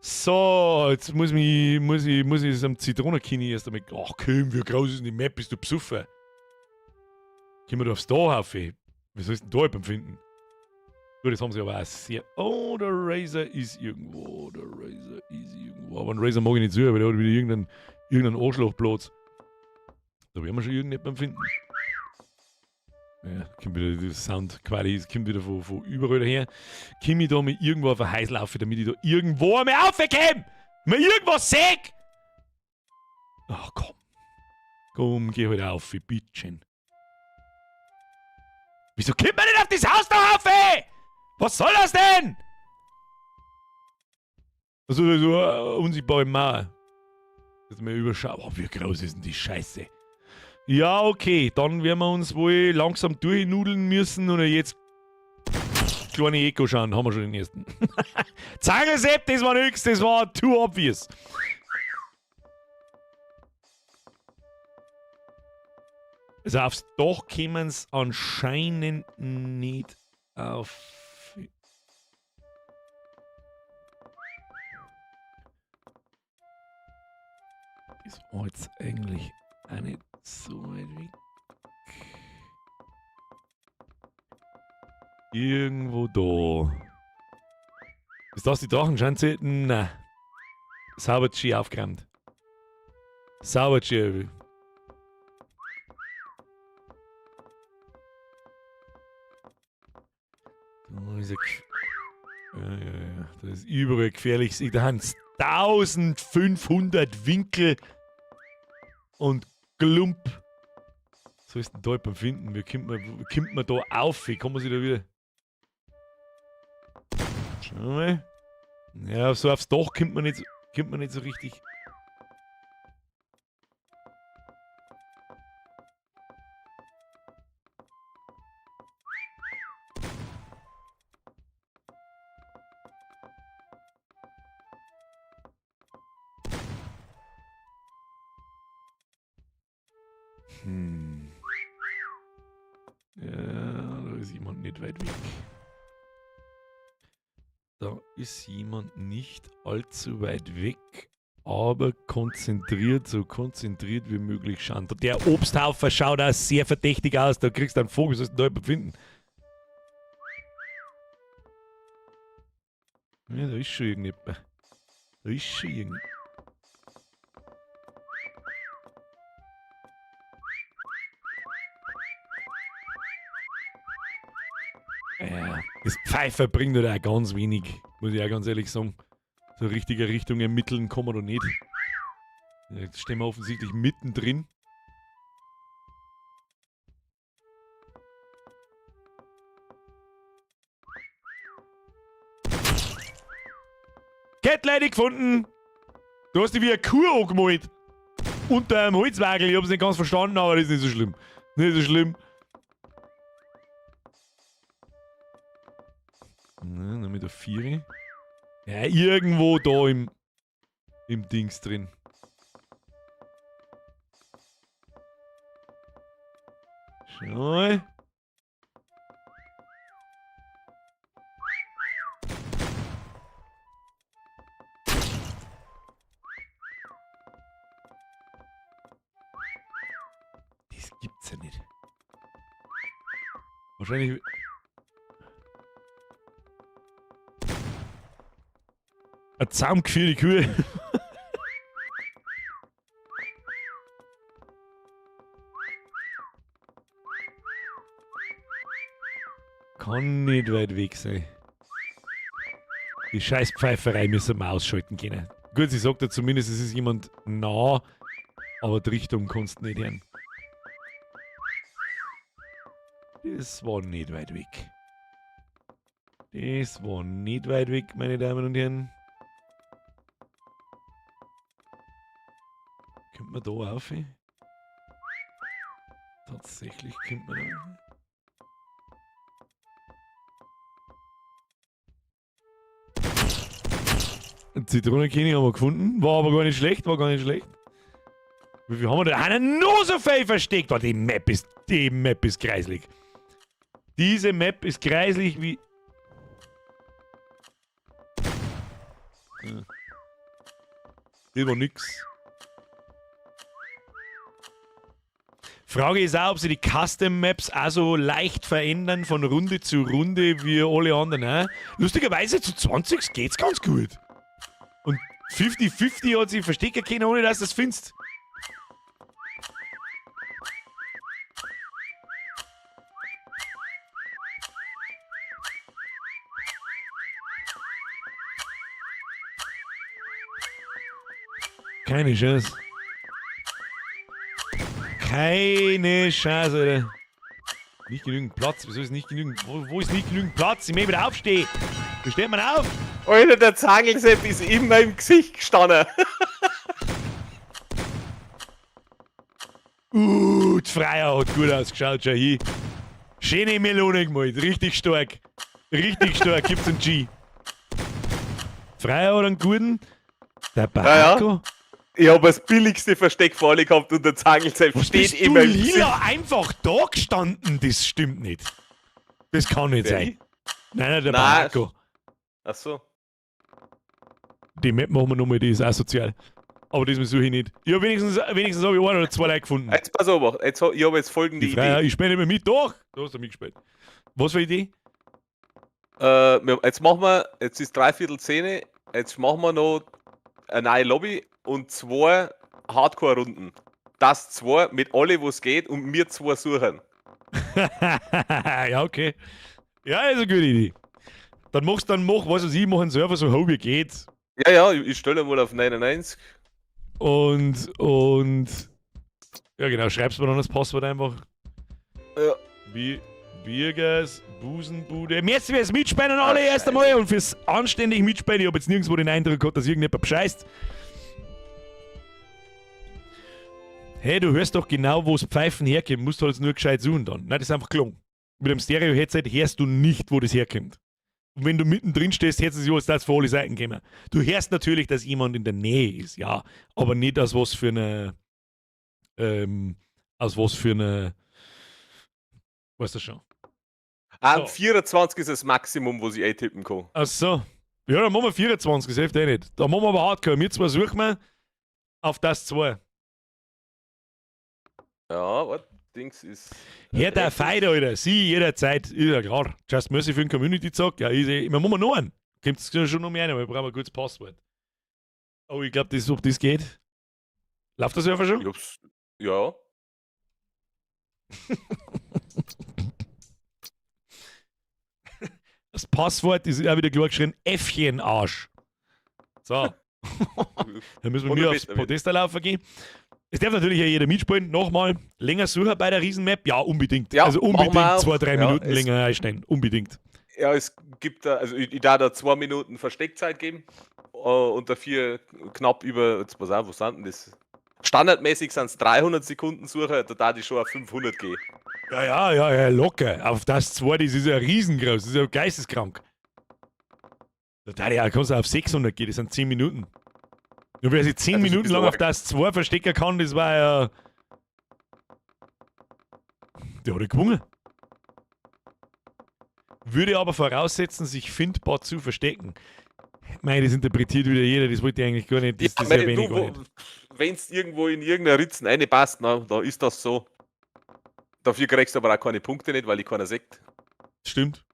So, jetzt muss ich am Zitronenkini erst einmal. Ach komm, wie groß ist denn die Map? Bist du besoffen? Können wir da aufs Dach auf? Wie soll ich denn da jemanden finden? Gut, das haben sie aber auch sehr. Oh, der Razer ist irgendwo. Der Razer ist irgendwo. Aber einen Razer mag ich nicht zu, weil der hat wieder irgendeinen Arschlochplatz. Da werden wir schon irgendjemanden finden. Ja, kommt wieder die Soundqualität, kommt wieder von überall daher. Komm ich da mal irgendwo auf ein Häusl auf, damit ich da irgendwo einmal raufkomme? Mal irgendwas seh! Ach komm. Komm, geh halt auf, bitteschön. Wieso kommt man nicht auf das Haus da rauf, ey? Was soll das denn? Also, so eine unsichtbare Mauer. Dass man überschaut. Oh, wie groß ist denn die Scheiße? Ja, okay, dann werden wir uns wohl langsam durchnudeln müssen oder jetzt kleine Echo schauen, haben wir schon den ersten. Zangelsepp, das war nix, das war too obvious. Also aufs Dach kämen sie anscheinend nicht auf. Das war jetzt eigentlich auch nicht so weit weg. Irgendwo da. Ist das die Drachenschanze? Nein. Sauber schön aufgeräumt. Sauber schön. Da ist ja. Das ist überall gefährlich. Da haben 1500 Winkel und Klump. So ist denn da jemand finden? Wie kommt man da auf? Wie kann man sich da wieder. Schauen wir mal. Ja, so aufs Dach kommt man nicht so richtig. Ja, da ist jemand nicht weit weg. Da ist jemand nicht allzu weit weg, aber konzentriert, so konzentriert wie möglich schauen. Der Obsthaufen schaut auch sehr verdächtig aus, da kriegst du einen Vogel, sollst du da jemanden finden. Ja, da ist schon irgendjemand. Da ist schon irgendjemand. Ja, das Pfeifer bringt halt auch ganz wenig, muss ich auch ganz ehrlich sagen. So richtige Richtung ermitteln kann man da nicht. Jetzt stehen wir offensichtlich mittendrin. Cat Lady gefunden! Du hast dich wie eine Kuh angemalt. Unter einem Holzwagel. Ich hab's nicht ganz verstanden, aber das ist nicht so schlimm. Nicht so schlimm. Na, mit der 4. Ja, irgendwo da im Dings drin. Schau mal. Das gibt's ja nicht. Wahrscheinlich. Ein zusammengeführte Kühe. Kann nicht weit weg sein. Die scheiß Pfeiferei müssen wir ausschalten können. Gut, sie sagt ja zumindest, es ist jemand nah, aber die Richtung kannst du nicht hören. Das war nicht weit weg. Das war nicht weit weg, meine Damen und Herren. Kommt man da auf? Tatsächlich kommt man da auf. Zitronenkönig haben wir gefunden. War aber gar nicht schlecht, war gar nicht schlecht. Wie viel haben wir denn? Einen noch so viel versteckt. Oh, die Map ist kreislig. Diese Map ist kreislich wie... Ja. Das war nix. Frage ist auch, ob sie die Custom Maps auch so leicht verändern von Runde zu Runde wie alle anderen. He? Lustigerweise zu 20 geht's ganz gut. Und 50-50 hat sich verstecken können, ohne dass du das findest. Keine Chance. Keine Chance, Alter. Nicht genügend Platz. Wieso ist nicht genügend? Wo ist nicht genügend Platz? Ich möchte wieder aufstehen. Wo steht man auf? Alter, der Zangelsepp ist immer im Gesicht gestanden. Die Freier hat gut ausgeschaut, schau hier. Schöne Melone gemalt, richtig stark. Richtig stark, gibt's einen G. Freier hat einen guten. Der Baracko. Ja, ja. Ich hab das billigste Versteck vor alle gehabt und der Zangelsepp Was steht bist immer du im Gesicht. lila einfach da gestanden? Das stimmt nicht. Das kann nicht Wer, sein. ich? Nein, nein, der Nein. Baracko. Ach so. Die Map machen wir nochmal, die ist asozial. Aber diesmal suche ich nicht. Ich hab wenigstens hab ich ein oder zwei Leute gefunden. Jetzt pass auf, jetzt, ich hab jetzt folgende Die Freier, Idee. ich spiele nicht mehr mit, doch! Du hast ja mitgespielt. Was für eine Idee? Jetzt machen wir, jetzt ist 9:45, jetzt machen wir noch eine neue Lobby und 2 Hardcore-Runden. Das 2 mit alle, wo es geht und wir 2 suchen. Ja, okay. Ja, ist eine gute Idee. Dann machst dann mach, was weiß ich, mach einen Server so hoch wie geht. Ja, ja, ich stelle mal auf 99. Und ja genau, schreibst mir dann das Passwort einfach. Ja. Wie Birgers Busenbude. Merci fürs Mitspielen an alle Ah, erst einmal und fürs anständig Mitspielen. Ich hab jetzt nirgendwo den Eindruck gehabt, dass irgendjemand bescheißt. Hey, du hörst doch genau, wo's Pfeifen herkommt. Musst du halt nur gescheit suchen dann. Nein, das ist einfach gelungen. Mit dem Stereo-Headset hörst du nicht, wo das herkommt. Und wenn du mittendrin stehst, hörst du sich, als das von alle Seiten kommen. Du hörst natürlich, dass jemand in der Nähe ist, ja. Aber nicht aus was für eine. Aus was für eine. Weißt du schon. Ah, So. 24 ist das Maximum, wo ich eintippen kann. Ach so. Ja, dann machen wir 24, das hilft eh nicht. Da machen wir aber Hardcore. Wir zwei suchen wir auf das 2. Ja, warte, Dings ist. Herr der Feind, Alter. Sie jederzeit. Ist ja klar. Just Mercy für den Community Zock. Ja, easy. Wir machen noch einen. Kommt schon noch mehr rein, aber wir brauchen ein gutes Passwort. Oh, ich glaube, ob das geht. Läuft das einfach schon? Ich hab's. Ja. Das Passwort ist auch wieder klar geschrieben: Äffchen Arsch. So. Dann müssen wir Und mir du aufs bist damit. Podest laufen gehen. Es darf natürlich auch jeder mitspielen. Nochmal, länger suchen bei der Riesenmap? Ja, unbedingt. Ja, also machen unbedingt wir auch. 2, 3 Ja, Minuten es- länger einstellen. Unbedingt. Ja, es gibt da, also ich darf da 2 Minuten Versteckzeit geben und dafür knapp über, jetzt pass auf, wo sind denn das? Standardmäßig sind es 300 Sekunden Suche, da darf ich schon auf 500 gehen. Ja, ja, ja, ja, locker. Auf das 2, das ist ja riesengroß, das ist ja geisteskrank. Da darf ich auch, kannst du auf 600 gehen, das sind 10 Minuten. Nur wer sich 10 Ja, das ist ein Minuten bisschen lang auf arg. das 2 verstecken kann, das war ja. Der hat ja gewonnen. Würde aber voraussetzen, sich findbar zu verstecken. Mei, das interpretiert wieder jeder, das wollte ich eigentlich gar nicht. Das, Ja, das mei, erwähne ich du, gar nicht. wenn's irgendwo in irgendeiner Ritzen reinpasst, na, da ist das so. Dafür kriegst du aber auch keine Punkte nicht, weil ich keiner sieht. Stimmt.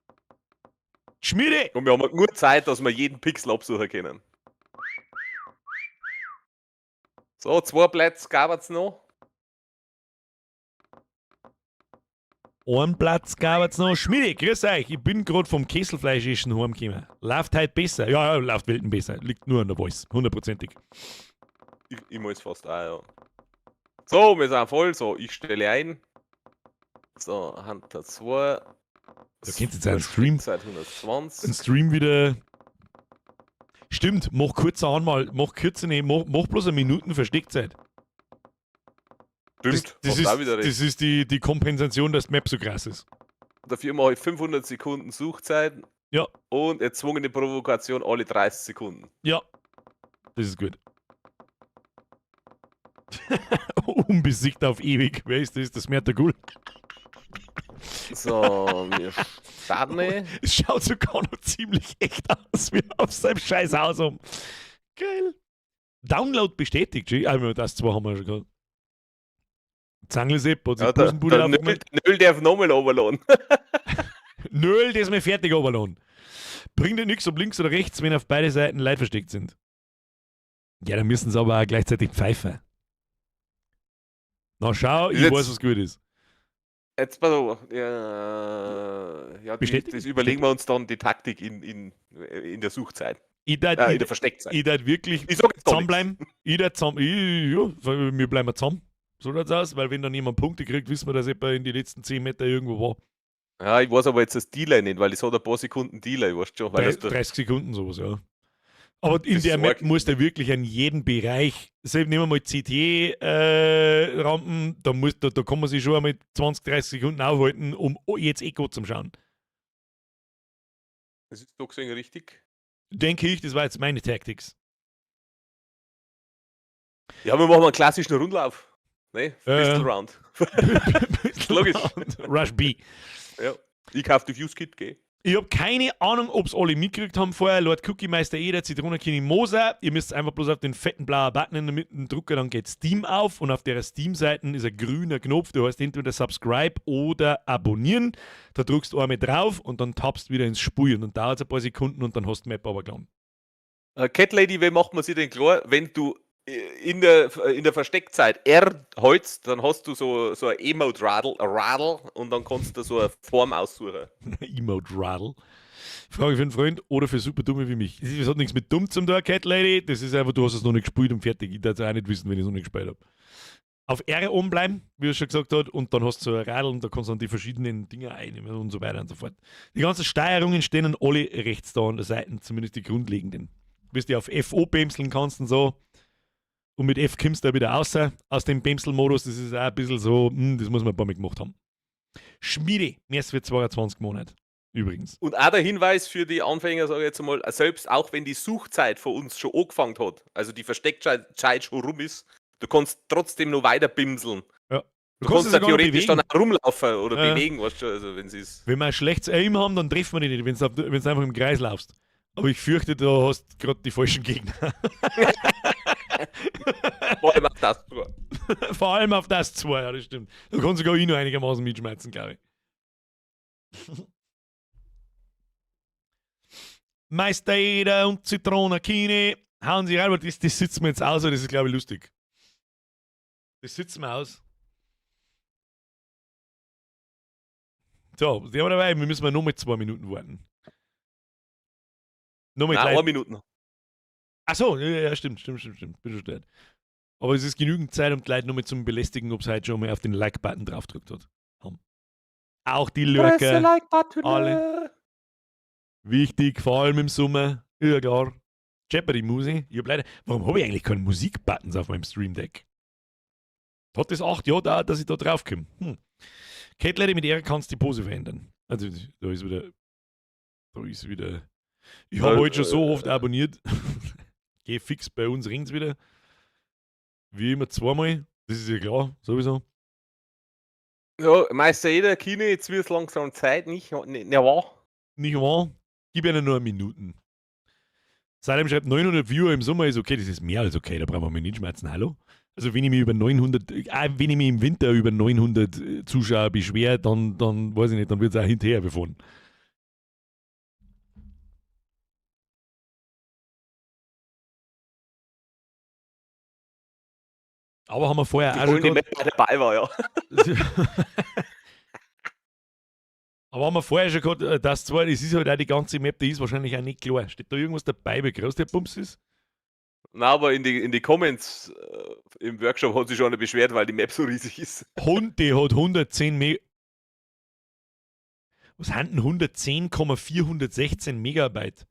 Schmiede! Und wir haben nur Zeit, dass wir jeden Pixel absuchen können. So, 2 Plätze gab es noch. Einen Platz gab es noch. Schmiede, grüß euch. Ich bin gerade vom Kesselfleisch-Essen heimgekommen. Läuft heute besser. Ja, ja, läuft Welten besser. Liegt nur an der Voice. Hundertprozentig. Ich muss fast auch, ja. So, wir sind voll. So, ich stelle ein. So, Hunter 2. Da könnt ihr jetzt einen Stream. Seit 120. Ein Stream wieder. Stimmt, mach kurz einmal, mach kürzer, nee, mach bloß eine Minuten Versteckzeit. Stimmt, Das, hast auch wieder recht. das ist die Kompensation, dass die Map so krass ist. Dafür mache ich 500 Sekunden Suchzeit. Ja. Und erzwungene Provokation alle 30 Sekunden. Ja, das ist gut. Unbesiegt auf ewig. Wer ist das? Das Merter Gul. So, wir starten. Es schaut sogar noch ziemlich echt aus, wie auf seinem scheiß Haus um. Geil. Download bestätigt. Ah, das zwei haben wir schon gehabt. Zangelsepp hat sich Ja, Busenbude der aufgemacht. Nöll darf nochmal runterladen. Null, das mir fertig runterladen. Bringt dir nichts, ob links oder rechts, wenn auf beide Seiten Leute versteckt sind. Ja, dann müssen sie aber auch gleichzeitig pfeifen. Na schau, ich Jetzt- weiß, was gut ist. Jetzt pass auf. Ja, ja, Bestätigt? das überlegen wir uns dann, die Taktik in der Suchzeit. Ich darf, In der Versteckzeit. ich darf wirklich Ich sag jetzt gar zusammenbleiben. Ich darf zusammen, ich, ja, wir bleiben zusammen. So schaut's aus, weil wenn dann jemand Punkte kriegt, wissen wir, dass jemand in die letzten 10 Meter irgendwo war. Ja, ich weiß aber jetzt das Delay nicht, weil es hat ein paar Sekunden Delay, weißt du schon. Weil das da, 30 Sekunden sowas, ja. Aber in Das der ist Map arg. musst du wirklich an jeden Bereich, selbst nehmen wir mal C T-Rampen, da kann man sich schon einmal 20, 30 Sekunden aufhalten, um jetzt eh gut zum Schauen. Das ist doch gesehen richtig. Denke ich, das war jetzt meine Tactics. Ja, wir machen einen klassischen Rundlauf. Ne? Pistol Round. Pistol Logisch. Round. Rush B. Ja. Ich kauf Defuse Kit, gell? Ich hab keine Ahnung, ob's alle mitgekriegt haben vorher. Lord Cookie Meister Eder, Zitronenkönig Moser. Ihr müsst einfach bloß auf den fetten blauen Button in der Mitte drücken, dann geht Steam auf und auf der Steam-Seite ist ein grüner Knopf, der heißt entweder Subscribe oder Abonnieren. Da drückst du einmal drauf und dann tappst du wieder ins Spiel und dann dauert's ein paar Sekunden und dann hast du die Map aber geladen. Cat Lady, wie macht man sich denn klar, wenn du in der Versteckzeit R holst, dann hast du so ein Emote-Radl, ein Radl, und dann kannst du so eine Form aussuchen. Emote-Radl. Frage für einen Freund oder für super Dumme wie mich. Das hat nichts mit dumm zum tun, Cat Lady. Das ist einfach, du hast es noch nicht gespielt und fertig. Ich darf es auch nicht wissen, wenn ich es noch nicht gespielt hab. Auf R oben bleiben, wie er schon gesagt hat, und dann hast du so ein Radl und da kannst du dann die verschiedenen Dinge einnehmen und so weiter und so fort. Die ganzen Steuerungen stehen dann alle rechts da an der Seite, zumindest die grundlegenden. Bis du auf F O bämseln kannst und so. Und mit F kommst du da wieder raus aus dem Bämsel-Modus. Das ist auch ein bisschen so, das muss man ein paar Mal gemacht haben. Schmiede, mehr als für 22 Monate. Übrigens. Und auch der Hinweis für die Anfänger, sage ich jetzt mal, selbst auch wenn die Suchzeit von uns schon angefangen hat, also die Versteckzeit schon rum ist, du kannst trotzdem noch weiter bimseln. Ja. Du Du kannst kannst es ja sogar noch theoretisch bewegen. dann auch rumlaufen oder Ja. bewegen, weißt du, also wenn sie es. Wenn wir ein schlechtes Aim haben, dann treffen wir die nicht, wenn's einfach im Kreis laufst. Aber ich fürchte, da hast du grad die falschen Gegner. Vor allem auf das 2. Vor allem auf das 2, ja, das stimmt. Da kannst du sogar ich noch einigermaßen mitschmerzen, glaub ich. Meister Eder und Zitronenkine hauen sie rein, aber das sitzen wir jetzt aus, das ist, glaub ich, lustig. Das sitzen wir aus. So, die haben wir dabei, wir müssen mal noch mit 2 Minuten warten. Noch mit Nein, Leuten. 1 Minute noch. Ach so, ja, ja, stimmt, stimmt, stimmt, stimmt. Bin schon stört. Aber es ist genügend Zeit, um die Leute noch mal zum Belästigen, ob sie heute schon mal auf den Like-Button draufgedrückt hat. Haben. Auch die Lurker. Like-Button. Alle. Wichtig, vor allem im Sommer. Ja, klar. Jeopardy-Musik. Ich hab leider, warum hab ich eigentlich keinen Musik-Buttons auf meinem Stream Deck? Hat das 8 Jahre gedauert, dass ich da drauf komme? Cat Lady, mit der kannst du die Pose verändern. Also, da ist wieder. Da ist wieder. Ich hab heute schon so oft abonniert. Geh fix bei uns rings wieder. Wie immer zweimal. Das ist ja klar, sowieso. Ja, Meister Eder, Kine, jetzt wird's langsam Zeit, nicht? Ne, ne, wahr? Nicht wahr? Gib ihnen nur Minuten. Seitdem schreibt 900 Viewer im Sommer ist okay, das ist mehr als okay, da brauchen wir mich nicht schmerzen, hallo? Also wenn ich mich über 900, wenn ich mich im Winter über 900 Zuschauer beschwere, dann weiß ich nicht, dann wird's auch hinterher befahren. Aber haben wir vorher Die auch schon goldene gehabt. Map dabei war, ja. Aber haben wir vorher schon gehabt, das zwar, es ist halt auch die ganze Map, die ist wahrscheinlich auch nicht klar. Steht da irgendwas dabei, wie groß der Bums ist? Na, aber in die Comments im Workshop hat sich schon einer beschwert, weil die Map so riesig ist. Hund, die hat 110 Meg. Was sind denn 110,416 Megabyte?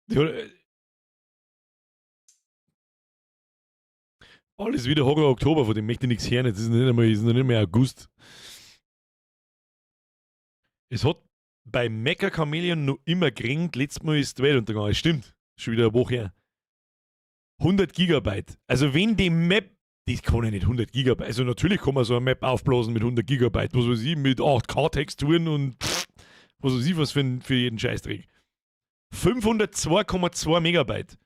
Die hat, alles wieder Horror Oktober, von dem möchte ich nichts hören. Jetzt ist noch nicht einmal, ist noch nicht mehr August. Es hat bei Mecca Chameleon noch immer geregnet. Letztes Mal ist die Welt untergegangen. Stimmt. Schon wieder eine Woche her. 100 Gigabyte. Also wenn die Map, das kann ja nicht 100 Gigabyte. Also natürlich kann man so eine Map aufblasen mit 100 Gigabyte. Was weiß ich, mit 8K-Texturen und pff, was weiß ich, was für jeden Scheißdreck. 502,2 Megabyte.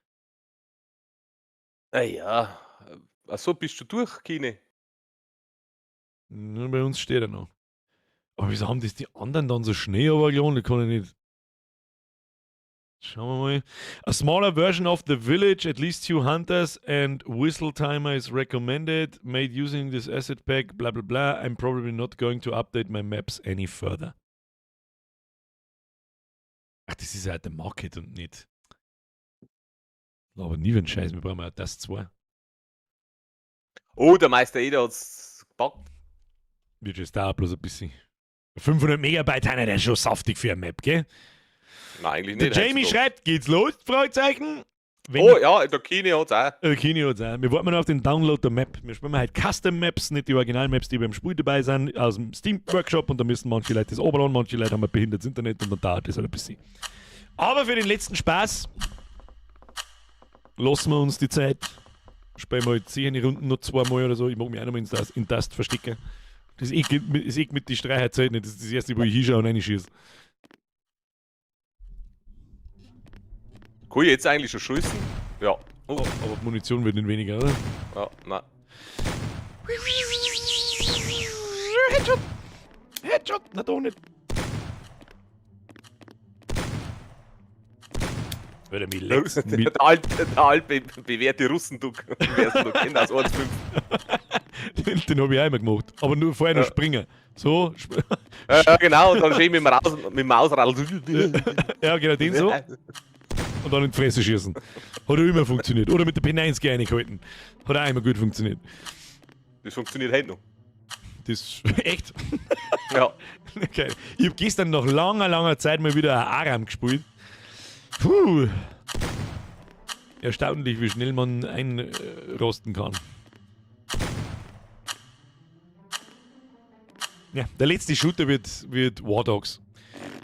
Naja. Achso, bist du durch, Kine? Nur bei uns steht er noch. Aber wieso haben das die anderen dann so schnell runtergeladen? Das kann ich nicht. Schauen wir mal. A smaller version of the village, at least 2 hunters and whistle timer is recommended. Made using this asset pack, bla bla bla. I'm probably not going to update my maps any further. Ach, das ist ja halt der Market und nicht. Aber nie wenn Scheiß, wir brauchen ja das 2. Oh, der Meister Eder hat's gepackt. Wird jetzt da bloß ein bisschen. 500 Megabyte haben ja schon saftig für eine Map, gell? Nein, eigentlich Der nicht, Jamie heutzutage. schreibt, geht's los? Fragezeichen. Wenn Oh ja, der Kini hat's auch. Der Kini hat's auch. Wir warten noch auf den Download der Map. Wir spielen halt Custom Maps, nicht die Original Maps, die beim Spiel dabei sind, aus dem Steam Workshop, und da müssen manche Leute das runterladen, manche Leute haben ein behindertes Internet und dann dauert das halt ein bisschen. Aber für den letzten Spaß lassen wir uns die Zeit. Spielen wir halt 10 Runden noch zweimal oder so. Ich mag mich auch noch mal in Dust verstecken. Das ist eh mit die Streicherzeit nicht. Das ist das erste, wo ich hinschaue und reinschieße. Kann ich jetzt eigentlich schon schießen? Ja. Oh. Oh, aber die Munition wird nicht weniger, oder? Ja, nein. Headshot! Headshot! Na doch nicht. Alter, mich leckt's. Der Mich alt bewährte Russenduck. Wer es noch kennt, aus 1,5. Den hab ich auch immer gemacht. Aber nur vorher noch Ja. springen. So. Ja, genau, und dann schön mit dem Mausrad. Ja, genau, den so. Und dann in die Fresse schießen. Hat auch immer funktioniert. Oder mit der P90 reingehalten. Hat auch immer gut funktioniert. Das funktioniert heute noch. Das echt? Ja. Okay. Ich hab gestern nach langer, langer Zeit mal wieder ein Aram gespielt. Puh. Erstaunlich, wie schnell man einrosten kann. Ja, der letzte Shooter wird War Dogs.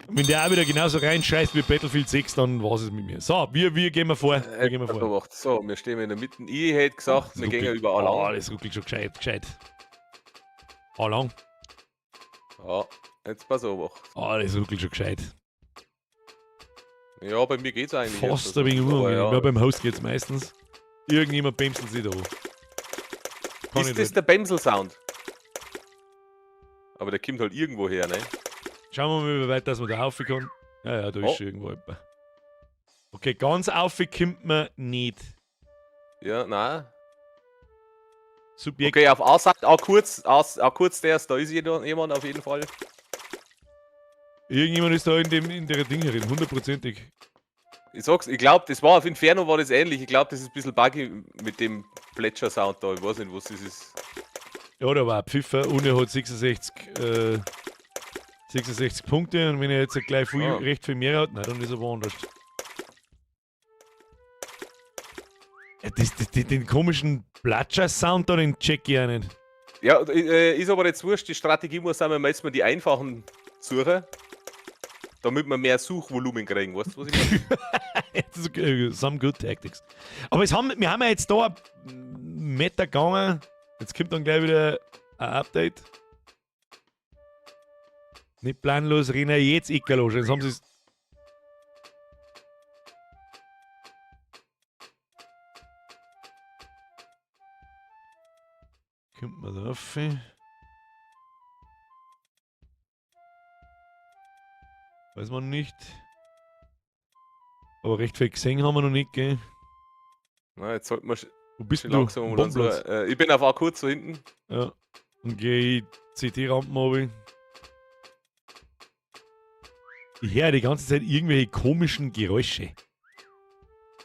Und wenn der auch wieder genauso reinscheißt wie Battlefield 6, dann war's es mit mir. So, wir gehen mal vor. Wir gehen mal vor. So, wir stehen in der Mitte. Ich hätte gesagt, Das wir gehen ruckelt. über A lang. Oh, das ruckelt schon gescheit, gescheit. A lang. Ja, jetzt pass auf. Oh, das ruckelt schon gescheit. Ja, bei mir geht's eigentlich. Fast jetzt. ein wenig Aber unangenehm. ja. Ja, beim Host geht's meistens. Irgendjemand bämselt sich da an. Kann Ist ich das nicht. der Bämsel-Sound? Aber der kommt halt irgendwo her, ne? Schauen wir mal, wie weit dass man da rauf kann. Ja, ja, da ist Oh. schon irgendwo jemand. Okay, ganz auf kommt man nicht. Ja, nein. Subjekt. Okay, auf A sagt auch kurz, A, A kurz der ist, da ist jemand auf jeden Fall. Irgendjemand ist da in der Ding herin, hundertprozentig. Ich sag's, ich glaub, das war auf Inferno war das ähnlich. Ich glaub, das ist ein bisschen buggy mit dem Plätscher-Sound da. Ich weiß nicht, was das ist. Ja, da war ein Pfiffer. Ohne hat 66 Punkte und wenn er jetzt gleich recht viel mehr hat, nein, dann ist er woanders. Ja, den komischen Platscher-Sound da, den check ich auch nicht. Ja, ist aber jetzt wurscht. Die Strategie muss sein, wir müssen mal die einfachen suchen, damit wir mehr Suchvolumen kriegen. Weißt du, was ich meine? Das ist okay, some good tactics. Aber wir haben ja jetzt da einen Meter gegangen. Jetzt kommt dann gleich wieder ein Update. Nicht planlos rennen, jetzt Eckerlos. Jetzt haben sie's. Kommt man da rauf? Weiß man nicht. Aber recht viel gesehen haben wir noch nicht, gell? Na, jetzt sollten wir Wo bist schon du? langsam mal so, Bombenplatz. ich bin auf A kurz so hinten. Ja. Und gehe ich CT-Rampen runter. Ich höre die ganze Zeit irgendwelche komischen Geräusche.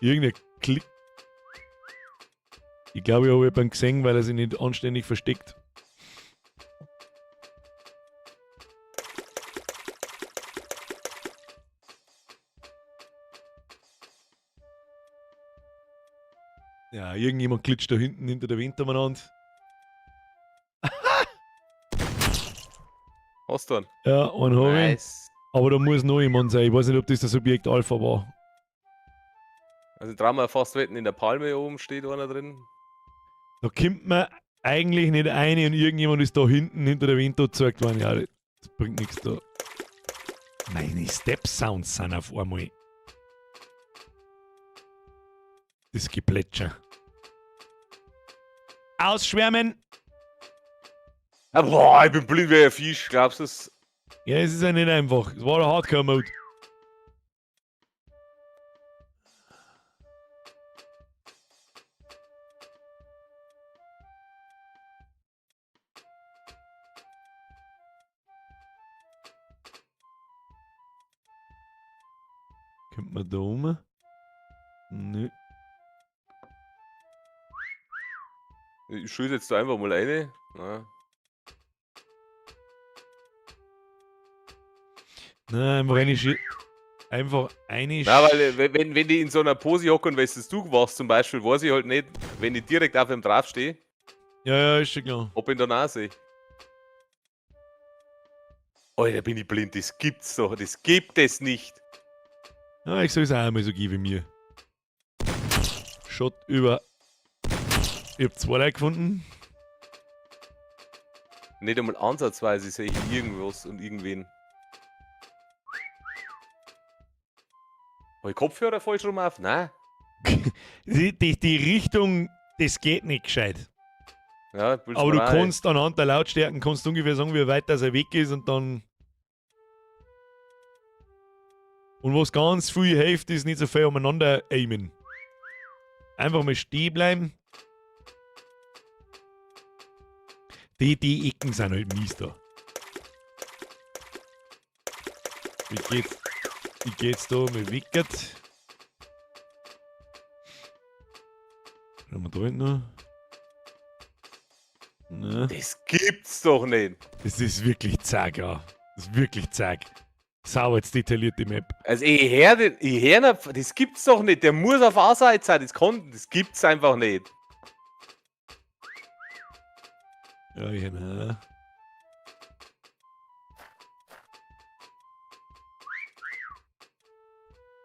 Irgendein Klick. Ich glaube, ich habe jemanden gesehen, weil er sich nicht anständig versteckt. Ja, irgendjemand klitscht da hinten hinter der Wand umeinander. Hast du einen? Ja, einen habe ich. Nice. Aber da muss noch jemand sein. Ich weiß nicht, ob das das Objekt Alpha war. Also trauen wir fast wetten, in der Palme oben steht einer drin. Da kommt man eigentlich nicht rein und irgendjemand ist da hinten hinter der Wand gezeigt worden. Ja, das bringt nichts da. Meine Step-Sounds sind auf einmal. Das Geplätscher. Ausschwärmen! Ah, boah, ich bin blind wie ein Fisch, glaubst du das? Ja, es ist ja nicht einfach. Es war der Hardcore-Mode. Kommt man da rum? Nö. Ich schieße jetzt da einfach mal eine. Na. Nein, einfach eine Schi Einfach eine Na, weil wenn die in so einer Pose hocken, weißt du, du warst zum Beispiel, weiß ich halt nicht, wenn ich direkt auf ihm draufstehe, Ja, ja, ist schon klar. ob ich ihn danach sehe. Alter, bin ich blind, das gibt's doch, das gibt es nicht. Ja, ich soll es auch einmal so geben wie mir. Shot über. Ich hab zwei Leute gefunden. Nicht einmal ansatzweise sehe ich irgendwas und irgendwen. Hab ich Kopfhörer falsch rum auf? Nein. Die Richtung, das geht nicht gescheit. Ja, willst Aber mir du auch kannst anhand der Lautstärken kannst du ungefähr sagen, wie weit das er weg ist und dann. Und was ganz viel hilft, ist nicht so viel umeinander aimen. Einfach mal stehen bleiben. Die Ecken sind halt mies da. Wie geht's? Wie geht's da mit Wickert? Was haben wir da hinten noch? Ne. Das gibt's doch nicht. Das ist wirklich zack, ja. Das ist wirklich zack. Sauber jetzt detailliert die Map. Also ich hör den, ich hör nicht, das gibt's doch nicht. Der muss auf A-Seite sein, das gibt's einfach nicht. Ja, genau.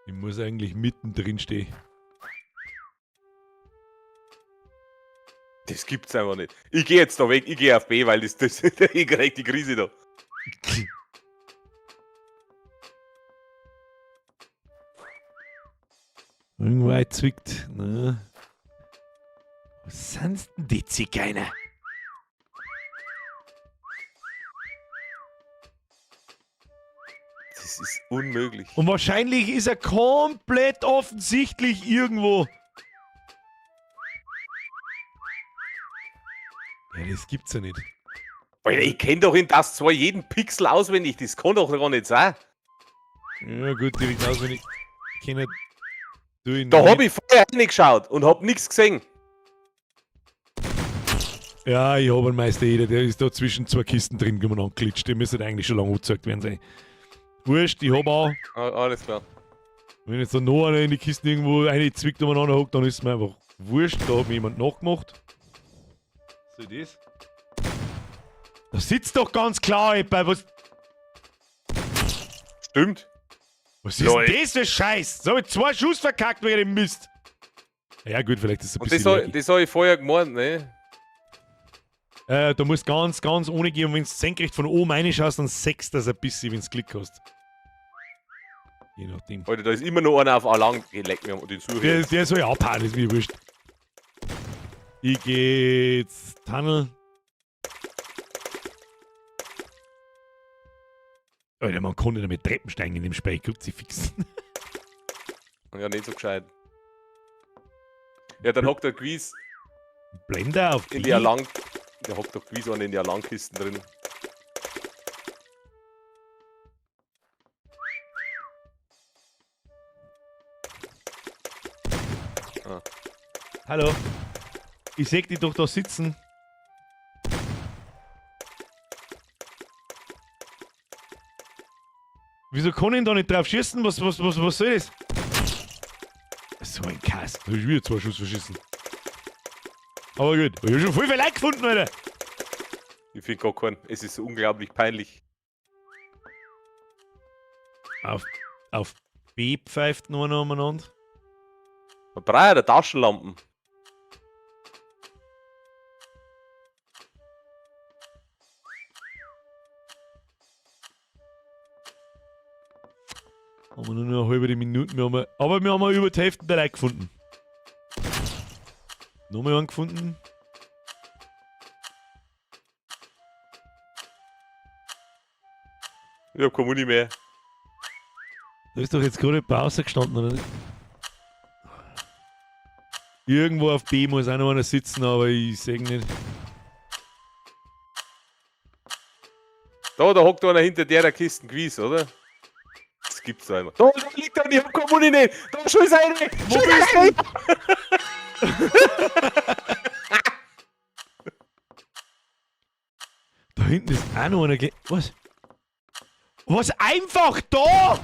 Ich muss eigentlich mittendrin stehen. Das gibt's einfach nicht. Ich geh jetzt da weg, ich geh auf B, weil das ich krieg die Krise da. Irgendwo einzwickt. Ne? Was sind denn die Zigeuner? Das ist unmöglich. Und wahrscheinlich ist er komplett offensichtlich irgendwo. Ja, das gibt's ja nicht. Alter, ich kenn doch in das 2 jeden Pixel auswendig, das kann doch gar nicht sein. Ja gut, direkt auswendig. Kenne du ihn Da nicht. hab ich vorher reingeschaut und hab nichts gesehen. Ja, ich hab einen Meister jeder, der ist da zwischen zwei Kisten drin gekommen und angeklitscht. Der müsste eigentlich schon lange angezeigt werden sein. Wurscht, ich hab auch. Ah, alles klar. Wenn jetzt da noch einer in die Kisten irgendwo eine zwickt umeinander hockt, dann ist es mir einfach wurscht. Da hat mir jemand nachgemacht. So das? Da sitzt doch ganz klar jemand. Was, Stimmt. was ist Lol. denn das für Scheiß? So hab ich 2 Schuss verkackt wegen dem Mist. Ja gut, vielleicht ist es ein Und bisschen laggy. das hab ich vorher gemeint, ne? Da musst du ganz, ganz ohne gehen. Und wenn du senkrecht von oben reinschaust, dann sägst du das ein bisschen, wenn du Glück hast. Je nachdem. Alter, da ist immer noch einer auf A lang. Geh, leck mir den suche ich jetzt. Der soll ja abhauen, ist mir wurscht. Ich geh jetzt Tunnel. Alter, man kann nicht mit Treppen steigen in dem Spiel. Kruzifix. Ja, nicht so gescheit. Ja, dann hockt der Quiz Blender auf in B. die A lang. Der hockt doch gewiss einer in die Alarmkisten drin. Ah. Hallo. Ich seh dich doch da sitzen. Wieso kann ich denn da nicht drauf schießen? Was soll das? So ein Kass. Da hab ich wieder 2 Schuss verschissen. Aber gut. Ich hab schon voll viel Leute gefunden, Alter. Ich find gar keinen. Es ist so unglaublich peinlich. Auf B pfeift noch einer umeinander. Man braucht ja Taschenlampen. Haben wir nur noch eine halbe Minute. Aber wir haben über die Hälfte der Leute gefunden. Nochmal einen gefunden. Ich hab keine Muni mehr. Da ist doch jetzt gerade jemand rausgestanden, oder nicht? Irgendwo auf B muss auch noch einer sitzen, aber ich seh ihn nicht. Da hockt einer hinter der Kiste gewiss, oder? Das gibt's da immer. Da liegt er, ich hab keine Muni nicht! Da schieß rein! Wo Schieß bist rein! du? Da hinten ist auch noch einer was? Was? Einfach da?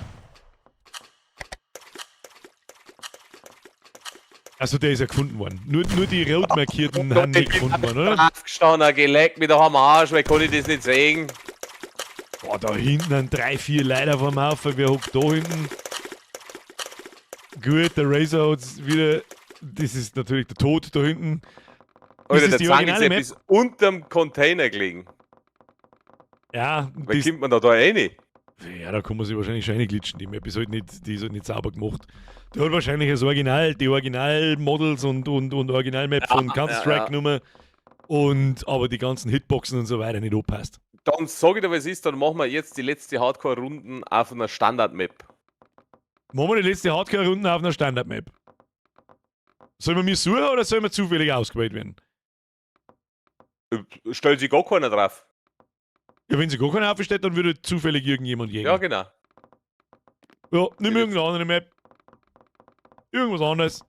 Also der ist ja gefunden worden. Nur die rot markierten haben nicht gefunden worden, oder? Aufgestanden, geleckt mit am Arsch, weil kann ich das nicht sehen. Boah, da hinten sind 3, 4 Leute vom Haufen. Wer hockt da hinten? Gut, der Razor hat's wieder. Das ist natürlich der Tod da hinten. Alter, Ist das der die Zange ist originale Map? etwas unterm Container gelegen. Ja, Weil das kommt man da rein? Ja, da kann man sich wahrscheinlich schon reinglitschen. Die Map ist halt nicht, die ist halt nicht sauber gemacht. Die hat wahrscheinlich das Original, die Original-Models und Original-Map Ja, von Counter-Strike ja, ja. genommen. Aber die ganzen Hitboxen und so weiter nicht anpasst. Dann sag ich dir, was ist, dann machen wir jetzt die letzte Hardcore-Runden auf einer Standard-Map. Machen wir die letzte Hardcore-Runde auf einer Standard-Map. Sollen wir mir suchen oder sollen wir zufällig ausgewählt werden? Stellt sich gar keiner drauf. Ja, wenn sich gar keiner aufstellt, dann würde zufällig irgendjemand jägen. Ja, genau. Ja, nimm Ja, irgendeine andere Map. Irgendwas anderes.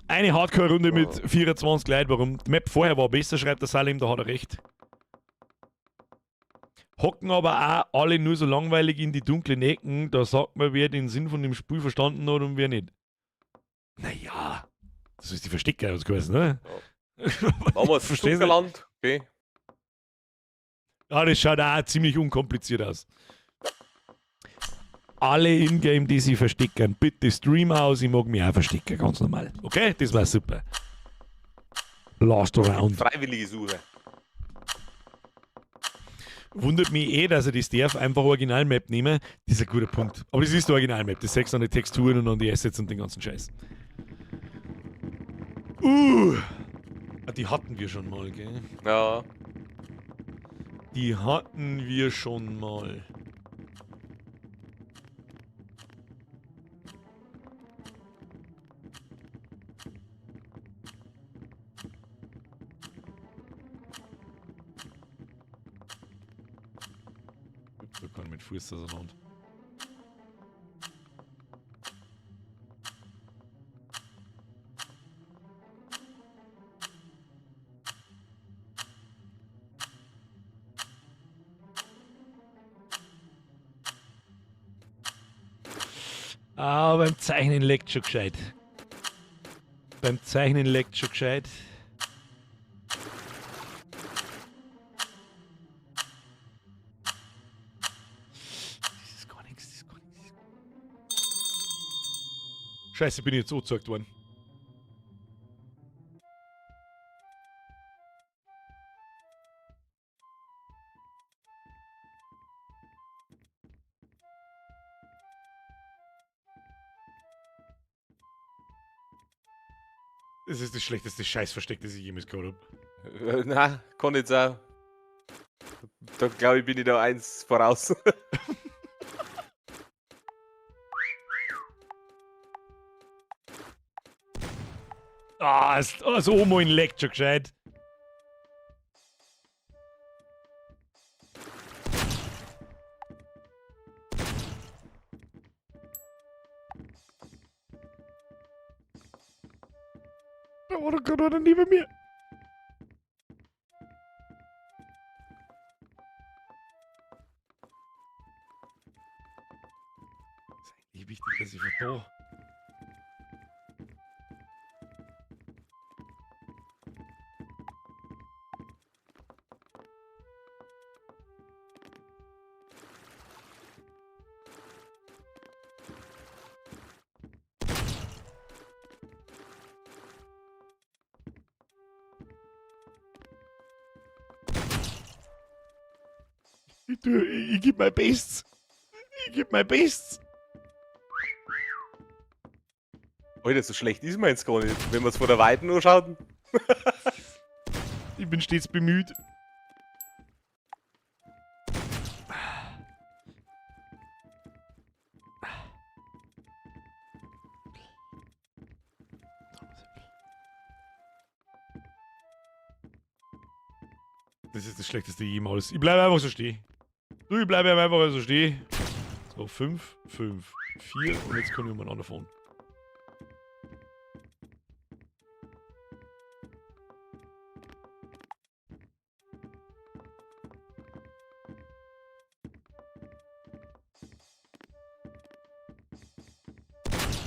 Eine Hardcore-Runde Ja. mit 24 Leuten. Warum? Die Map vorher war besser, schreibt der Salim, da hat er recht. Hocken aber auch alle nur so langweilig in die dunklen Ecken, da sagt man, wer den Sinn von dem Spiel verstanden hat und wer nicht. Naja, das ist die Verstecker, was geheißen, ne? Ja. Machen wir Verstehst du? Zuckerland, okay. Ja, das schaut auch ziemlich unkompliziert aus. Alle Ingame, die sich verstecken, bitte Stream aus, ich mag mich auch verstecken, ganz normal. Okay, das war super. Last Round. Freiwillige Suche. Wundert mich eh, dass er das darf, einfach Original-Map nehmen. Das ist ein guter Punkt. Aber das ist die Original-Map. Das sagst du an die Texturen und an die Assets und den ganzen Scheiß. Ah, die hatten wir schon mal, gell? Ja. Die hatten wir schon mal. Da kann ich mit Fuß auseinander. Ah, beim Zeichnen leckt schon gescheit. Beim Zeichnen leckt schon gescheit. Das ist gar nichts, das ist gar nichts. Scheiße, bin ich jetzt angezeigt worden. Das ist das schlechteste Scheißversteck, das ich jemals gehabt hab. Nein, kann nicht sein. Da glaube ich, bin ich da eins voraus. Ah, also Omo in leckt schon gescheit. Da war doch gerade einer neben mir. Ist eigentlich wichtig, dass ich von da. Ich geb mein Bestes. Ich geb mein Bestes. Alter, so schlecht ist man jetzt gar nicht, wenn man es von der Weiten anschaut. Ich bin stets bemüht. Das ist das Schlechteste jemals. Ich bleibe einfach so stehen. Du, ich bleibe einfach so stehen. So, 5, 5, 4 und jetzt können wir umeinander fahren.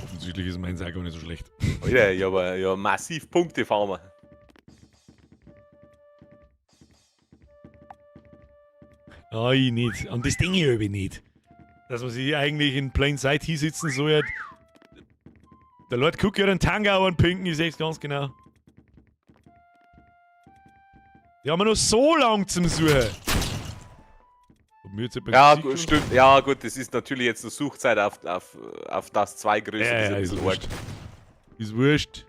Offensichtlich ist mein Sack auch nicht so schlecht. Alter, ich hab ja massiv Punkte fahren wir. Ah, ich nicht. Und das denke ich aber nicht. Dass man sich eigentlich in Plain Sight hinsitzen soll. Der Leute guckt ja den Tanga an pinken, ich seh's ganz genau. Die haben wir noch so lang zum Suchen. Ja, gut, stimmt. Ja, gut, das ist natürlich jetzt eine Suchzeit auf das zwei Größe. Ja, ist wurscht. Ist wurscht.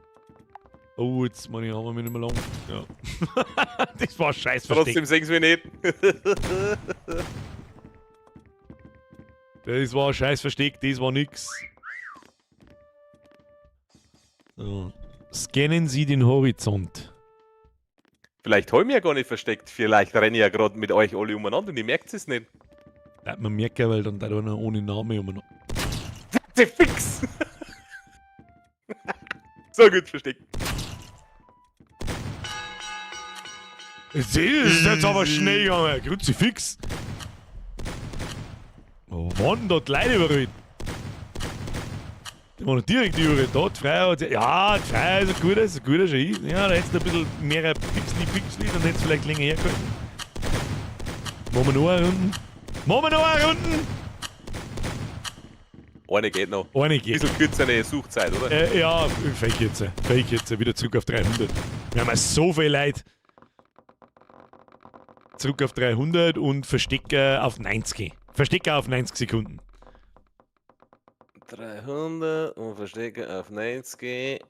Oh, jetzt meine ich, haben wir mich nicht mehr lang. Ja. Das war scheiß versteckt. Trotzdem sehen wir nicht. Das war scheiß versteckt, das war nix. So. Scannen Sie den Horizont. Vielleicht hab ich mich ja gar nicht versteckt. Vielleicht renne ich ja gerade mit euch alle umeinander und ihr merkt es nicht. Das man merken, weil dann da einer ohne Name umeinander. Fix! So gut versteckt. Das ist jetzt aber schnell gegangen. Kruzifix. Wo waren denn da die Leute überall? Die waren direkt überall. Da, die Freiheit. Ja, die Freiheit ist ein guter, ist ein guter Scheiß. Ja, da hättest du ein bisschen mehr Pixli, Pixli, dann hättest du vielleicht länger hergehalten. Machen wir noch eine Runden? Machen wir noch eine Runden? Eine geht noch. Eine geht. Ein bisschen kürzere Suchzeit, oder? Ja, fake jetzt. Fake jetzt. Wieder zurück auf 300. Wir haben ja so viel Leute. Zurück auf 300 und Verstecker auf 90. Verstecker auf 90 Sekunden. 300 und Verstecker auf 90.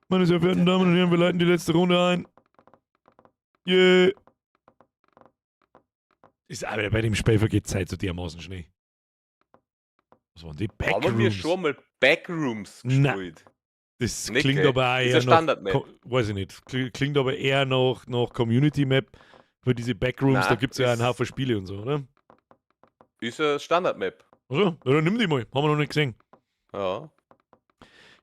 Meine sehr verehrten Damen und Herren, wir leiten die letzte Runde ein. Yeah. Ist aber bei dem Spiel vergeht Zeit so dermaßen schnell. Was waren die Backrooms? Haben wir schon mal Backrooms gespielt? Nein. Das Nicht, klingt gell? aber auch Ist eher eine Standard-Map. nach, weiß ich nicht. Klingt aber eher nach Community Map. Für diese Backrooms, Nein, da gibt es ja einen ist- Haufen Spiele und so, oder? Ist eine Standard-Map. Achso, ja, dann nimm die mal. Haben wir noch nicht gesehen. Ja.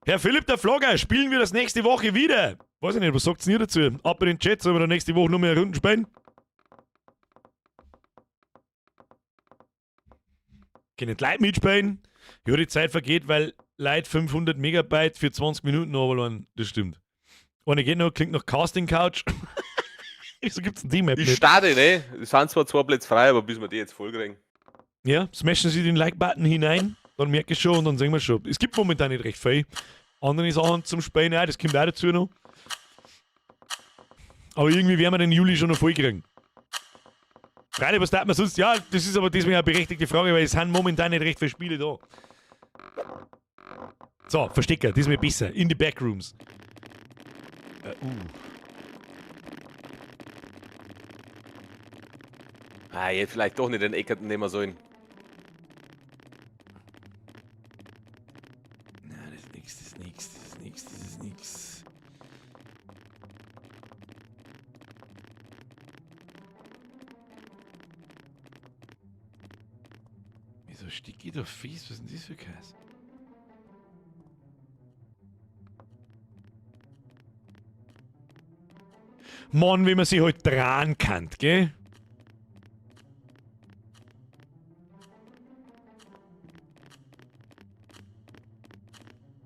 Herr Philipp der Vlogger, spielen wir das nächste Woche wieder? Weiß ich nicht, was sagt ihr dazu? Ab in den Chat, sollen wir da nächste Woche noch mehr Runden spielen? Können die Leute mitspielen? Ja, die Zeit vergeht, weil Leute 500 Megabyte für 20 Minuten runterladen. Das stimmt. Eine geht noch, klingt nach Casting Couch. Wieso gibt's denn die Map Ich nicht? starte, ne? Es sind zwar 2 Plätze frei, aber bis wir die jetzt vollkriegen. Ja, smashen Sie den Like-Button hinein, dann merke ich schon und dann sehen wir schon. Es gibt momentan nicht recht viel. Andere Sachen zum Spielen auch, das kommt auch dazu noch. Aber irgendwie werden wir den Juli schon noch voll kriegen. Freilich, was tat man sonst? Ja, das ist aber deswegen eine berechtigte Frage, weil es sind momentan nicht recht viele Spiele da. So, Verstecker, diesmal besser. In die Backrooms. Ah, ich hätte vielleicht doch nicht den Eckert nehmen sollen. Na, das ist nix, das ist nix, das ist nix, das ist nix. Wieso stick ich da fies? Was ist denn das für Käse? Mann, wie man sich halt dran kann, gell?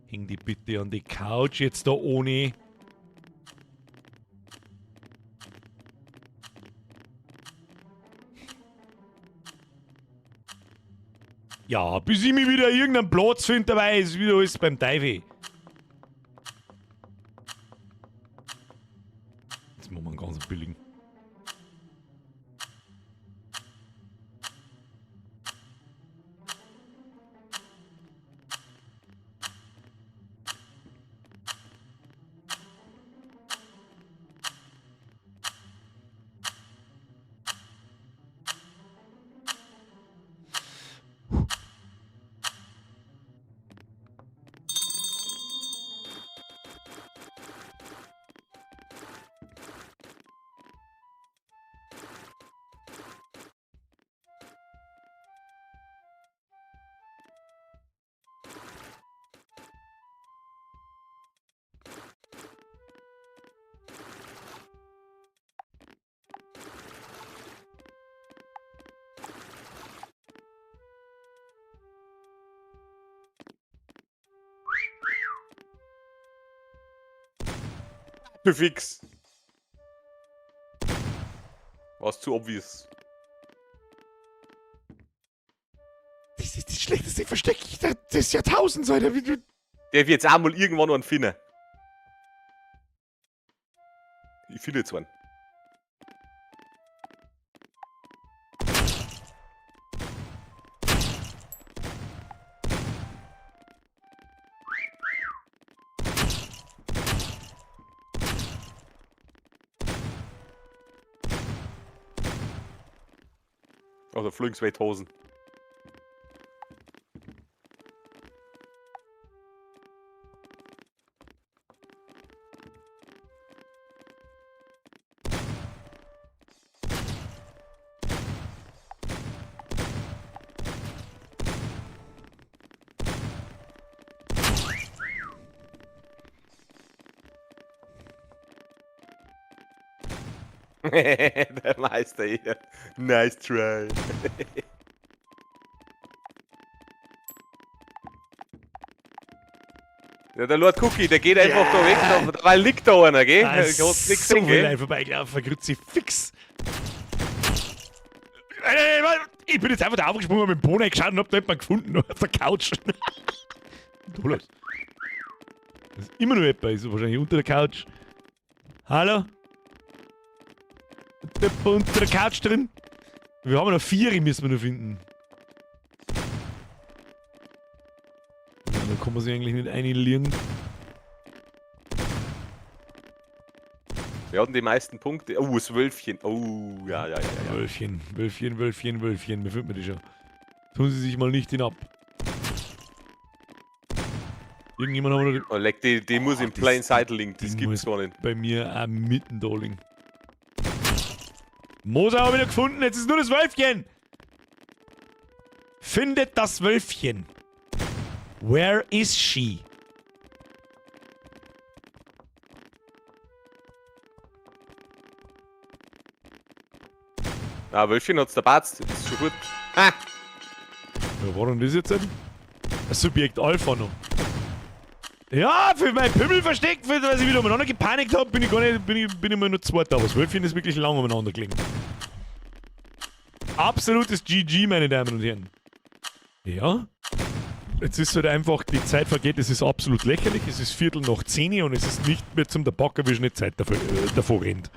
Häng die bitte an die Couch jetzt da ohne. Ja, bis ich mich wieder irgendeinen Platz finde, dabei ist wieder alles beim Teufel. Jetzt machen wir einen ganz billigen. Du fix. War's zu obvious. Das ist das schlechteste Versteck des Jahrtausends, Alter. Der wird jetzt auch mal irgendwann einen finden. Ich finde jetzt einen. Oh, da fliegen zwei Hosen. Der Meister hier. Nice try. Ja, der Lord Cookie, der geht einfach da weg, da, weil liegt da einer, gell? Da ist Der hat nichts so gesehen, viel gell? Leute vorbeigelaufen, Kruzifix. Ich bin jetzt einfach da aufgesprungen, hab mit dem Boden geschaut und hab da jemanden gefunden auf der Couch. Los. Das ist immer noch jemand, ist wahrscheinlich unter der Couch. Hallo? Jemand unter der Couch drin? Wir haben noch 4, müssen wir noch finden. Ja, da kann man sich eigentlich nicht einlegen. Wir hatten die meisten Punkte. Oh, das Wölfchen. Oh, ja, ja, ja, ja. Wölfchen, Wölfchen, Wölfchen, Wölfchen. Wie findet man die schon? Tun Sie sich mal nicht hinab. Irgendjemand haben wir noch Oh, leck, die muss Oh, im das Plain Sight liegen. Das Ding gibt's muss gar nicht. bei mir auch mitten da liegen. Moser habe ich noch gefunden. Jetzt ist nur das Wölfchen. Findet das Wölfchen. Where is she? Ah, Wölfchen hat's der Batz. Ist schon gut. Ha! Ja, war denn das jetzt denn? Das Subjekt Alpha noch. Ja, für mein Pimmel versteckt, für, weil ich wieder umeinander gepanikt hab, bin ich gar nicht, bin ich mal nur zweiter. Aber das Wölfchen ist wirklich lang umeinander gelegen. Absolutes GG, meine Damen und Herren. Ja. Jetzt ist halt einfach, die Zeit vergeht, es ist absolut lächerlich, es ist 10:15 und es ist nicht mehr zum der Backer, wie schon die Zeit davor rennt.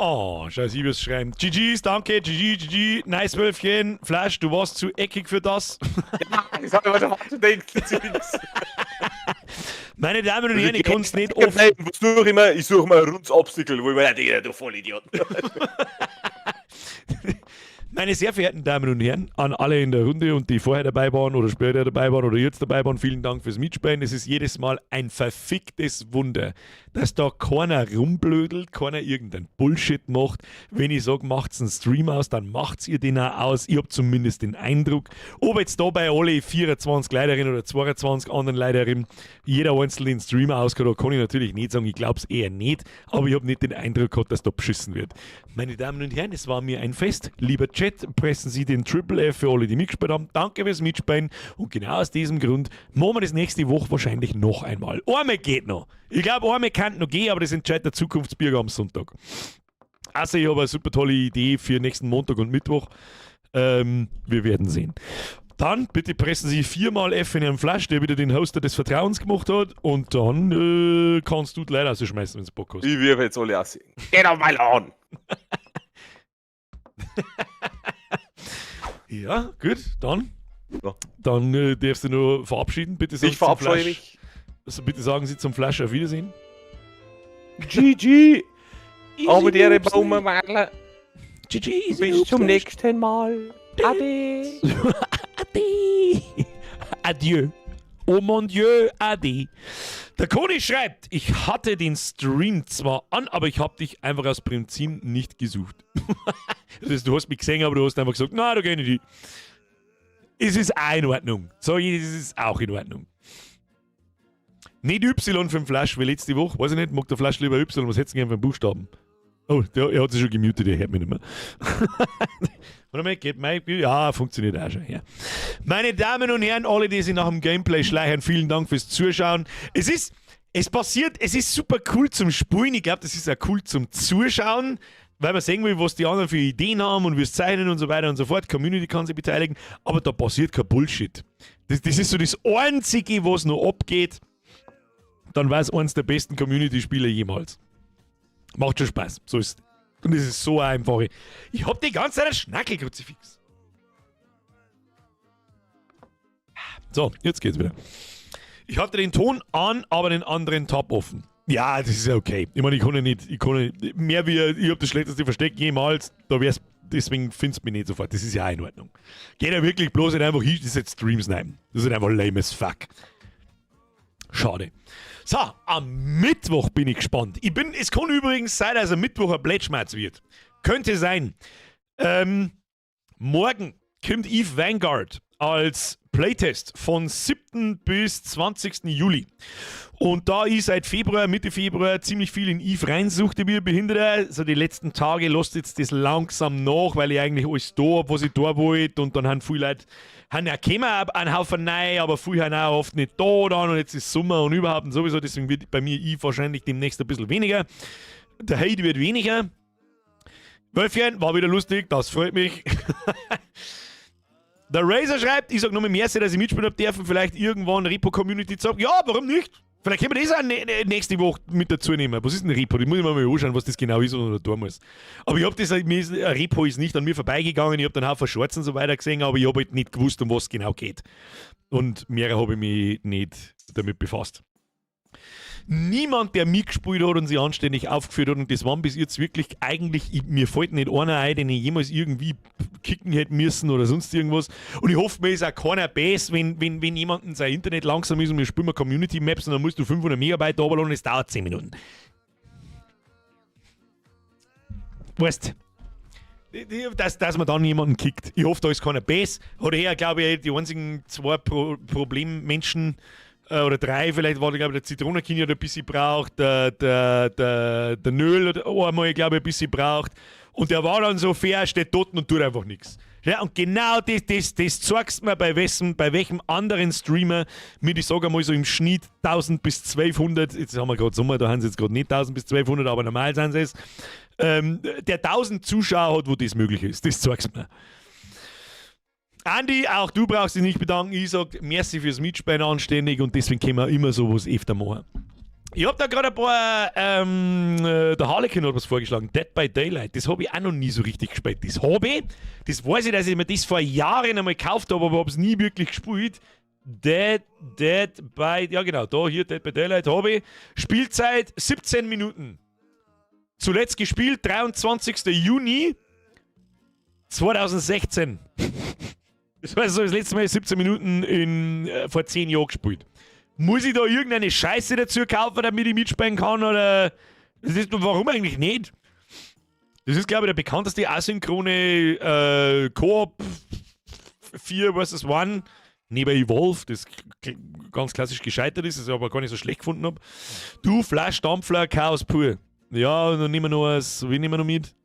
Oh, scheiße, ich will's schreiben. GGs, danke, GG, GG, nice Wölfchen. Flash, du warst zu eckig für das. Ja, das hab ich mir schon fast gedacht. Meine Damen und Herren, ich kann's nicht oft. Nein, was suche ich immer? Ich suche mal ein rundes Obstacle, wo ich mir denke, du Vollidiot. Meine sehr verehrten Damen und Herren, an alle in der Runde und die vorher dabei waren oder später dabei waren oder jetzt dabei waren, vielen Dank fürs Mitspielen. Es ist jedes Mal ein verficktes Wunder, dass da keiner rumblödelt, keiner irgendeinen Bullshit macht. Wenn ich sage, macht's einen Stream aus, dann macht's ihr den auch aus. Ich hab zumindest den Eindruck, ob jetzt da bei alle 24 Leiterinnen oder 22 anderen Leiterinnen jeder einzelne den Stream ausgehört hat, kann ich natürlich nicht sagen. Ich glaub's eher nicht, aber ich hab nicht den Eindruck gehabt, dass da beschissen wird. Meine Damen und Herren, es war mir ein Fest. Lieber Chat, pressen Sie den Triple F für alle, die mitgespielt haben. Danke fürs Mitspielen. Und genau aus diesem Grund machen wir das nächste Woche wahrscheinlich noch einmal. Einmal geht noch. Ich glaube, einmal kann noch gehen, aber das entscheidet der Zukunftsbürger am Sonntag. Also, ich habe eine super tolle Idee für nächsten Montag und Mittwoch. Wir werden sehen. Dann bitte pressen Sie viermal F in Ihrem Flash, der wieder den Hoster des Vertrauens gemacht hat. Und dann kannst du die Leute rausschmeißen, wenn du Bock hast. Ich wirf jetzt alle raus. Get off my lawn! Ja, gut, dann. Ja. Dann darfst du nur verabschieden. Bitte sagen Ich Sie zum verabscheue Flash, mich. Also bitte sagen Sie zum Flash auf Wiedersehen. GG! Aber die Easy, Baume, GG, easy, Bis zum Flash. nächsten Mal. Ade. Ade. Adieu. Oh mon Dieu, ade. Der Koni schreibt, ich hatte den Stream zwar an, aber ich hab dich einfach aus Prinzip nicht gesucht. Das heißt, du hast mich gesehen, aber du hast einfach gesagt, na, da geh ich nicht hin. Es ist auch in Ordnung. So, es ist auch in Ordnung. Nicht Y für den Flash wie letzte Woche. Weiß ich nicht, mag der Flash lieber Y, was hättest du denn gern für einen Buchstaben? Oh, er hat sich schon gemutet, er hört mich nicht mehr. Warte mal, geht mein, ja, funktioniert auch schon. Ja. Meine Damen und Herren, alle, die sich nach dem Gameplay schleichen, vielen Dank fürs Zuschauen. Es ist, es passiert, es ist super cool zum Spielen. Ich glaub, das ist auch cool zum Zuschauen, weil man sehen will, was die anderen für Ideen haben und wie es zeichnen und so weiter und so fort. Community kann sich beteiligen, aber da passiert kein Bullshit. Das ist so das Einzige, was noch abgeht. Dann war's eins der besten Community-Spiele jemals. Macht schon Spaß. So ist es. Und es ist so einfach. Ich hab die ganze Zeit einen Schnackelkruzifix. So, jetzt geht's wieder. Ich hatte den Ton an, aber den anderen Tab offen. Ja, das ist ja okay. Ich meine, ich kann ja nicht, ich kann ja nicht, mehr wie, ich hab das schlechteste Versteck jemals, da wär's, deswegen findest du mich nicht sofort. Das ist ja auch in Ordnung. Geht ja wirklich bloß nicht einfach hin, das ist jetzt Streams nein. Das ist einfach lame as fuck. Schade. So, am Mittwoch bin ich gespannt. Es kann übrigens sein, dass am Mittwoch ein Plätschmerz wird. Könnte sein. Morgen kommt Eve Vanguard als Playtest von 7. bis 20. Juli. Und da ich seit Februar, Mitte Februar, ziemlich viel in Eve reinsuchte, wie ein Behinderter, so die letzten Tage lasst jetzt das langsam nach, weil ich eigentlich alles da hab, was ich da wollte. Und dann haben viele Leute, haben ja gekommen, einen Haufen neu, aber viele haben auch oft nicht da dann und jetzt ist Sommer und überhaupt und sowieso, deswegen wird bei mir Eve wahrscheinlich demnächst ein bisschen weniger. Der Hate wird weniger. Wölfchen, war wieder lustig, das freut mich. Der Razer schreibt, ich sag nur mehr, dass ich mitspielen hab dürfen, vielleicht irgendwann Repo-Community zocken. Ja, warum nicht? Vielleicht können wir das auch nächste Woche mit dazu nehmen. Was ist denn Repo? Ich muss mir mal anschauen, was das genau ist und was da tun muss. Aber ich hab das, mir ist, ein Repo ist nicht an mir vorbeigegangen, ich hab dann Haufen Shorts und so weiter gesehen, aber ich hab halt nicht gewusst, um was es genau geht. Und mehr hab ich mich nicht damit befasst. Niemand, der mitgespielt hat und sich anständig aufgeführt hat, und das waren bis jetzt wirklich eigentlich, ich, mir fällt nicht einer ein, den ich jemals irgendwie kicken hätte müssen oder sonst irgendwas. Und ich hoffe, mir ist auch keiner böse, wenn jemandem sein Internet langsam ist und wir spielen mal Community Maps und dann musst du 500 Megabyte runterladen und es dauert 10 Minuten. Weißt du, dass man dann jemanden kickt. Ich hoffe, da ist keiner böse. Hat er, glaube ich, die einzigen 2 Problemmenschen oder 3, vielleicht war, glaube ich, der Zitronenkind hat ein bisschen braucht, der Nöl hat einmal, glaube ich, ein bisschen braucht. Und der war dann so fair, steht dort und tut einfach nichts. Ja, und genau das zeigst du mir bei welchem anderen Streamer mit, ich sag einmal so im Schnitt 1000 bis 1200, jetzt haben wir grad Sommer, da haben sie jetzt grad nicht 1000 bis 1200, aber normal sind sie es, der 1000 Zuschauer hat, wo das möglich ist. Das zeigst du mir. Andi, auch du brauchst dich nicht bedanken. Ich sag merci fürs Mitspielen anständig und deswegen können wir immer sowas öfter machen. Ich hab da gerade ein paar, der Harlequin hat was vorgeschlagen, Dead by Daylight, das hab ich auch noch nie so richtig gespielt. Das hab ich, das weiß ich, dass ich mir das vor Jahren einmal gekauft hab, aber hab's nie wirklich gespielt. Dead by, ja genau, da hier Dead by Daylight hab ich. Spielzeit 17 Minuten. Zuletzt gespielt, 23. Juni. 2016. Das war so das letzte Mal 17 Minuten vor 10 Jahren gespielt. Muss ich da irgendeine Scheiße dazu kaufen, damit ich mitspielen kann? Oder das ist, warum eigentlich nicht? Das ist, glaube ich, der bekannteste asynchrone Koop 4 vs 1 neben Evolve, das ganz klassisch gescheitert ist, das ich aber gar nicht so schlecht gefunden habe. Du, Flash, Dampfler, Chaos pur. Ja, und dann nehmen wir noch was, wie nehmen wir noch mit?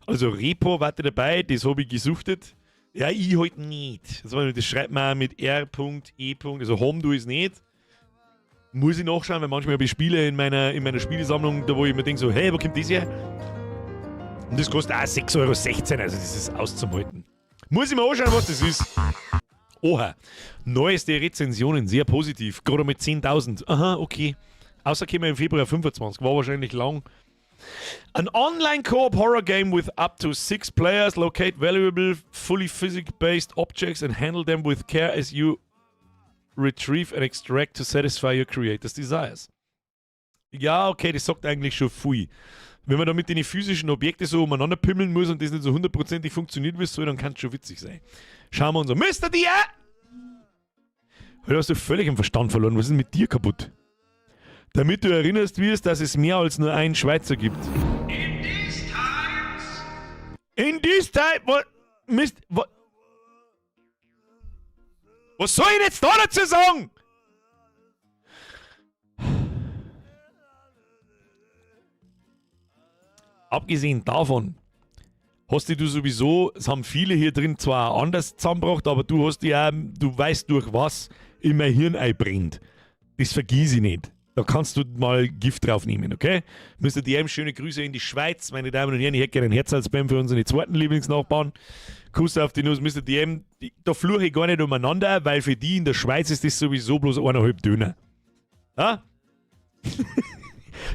Also Repo, warte dabei, das habe ich gesuchtet. Ja, ich halt nicht. Das schreibt man mit R. E. Also home du es nicht. Muss ich nachschauen, weil manchmal habe ich Spiele in meiner Spielesammlung, da wo ich mir denke so, hey, wo kommt das her? Und das kostet auch 6,16 Euro, also das ist auszuhalten. Muss ich mir anschauen, was das ist. Oha. Neueste Rezensionen, sehr positiv. Gerade mit 10.000. Aha, okay. Außer im Februar 25. War wahrscheinlich lang. An online co-op horror game with up to six players. Locate valuable, fully physics-based objects and handle them with care as you retrieve and extract to satisfy your creator's desires. Ja, okay, das sagt eigentlich schon viel. Wenn man da mit den physischen Objekten so umeinander pimmeln muss und das nicht so hundertprozentig funktioniert, wie es soll, dann kann es schon witzig sein. Schauen wir uns an. Mr. Dia! Heute hast du völlig den Verstand verloren. Was ist denn mit dir kaputt? Damit du erinnerst wirst, dass es mehr als nur einen Schweizer gibt. In these times. In these times. What? Mist. What? Was soll ich denn jetzt da dazu sagen? Abgesehen davon hast dich du sowieso, es haben viele hier drin zwar anders zusammengebracht, aber du hast ja, du weißt, durch was in mein Hirn einbrennt. Das vergiss ich nicht. Da kannst du mal Gift drauf nehmen, okay? Mr. DM, schöne Grüße in die Schweiz, meine Damen und Herren. Ich hätte gerne ein Herzalsbam für unsere zweiten Lieblingsnachbarn. Kuss auf die Nuss, Mr. DM. Da fluche ich gar nicht umeinander, weil für die in der Schweiz ist das sowieso bloß eineinhalb Döner. Ha?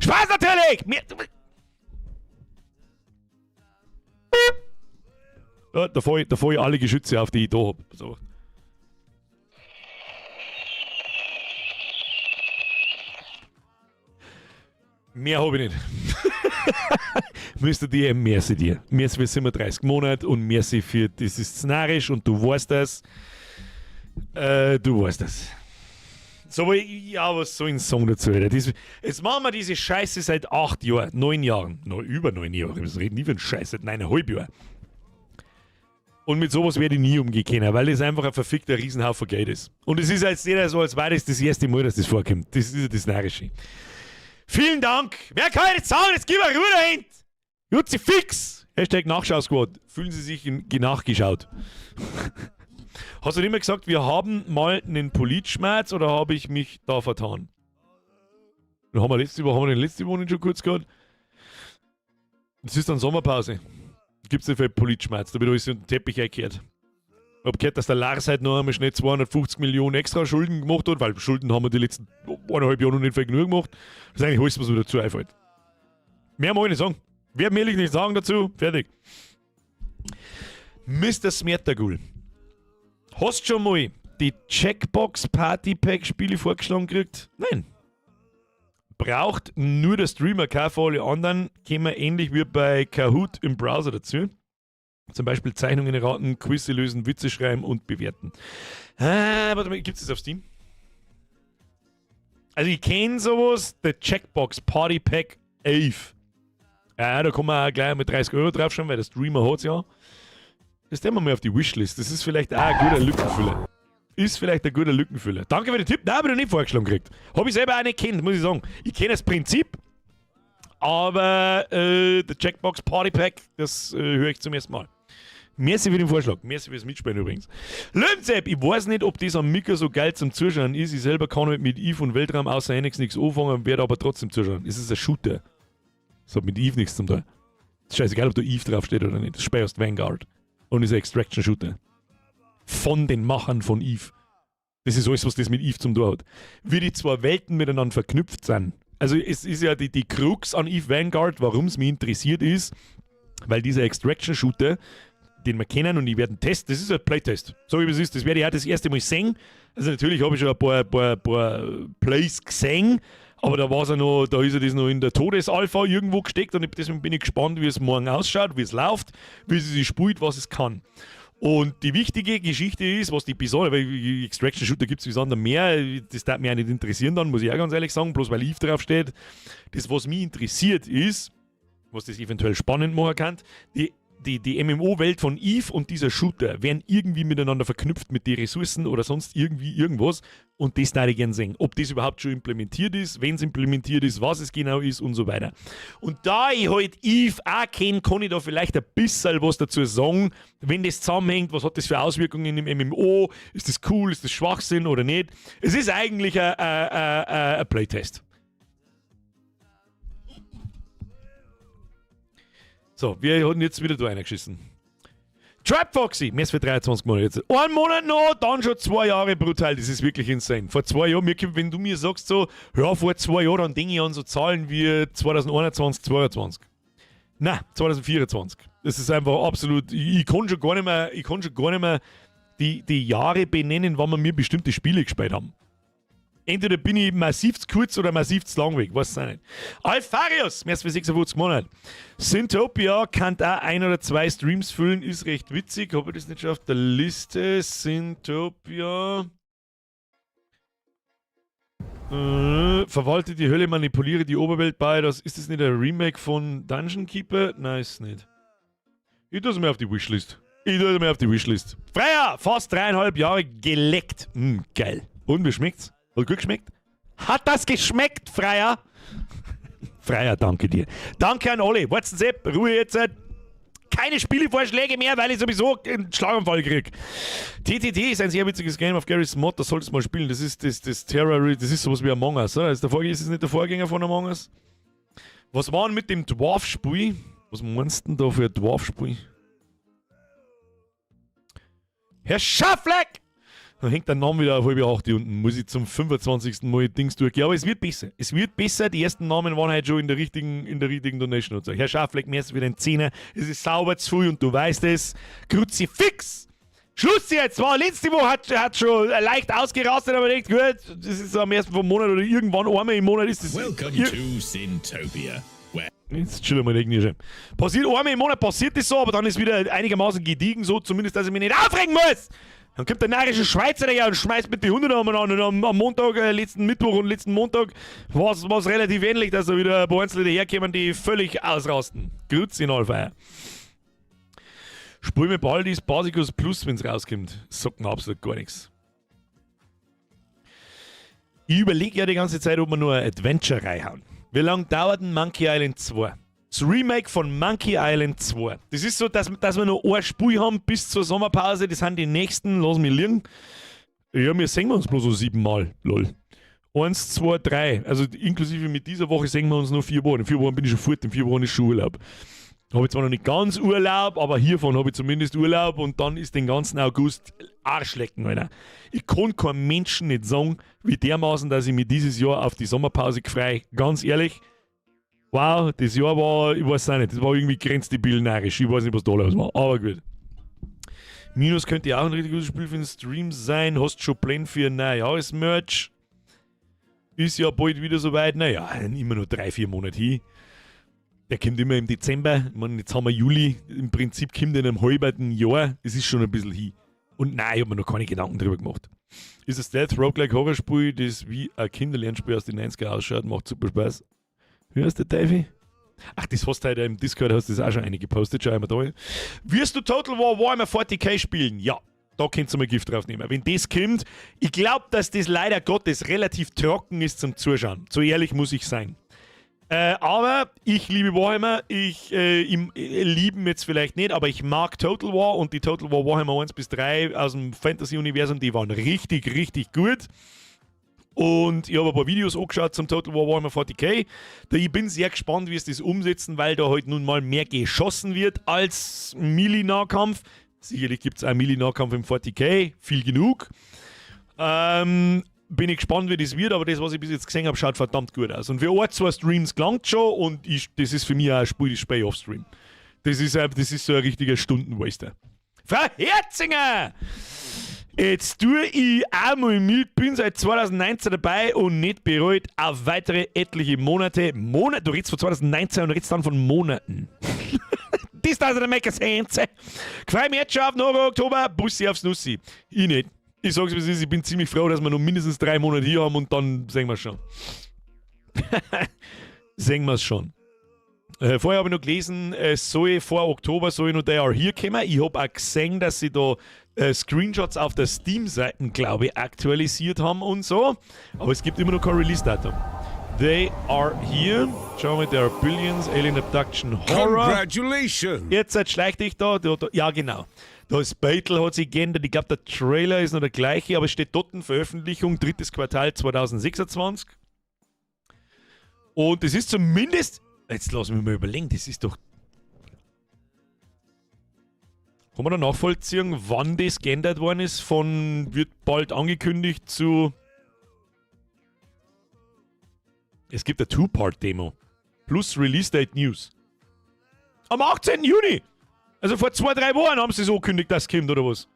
Spaß natürlich! Mir, ja, da fahr ich alle Geschütze auf, die ich da hab. So. Mehr habe ich nicht. Mr. DM, merci dir. Merci für 37 Monate und merci für das ist narrisch und du weißt das. Du weißt das. So, aber ja, was soll ich denn sagen dazu? Alter? Das, jetzt machen wir diese Scheiße seit 8 Jahren, 9 Jahren, noch über 9 Jahre. Wir reden nie von Scheiße, seit 9,5 Jahren. Und mit sowas werde ich nie umgehen können, weil das einfach ein verfickter Riesenhaufen Geld ist. Und es ist jetzt nicht so, als wäre das das erste Mal, dass das vorkommt. Das ist ja das Narrische. Vielen Dank. Wer kann jetzt sagen, jetzt gib mir Ruhe dahin. Jutzi fix. #Nachschau-Squad. Fühlen Sie sich nachgeschaut? Hast du nicht immer gesagt, wir haben mal einen Politschmerz oder habe ich mich da vertan? Haben wir letzte Woche, haben wir den letzte Woche nicht schon kurz gehabt? Es ist dann Sommerpause. Gibt's nicht viel Politschmerz, da wird alles unter den Teppich erkehrt. Ich hab gehört, dass der Lars halt noch einmal schnell 250 Millionen extra Schulden gemacht hat, weil Schulden haben wir die letzten eineinhalb Jahre noch nicht viel genug gemacht. Das ist eigentlich alles, was mir dazu einfällt. Mehr mag ich nicht sagen. Mehr will ich nicht sagen dazu. Fertig. Mr. Smertagul. Hast du schon mal die Jackbox Party Pack Spiele vorgeschlagen gekriegt? Nein. Braucht nur der Streamer, kein für alle anderen, kämen ähnlich wie bei Kahoot im Browser dazu. Zum Beispiel Zeichnungen erraten, Quizze lösen, Witze schreiben und bewerten. Warte mal, gibt's das auf Steam? Also ich kenn sowas, der Jackbox Party Pack 11. Ja, da kann man auch gleich mit 30 Euro drauf schauen, weil der Streamer hat's ja. Das nehmen wir mal auf die Wishlist. Das ist vielleicht auch ein guter Lückenfüller. Ist vielleicht ein guter Lückenfüller. Danke für den Tipp. Nein, hab ich noch nicht vorgeschlagen gekriegt. Hab ich selber auch nicht kennt, muss ich sagen. Ich kenne das Prinzip, aber der Jackbox Party Pack, das höre ich zum ersten Mal. Merci für den Vorschlag. Merci fürs Mitspielen übrigens. Löwensepp, ich weiß nicht, ob das am Mikro so geil zum Zuschauen ist. Ich selber kann halt mit Eve und Weltraum außer Annex nichts anfangen, werde aber trotzdem zuschauen. Es ist ein Shooter. Das hat mit Eve nichts zu tun. Ist scheißegal, ob da Eve draufsteht oder nicht. Das Spiel heißt Vanguard. Und ist ein Extraction-Shooter. Von den Machern von Eve. Das ist alles, was das mit Eve zum tun hat. Wie die zwei Welten miteinander verknüpft sind. Also es ist ja die Krux an Eve Vanguard, warum es mich interessiert ist, weil dieser Extraction-Shooter, den wir kennen und ich werde einen Test, das ist ein Playtest. So wie es ist, das werde ich auch das erste Mal sehen. Also natürlich habe ich schon ein paar Plays gesehen, Aber da war es ja noch, da ist ja das noch in der Todesalpha irgendwo gesteckt und deswegen bin ich gespannt, wie es morgen ausschaut, wie es läuft, wie sie sich spielt, was es kann. Und die wichtige Geschichte ist, was die besondere, weil Extraction Shooter gibt es wie Sand am Meer, das darf mich auch nicht interessieren dann, muss ich auch ganz ehrlich sagen, bloß weil Eve drauf steht. Das, was mich interessiert, ist, was das eventuell spannend machen kann, die MMO-Welt von Eve und dieser Shooter werden irgendwie miteinander verknüpft mit den Ressourcen oder sonst irgendwie irgendwas. Und das darf ich gern sehen. Ob das überhaupt schon implementiert ist, wenn es implementiert ist, was es genau ist und so weiter. Und da ich halt Eve auch kenne, kann ich da vielleicht ein bisschen was dazu sagen, wenn das zusammenhängt, was hat das für Auswirkungen im MMO, ist das cool, ist das Schwachsinn oder nicht. Es ist eigentlich ein Playtest. So, wir haben jetzt wieder da reingeschissen. Trap Foxy, mir ist für 23 Monate jetzt. Ein Monat noch, dann schon 2 Jahre, brutal. Das ist wirklich insane. Vor 2 Jahren, mir, wenn du mir sagst so, ja, vor 2 Jahren, dann denke ich an so Zahlen wie 2021, 2022. Na, 2024. Das ist einfach absolut, ich kann schon gar nicht mehr, ich kann schon gar nicht mehr die Jahre benennen, wann wir mir bestimmte Spiele gespielt haben. Entweder bin ich massiv zu kurz oder massiv zu lang weg, weiß es auch nicht. Alfarius, mehr für 56 Monate. Syntopia kann da ein oder zwei Streams füllen, ist recht witzig. Habe ich das nicht schon auf der Liste? Syntopia. Verwalte die Hölle, manipuliere die Oberwelt bei. Ist das nicht ein Remake von Dungeon Keeper? Nein, ist es nicht. Ich tue es mir auf die Wishlist. Ich tue es mir auf die Wishlist. Freier, fast 3,5 Jahre geleckt. Geil. Und wie schmeckt's? Hat gut geschmeckt? Hat das geschmeckt, Freier? Freier, danke dir. Danke an alle. Warten Sie, Ruhe jetzt. Keine Spielevorschläge mehr, weil ich sowieso einen Schlaganfall krieg. TTT ist ein sehr witziges Game auf Garry's Mod, das solltest du mal spielen. Das ist das Terror, das ist sowas wie Among Us, oder? Ist es nicht der Vorgänger von Among Us? Was war denn mit dem Dwarf-Spiel? Was meinst du denn da für ein Dwarf-Spiel? Herr Schaffleck! Dann hängt der Name wieder auf halb acht unten. Muss ich zum 25. Mal Dings durchgehen. Aber es wird besser. Es wird besser. Die ersten Namen waren halt schon in der richtigen Donation und so. Herr Schaffleck, mehr ist wieder ein Zehner. Es ist sauber zu früh und du weißt es. Kruzifix! Schluss jetzt! War letzte Woche hat schon leicht ausgerastet, aber denkt, gut, das ist am ersten vom Monat oder irgendwann einmal im Monat ist das. Welcome to Syntopia. Jetzt chill mal irgendwie schon. Passiert einmal im Monat, passiert das so, aber dann ist wieder einigermaßen gediegen, so zumindest, dass ich mich nicht aufregen muss. Dann kommt der närrische Schweizer daher und schmeißt mit die Hunde umeinander. Und am Montag, letzten Mittwoch und letzten Montag war es relativ ähnlich, dass da wieder ein paar Einzelne daherkommen, die völlig ausrasten. Grüezi in Allfeier. Spiel mir bald ist Basicus Plus, wenn es rauskommt. Sagt mir absolut gar nichts. Ich überlege ja die ganze Zeit, ob wir nur ein Adventure reinhauen. Wie lange dauert denn Monkey Island 2? Das Remake von Monkey Island 2. Das ist so, dass wir noch ein Spiel haben bis zur Sommerpause. Das sind die nächsten, lass mich liegen. Ja, wir sehen uns bloß so siebenmal. Lol. Eins, zwei, drei. Also inklusive mit dieser Woche sehen wir uns noch 4 Wochen. In 4 Wochen bin ich schon fort, in 4 Wochen ist schon Urlaub. Habe ich zwar noch nicht ganz Urlaub, aber hiervon habe ich zumindest Urlaub und dann ist den ganzen August Arschlecken, Alter. Ich kann keinem Menschen nicht sagen, wie dermaßen, dass ich mich dieses Jahr auf die Sommerpause freu. Ganz ehrlich, wow, das Jahr war, ich weiß auch nicht, das war irgendwie grenzdebil narrisch. Ich weiß nicht, was da los war, aber gut. Minus könnte ja auch ein richtig gutes Spiel für den Stream sein. Hast schon Pläne für ein Neujahresmerch? Ist ja bald wieder soweit. Naja, immer nur 3, 4 Monate hin. Der kommt immer im Dezember. Ich meine, jetzt haben wir Juli. Im Prinzip kommt er in einem halben Jahr. Es ist schon ein bisschen hin. Und nein, ich habe mir noch keine Gedanken drüber gemacht. Ist ein Stealth Roguelike Horrorspiel, das wie ein Kinderlernspiel aus den 90er ausschaut, macht super Spaß. Wie heißt der Davy? Ach, das hast du heute im Discord, hast du das auch schon eine gepostet, schau einmal da. Wirst du Total War Warhammer 40K spielen? Ja. Da könnt ihr mal Gift drauf nehmen. Wenn das kommt, ich glaube, dass das leider Gottes relativ trocken ist zum Zuschauen. So ehrlich muss ich sein. Aber ich liebe Warhammer, ich lieben jetzt vielleicht nicht, aber ich mag Total War und die Total War Warhammer 1 bis 3 aus dem Fantasy-Universum, die waren richtig, richtig gut. Und ich habe ein paar Videos angeschaut zum Total War Warhammer 40K. Da ich bin sehr gespannt, wie sie das umsetzen, weil da halt nun mal mehr geschossen wird als Melee-Nahkampf. Sicherlich gibt es auch Melee-Nahkampf im 40K, viel genug. Bin ich gespannt, wie das wird, aber das, was ich bis jetzt gesehen habe, schaut verdammt gut aus. Und für ein, zwei Streams gelangt schon und das ist für mich auch ein Spiel, das spiele ich off-Stream. Das ist so ein richtiger Stundenwaster. Frau Herzinger! Jetzt tue ich auch mal mit, bin seit 2019 dabei und nicht bereut auf weitere etliche Monate. Monate? Du redest von 2019 und redest dann von Monaten. This doesn't make a sense. Freue mich jetzt schon auf den Horror Oktober. Bussi aufs Nussi. Ich nicht. Ich sag's, wie es ist, ich bin ziemlich froh, dass wir noch mindestens 3 Monate hier haben, und dann sehen wir schon. Sehen wir es schon. Vorher habe ich noch gelesen, es soll vor Oktober soll noch They Are Here kommen. Ich habe auch gesehen, dass sie da Screenshots auf der Steam-Seite, glaube ich, aktualisiert haben und so. Aber es gibt immer noch kein Release-Datum. They Are Here. Schau mal, There Are Billions, Alien Abduction Horror. Congratulations! Jetzt schleich dich da, da, da. Ja, genau. Das Battle hat sich geändert. Ich glaube, der Trailer ist noch der gleiche, aber es steht dort Veröffentlichung, drittes Quartal 2026. Und es ist zumindest. Jetzt lass mich mal überlegen, das ist doch. Kann man da nachvollziehen, wann das geändert worden ist? Von wird bald angekündigt zu. Es gibt eine Two-Part-Demo. Plus Release Date News. Am 18. Juni! Also vor 2, 3 Wochen haben sie so angekündigt, dass es kommt, oder was?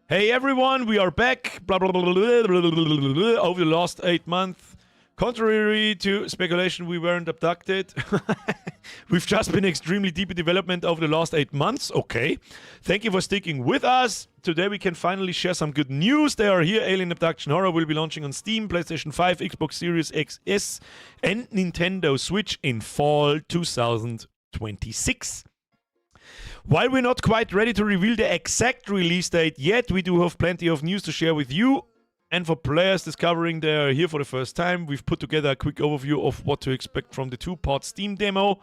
Hey everyone, we are back. Blah, blah, blah, blah, blah, blah, blah, over the last 8 months. Contrary to speculation, we weren't abducted. We've just been extremely deep in development over the last 8 months. Okay. Thank you for sticking with us. Today we can finally share some good news. They Are Here, Alien Abduction Horror will be launching on Steam, PlayStation 5, Xbox Series XS, and Nintendo Switch in fall 2026. While we're not quite ready to reveal the exact release date yet, we do have plenty of news to share with you. And for players discovering They Are Here for the first time, we've put together a quick overview of what to expect from the two-part Steam demo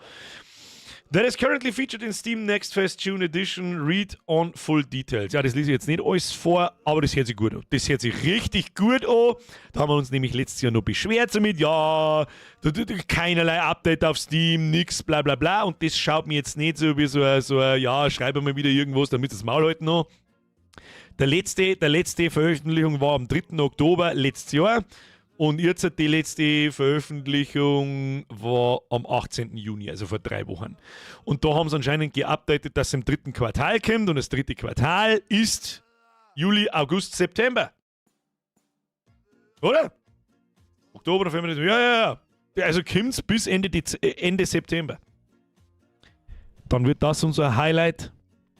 that is currently featured in Steam Next Fest June Edition. Read on full details. Ja, das lese ich jetzt nicht alles vor, aber das hört sich gut an. Das hört sich richtig gut an. Da haben wir uns nämlich letztes Jahr noch beschwert damit. Ja, keinerlei Update auf Steam, nix, bla bla bla. Und das schaut mir jetzt nicht so wie so ein, ja, schreibe mal wieder irgendwas, damit das Maul halten noch. Der letzte Veröffentlichung war am 3. Oktober letztes Jahr. Und jetzt die letzte Veröffentlichung war am 18. Juni, also vor 3 Wochen. Und da haben sie anscheinend geupdatet, dass es im dritten Quartal kommt. Und das dritte Quartal ist Juli, August, September. Oder? Oktober, November, Dezember. Ja. Also kommt es bis Ende September. Dann wird das unser Highlight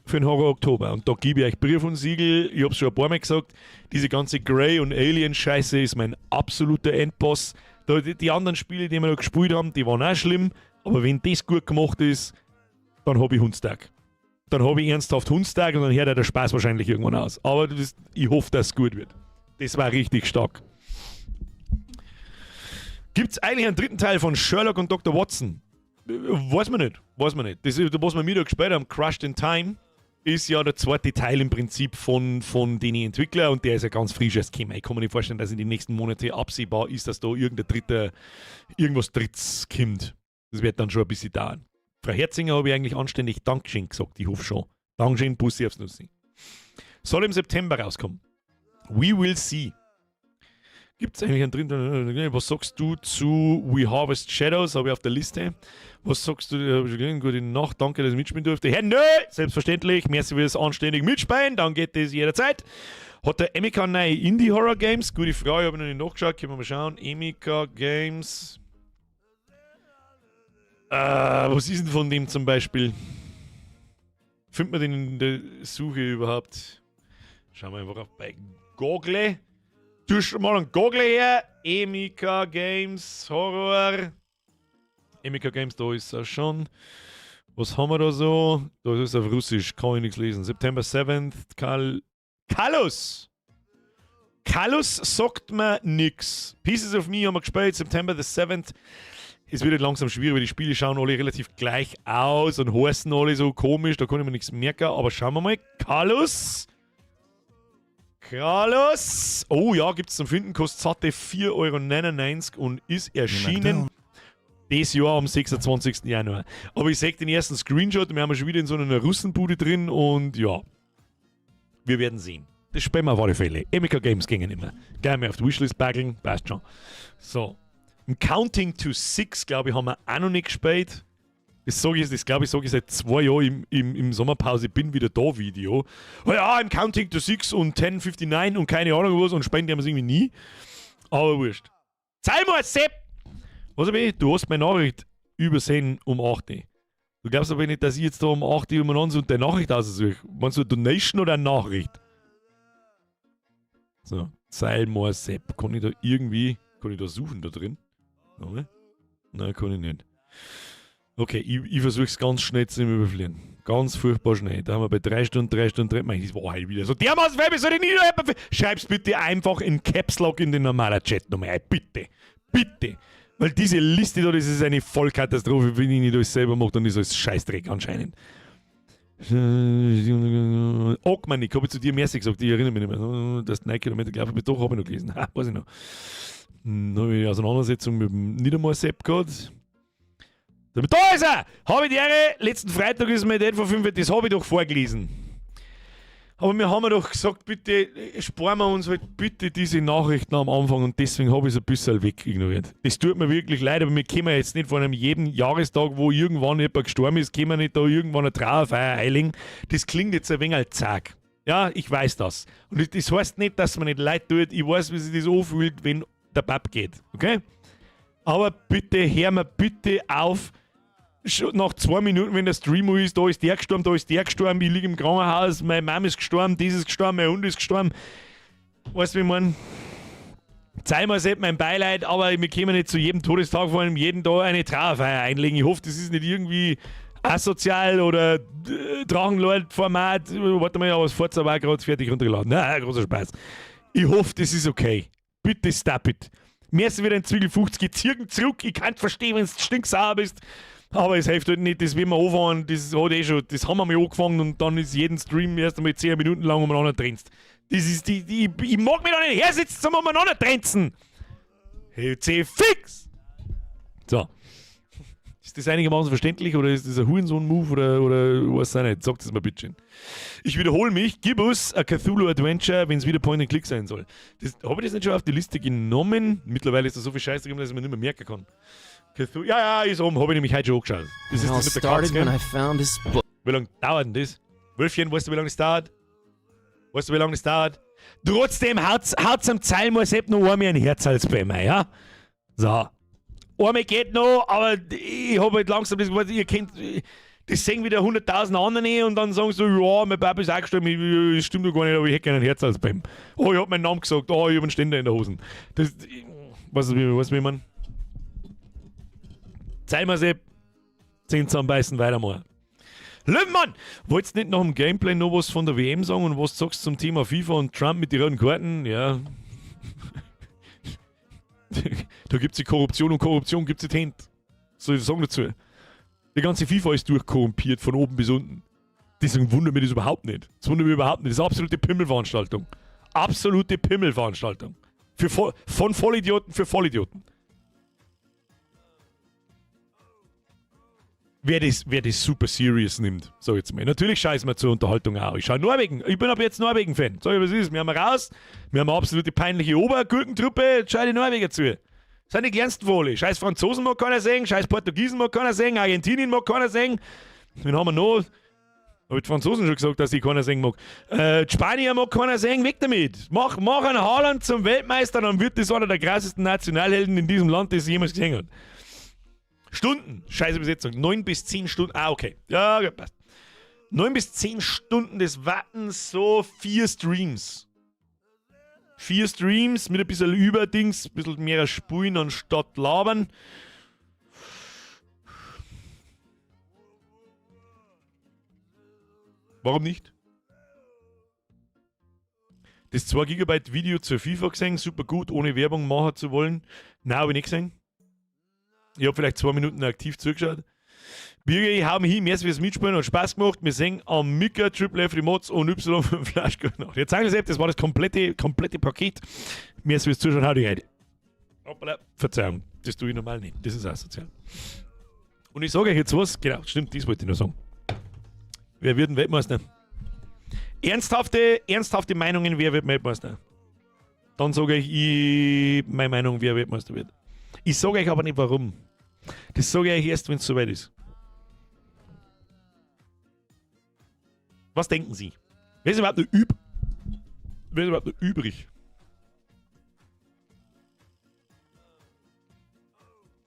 für den Horror Oktober. Und da gebe ich euch Brief und Siegel. Ich habe schon ein paar Mal gesagt, diese ganze Grey- und Alien-Scheiße ist mein absoluter Endboss. Da, die anderen Spiele, die wir noch gespielt haben, die waren auch schlimm. Aber wenn das gut gemacht ist, dann habe ich Hundstag. Dann habe ich ernsthaft Hundstag und dann hört der Spaß wahrscheinlich irgendwann aus. Aber das, ich hoffe, dass es gut wird. Das war richtig stark. Gibt es eigentlich einen dritten Teil von Sherlock und Dr. Watson? Weiß man nicht. Weiß man nicht. Das, was wir mir da gespielt haben, Crushed in Time, ist ja der zweite Teil im Prinzip von den Entwicklern und der ist ja ganz frisch erst gekommen. Ich kann mir nicht vorstellen, dass in den nächsten Monaten absehbar ist, dass da irgendein dritter, irgendwas Drittes kommt. Das wird dann schon ein bisschen dauern. Frau Herzinger habe ich eigentlich anständig Dankeschön gesagt, ich hoffe schon. Dankeschön, Bussi aufs Nussi. Soll im September rauskommen. We will see. Gibt es eigentlich einen dritten? Was sagst du zu We Harvest Shadows? Habe ich auf der Liste. Was sagst du? Gute Nacht, danke, dass ich mitspielen durfte. Herr, nö, selbstverständlich. Merci fürs anständig Mitspielen. Dann geht das jederzeit. Hat der Emika neue Indie Horror Games? Gute Frage, habe ich noch nicht nachgeschaut. Können wir mal schauen. Emika Games. Was ist denn von dem zum Beispiel? Findet man den in der Suche überhaupt? Schauen wir einfach auf bei Google. Du schon mal ein Google her. Emika Games Horror. Emika Games, da ist er schon. Was haben wir da so? Da ist es auf Russisch, kann ich nichts lesen. September 7th, Callus! Callus sagt mir nix. Pieces of Me haben wir gespielt, September the 7th. Es wird langsam schwierig, weil die Spiele schauen alle relativ gleich aus und heißen alle so komisch, da kann ich mir nichts merken. Aber schauen wir mal. Callus! Callus! Oh ja, gibt es zum Finden, kostet satte 4,99 Euro und ist erschienen dieses Jahr am 26. Januar. Aber ich sehe den ersten Screenshot, wir haben schon wieder in so einer Russenbude drin und ja, wir werden sehen. Das spielen wir auf alle Fälle. Emika Games gingen immer. Gleich mal auf die Wishlist baggeln, passt schon. So. Im Counting to Six, glaube ich, haben wir auch noch nicht gespielt. Das sage ich, das glaube ich, sage ich seit 2 Jahren im Sommerpause, bin wieder da Video. Oh ja, I'm counting to 6 und 10:59 und keine Ahnung was und spenden haben wir es irgendwie nie. Aber wurscht. Zeig mal, Sepp! Was hab ich? Du hast meine Nachricht übersehen um 8 Uhr. Du glaubst aber nicht, dass ich jetzt da um 8 Uhr umeinander und deine Nachricht aussuche. Meinst du eine Donation oder eine Nachricht? So, Zeilmoor Sepp. Kann ich da irgendwie, kann ich da suchen da drin? Nein, Nein, kann ich nicht. Okay, ich versuche es ganz schnell zu überfliegen. Ganz furchtbar schnell. Da haben wir bei 3 Stunden, 3 Stunden, 3. Mein, das war heute wieder so dermaßen viel, soll ich nicht Schreib's bitte einfach in Caps Lock in den normalen Chat nochmal. Bitte. Bitte. Weil diese Liste da, das ist eine Vollkatastrophe, wenn ich nicht alles selber mache, dann ist alles Scheißdreck anscheinend. Ockmann, ich habe zu dir merci gesagt, ich erinnere mich nicht mehr. Dass du 9 Kilometer gelaufen bist, doch, habe ich noch gelesen. Ha, weiß ich noch. Dann habe ich eine Auseinandersetzung mit dem Niedermoor Sepp gehabt. Da ist er! Habe ich die Ehre, letzten Freitag ist mir der vor 5, das habe ich doch vorgelesen. Aber wir haben ja doch gesagt, bitte sparen wir uns halt bitte diese Nachrichten am Anfang und deswegen habe ich es ein bisschen weg ignoriert. Das tut mir wirklich leid, aber wir können jetzt nicht von einem jeden Jahrestag, wo irgendwann jemand gestorben ist, können wir nicht da irgendwann eine Trauerfeier einlegen. Das klingt jetzt ein wenig als zag. Ja, ich weiß das. Und das heißt nicht, dass man nicht leid tut. Ich weiß, wie sich das anfühlt, wenn der Bab geht. Okay? Aber bitte, hör mir bitte auf, schon nach 2 Minuten, wenn der Stream ist, da ist der gestorben, da ist der gestorben, ich liege im Krankenhaus, meine Mama ist gestorben, das ist gestorben, mein Hund ist gestorben. Weißt du, wie ich mein? Zeig mir selbst mein Beileid, aber wir können nicht zu jedem Todestag vor allem jeden Tag eine Trauerfeier einlegen. Ich hoffe, das ist nicht irgendwie asozial oder Drachenlord-Format. Warte mal, aber das Forza war gerade fertig runtergeladen. Na, großer Spaß. Ich hoffe, das ist okay. Bitte stop it. Mir ist wieder ein Zwiegel 50, zirken zurück. Ich kann verstehen, wenn du stinksauer bist. Aber es hilft halt nicht, das wenn wir anfangen, das hat eh schon, das haben wir mal angefangen und dann ist jeden Stream erst einmal 10 Minuten lang umeinander trenzt. Das ist die, die, ich mag mich da nicht hersitzen zum umeinander trenzen. Hey, C fix! So. Ist das einigermaßen verständlich oder ist das ein Hurensohn-Move oder weiß auch nicht? Sagt es mal bitte schön. Ich wiederhole mich, gib uns a Cthulhu Adventure, wenn es wieder Point and Click sein soll. Habe ich das nicht schon auf die Liste genommen? Mittlerweile ist da so viel Scheiße drin, dass ich mir nicht mehr merken kann. Cthulhu, ja, ja, ist oben, habe ich nämlich heute schon angeschaut. Das ist das mit der Katze, gell? Wie lange dauert denn das? Wölfchen, weißt du, wie lange das dauert? Weißt du, wie lange das dauert? Trotzdem haut's am Zeilmoor Sepp noch einmal ein Herz als bei mir, ja? So. Einmal geht noch, aber ich hab halt langsam das, ihr kennt, das sehen wieder 100.000 andere und dann sagen sie so, ja, mein Papa ist auch gestorben, das stimmt doch gar nicht, aber ich hätte gerne ein Herz als beim. Oh, ich hab meinen Namen gesagt, oh, ich hab einen Ständer in der Hosen. Das, weißt du, wie ich mein? Zeig Sepp, 10 zusammenbeißen, weitermachen. Löwenmann, wolltest nicht nach dem Gameplay noch was von der WM sagen und was sagst du zum Thema FIFA und Trump mit den roten Karten? Ja. Da gibt's die Korruption und Korruption gibt's die Hände. Soll ich sagen dazu? Die ganze FIFA ist durchkorrumpiert von oben bis unten. Deswegen wundert mich das überhaupt nicht. Das wundert mich überhaupt nicht. Das ist eine absolute Pimmelveranstaltung. Absolute Pimmelveranstaltung. Von Vollidioten für Vollidioten. Wer das super serious nimmt, sag ich jetzt mal. Natürlich scheißen wir zur Unterhaltung auch. Ich schau Norwegen. Ich bin ab jetzt Norwegen-Fan. Sag ich, was ist? Wir haben raus. Wir haben eine absolute peinliche Obergurkentruppe. Jetzt schau die Norweger zu. Das sind die kleinsten Wohle. Scheiß Franzosen mag keiner sehen, scheiß Portugiesen mag keiner sehen, Argentinien mag keiner sehen. Wen haben wir noch? Hab ich die Franzosen schon gesagt, dass ich keiner sehen mag. Die Spanier mag keiner sehen, weg damit. Mach einen Haaland zum Weltmeister, dann wird das einer der krassesten Nationalhelden in diesem Land, das ich jemals gesehen habe. Stunden, scheiße Besetzung, 9 bis 10 Stunden, ah, okay, ja, okay, passt. 9 bis 10 Stunden des Wartens, so 4 Streams. 4 Streams mit ein bisschen Überdings, ein bisschen mehr Spulen anstatt labern. Warum nicht? Das 2 Gigabyte Video zur FIFA gesehen, super gut, ohne Werbung machen zu wollen. Nein, hab ich nicht gesehen. Ich hab vielleicht 2 Minuten aktiv zugeschaut. Birger, ich hau mich hin, merci fürs Mitspielen, hat Spaß gemacht. Wir sehen am Mika, Triple F, Mods und Y5 Flash. Jetzt sagen Sie, das war das komplette Paket. Merci fürs Zuschauen, hau dich rein. Hoppala, Verzeihung, das tue ich normal nicht. Das ist asozial. Und ich sage euch jetzt was, genau, stimmt, das wollte ich nur sagen. Wer wird denn Weltmeister? Ernsthafte Meinungen, wer wird Weltmeister? Dann sage ich meine Meinung, wer Weltmeister wird. Ich sage euch aber nicht warum. Das sage ich euch erst, wenn's soweit ist. Was denken Sie? Wer ist überhaupt noch, üb Wer ist überhaupt noch übrig?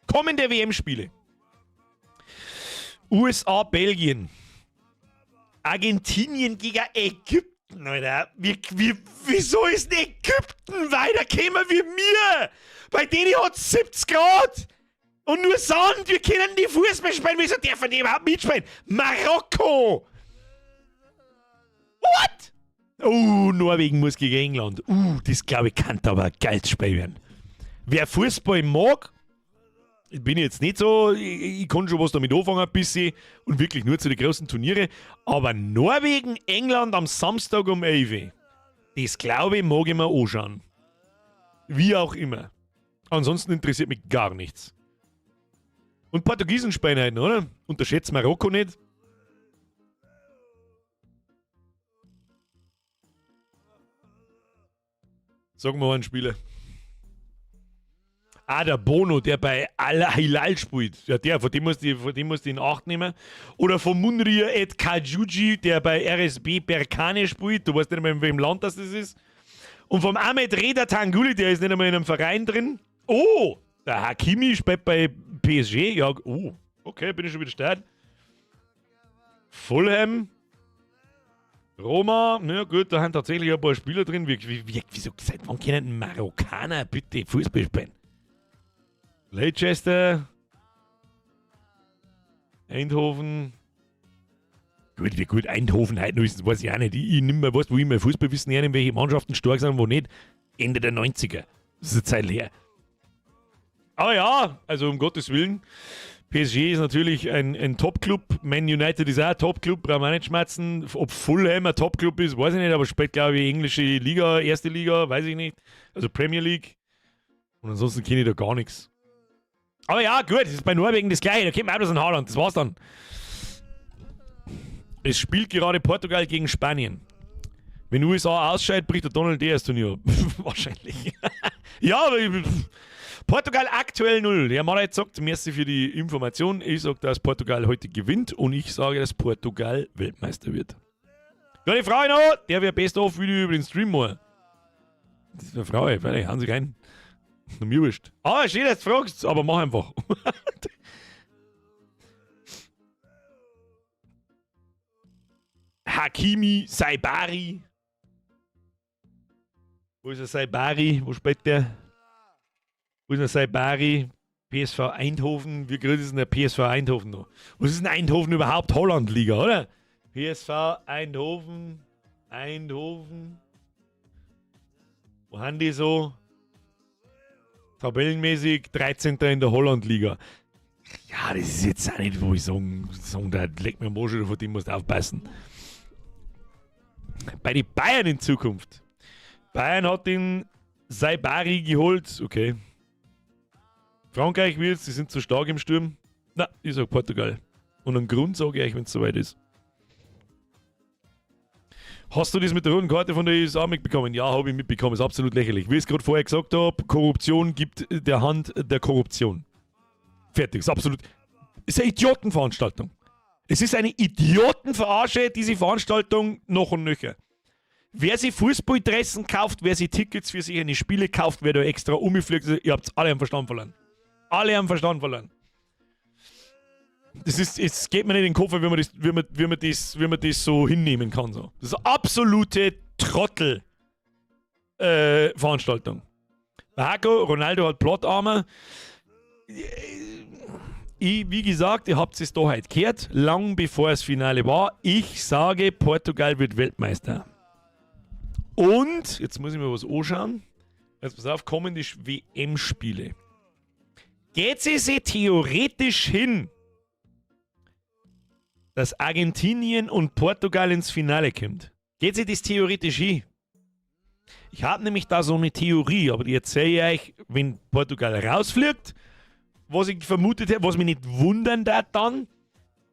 Kommende WM-Spiele. USA, Belgien. Argentinien gegen Ägypten, Alter. Wieso ist denn Ägypten weitergekommen wie mir? Bei denen hat 70 Grad und nur Sand. Wir können die Fußball spielen. Wieso dürfen die überhaupt mitspielen? Marokko! What? Oh, Norwegen muss gegen England. Das glaube ich kann aber ein geiles Spiel werden. Wer Fußball mag, ich bin jetzt nicht so, ich kann schon was damit anfangen ein bisschen und wirklich nur zu den großen Turniere, aber Norwegen, England am Samstag um 11 Uhr, das glaube ich, mag ich mir anschauen. Wie auch immer. Ansonsten interessiert mich gar nichts. Und Portugiesen spielen heute, oder? Unterschätzt Marokko nicht. Sagen wir mal einen Spieler. Ah, der Bono, der bei Al Hilal spielt. Ja, der, von dem musst du in Acht nehmen. Oder von Munrir et Kajuji, der bei RSB Berkane spielt. Du weißt nicht mehr, in welchem Land das ist. Und vom Ahmed Reda Tanguli, der ist nicht einmal in einem Verein drin. Oh, der Hakimi spielt bei PSG. Ja, oh, okay, bin ich schon wieder stark. Fulham. Roma, na gut, da haben tatsächlich ein paar Spieler drin. Wieso, seit wann können Marokkaner bitte Fußball spielen? Leicester, Eindhoven. Gut, wie gut Eindhoven heute noch ist, das weiß ich auch nicht. Ich nicht mehr, weißt, wo ich mein Fußballwissen hernehme, welche Mannschaften stark sind und wo nicht. Ende der 90er. Das ist eine Zeit her. Aber ja, also um Gottes Willen. PSG ist natürlich ein Top-Club. Man United ist auch ein Top-Club, brauchen wir auch nicht schmerzen. Ob Fulham ein Top-Club ist, weiß ich nicht, aber spielt, glaube ich, englische Liga, erste Liga, weiß ich nicht. Also Premier League. Und ansonsten kenne ich da gar nichts. Aber ja, gut, das ist bei Norwegen das Gleiche. Da kommt man auch bloß in Haaland, das war's dann. Es spielt gerade Portugal gegen Spanien. Wenn USA ausscheidet, bricht der Donald das Turnier ab. Wahrscheinlich. Ja, aber Portugal aktuell 0. Der Mann hat gesagt, merci für die Information. Ich sage, dass Portugal heute gewinnt und ich sage, dass Portugal Weltmeister wird. Ja, die Frau noch, der wäre Best-of-Video über den Stream machen. Das ist eine Frau, ey, fertig, hauen Sie rein. Mir wurscht. Ah, schön, dass du fragst, aber mach einfach. Hakimi Saibari. Wo ist der Saibari? Wo spielt der? Wo ist der Saibari? PSV Eindhoven. Wie groß ist denn der PSV Eindhoven noch? Was ist denn Eindhoven überhaupt? Holland-Liga, oder? PSV Eindhoven. Eindhoven. Wo haben die so? Tabellenmäßig 13. in der Holland-Liga. Ja, das ist jetzt auch nicht, wo ich sagen da legt mir am Arsch, von dem musst du aufpassen. Bei den Bayern in Zukunft. Bayern hat den Saibari geholt. Okay. Frankreich wird's, sie sind zu stark im Sturm. Na, ich sag Portugal. Und einen Grund sage ich euch, wenn es soweit ist. Hast du das mit der roten Karte von der USA mitbekommen? Ja, habe ich mitbekommen. Ist absolut lächerlich. Wie ich es gerade vorher gesagt habe, Korruption gibt der Hand der Korruption. Fertig. Ist absolut. Ist eine Idiotenveranstaltung. Es ist eine Idiotenverarsche, diese Veranstaltung noch und nöcher. Wer sich Fußballdressen kauft, wer sich Tickets für sich eine Spiele kauft, wer da extra umfliegt, ihr habt alle am Verstand verloren. Alle am Verstand verloren. Das ist, es geht mir nicht in den Kopf, wie man das so hinnehmen kann. So. Das ist eine absolute Trottel- Veranstaltung. Marco, Ronaldo hat Plotarme. Ich, wie gesagt, ihr habt es da heute gehört, lang bevor es Finale war. Ich sage, Portugal wird Weltmeister. Und, jetzt muss ich mir was anschauen. Jetzt pass auf, kommende WM-Spiele. Geht sie sich theoretisch hin, dass Argentinien und Portugal ins Finale kommt? Geht sich das theoretisch hin? Ich habe nämlich da so eine Theorie, aber die erzähle ich euch, wenn Portugal rausfliegt, was ich vermutet hätte, was mich nicht wundern darf dann,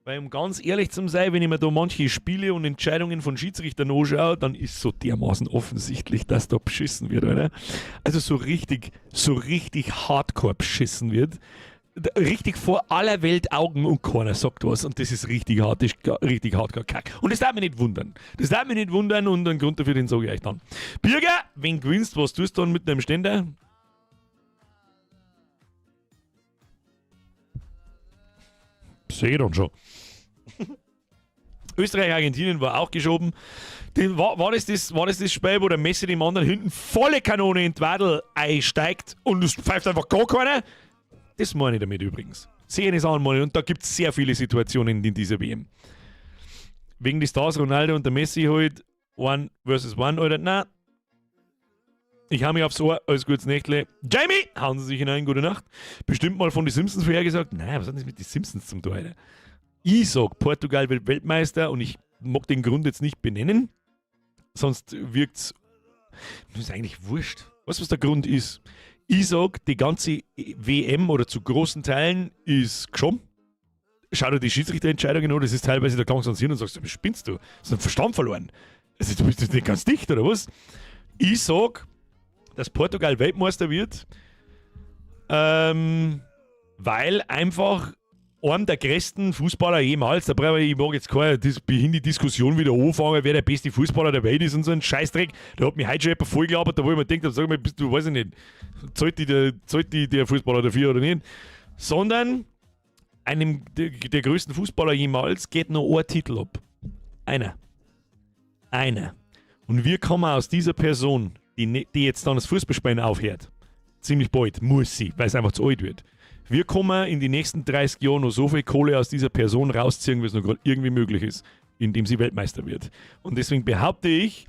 weil um ganz ehrlich zu sein, wenn ich mir da manche Spiele und Entscheidungen von Schiedsrichtern anschaue, dann ist so dermaßen offensichtlich, dass da beschissen wird, oder? Also so richtig hardcore beschissen wird. Richtig vor aller Welt Augen und keiner sagt was. Und das ist richtig hart, das ist richtig hart kack. Und das darf mich nicht wundern. Das darf mich nicht wundern und einen Grund dafür, den sage ich euch dann. Birger, wenn gewinnst, was tust du dann mit deinem Ständer? Seh ich dann schon. Österreich, Argentinien war auch geschoben. War das das Spiel, wo der Messi dem anderen hinten volle Kanone in die Wadel einsteigt und es pfeift einfach gar keiner? Das meine ich damit übrigens. Sehr Sachen meine ich. Und da gibt es sehr viele Situationen in dieser WM. Wegen die Stars Ronaldo und der Messi halt One versus One, oder? Na. Ich hau mich aufs Ohr, alles gutes Nächtle. Jamie! Hauen Sie sich hinein, gute Nacht. Bestimmt mal von den Simpsons vorhergesagt. Nein, was hat das mit den Simpsons zum tun, Alter? Ich sag, Portugal wird Weltmeister und ich mag den Grund jetzt nicht benennen. Sonst wirkt's. Das ist eigentlich wurscht. Weißt du, was der Grund ist? Ich sag, die ganze WM oder zu großen Teilen ist geschoben. Schau dir die Schiedsrichterentscheidungen an, das ist teilweise, da klangst du ans Hirn und sagst, du spinnst du? Hast du den Verstand verloren? Also, du bist nicht ganz dicht, oder was? Ich sag, dass Portugal Weltmeister wird, weil einfach einem der größten Fußballer jemals, da brauche ich, ich mag jetzt keine behinderte Diskussion wieder anfangen, wer der beste Fußballer der Welt ist und so ein Scheißdreck. Da hat mich heute schon jemand vollgelabert, da wo ich mir denkt, sag mal, bist du, weiß ich nicht, zahlt die der Fußballer dafür oder nicht? Sondern einem der größten Fußballer jemals geht noch ein Titel ab. Einer. Einer. Und wir kommen aus dieser Person, die, die jetzt dann das Fußballspielen aufhört, ziemlich bald, muss sie, weil es einfach zu alt wird. Wir kommen in die nächsten 30 Jahren noch so viel Kohle aus dieser Person rausziehen, wie es noch gerade irgendwie möglich ist, indem sie Weltmeister wird. Und deswegen behaupte ich,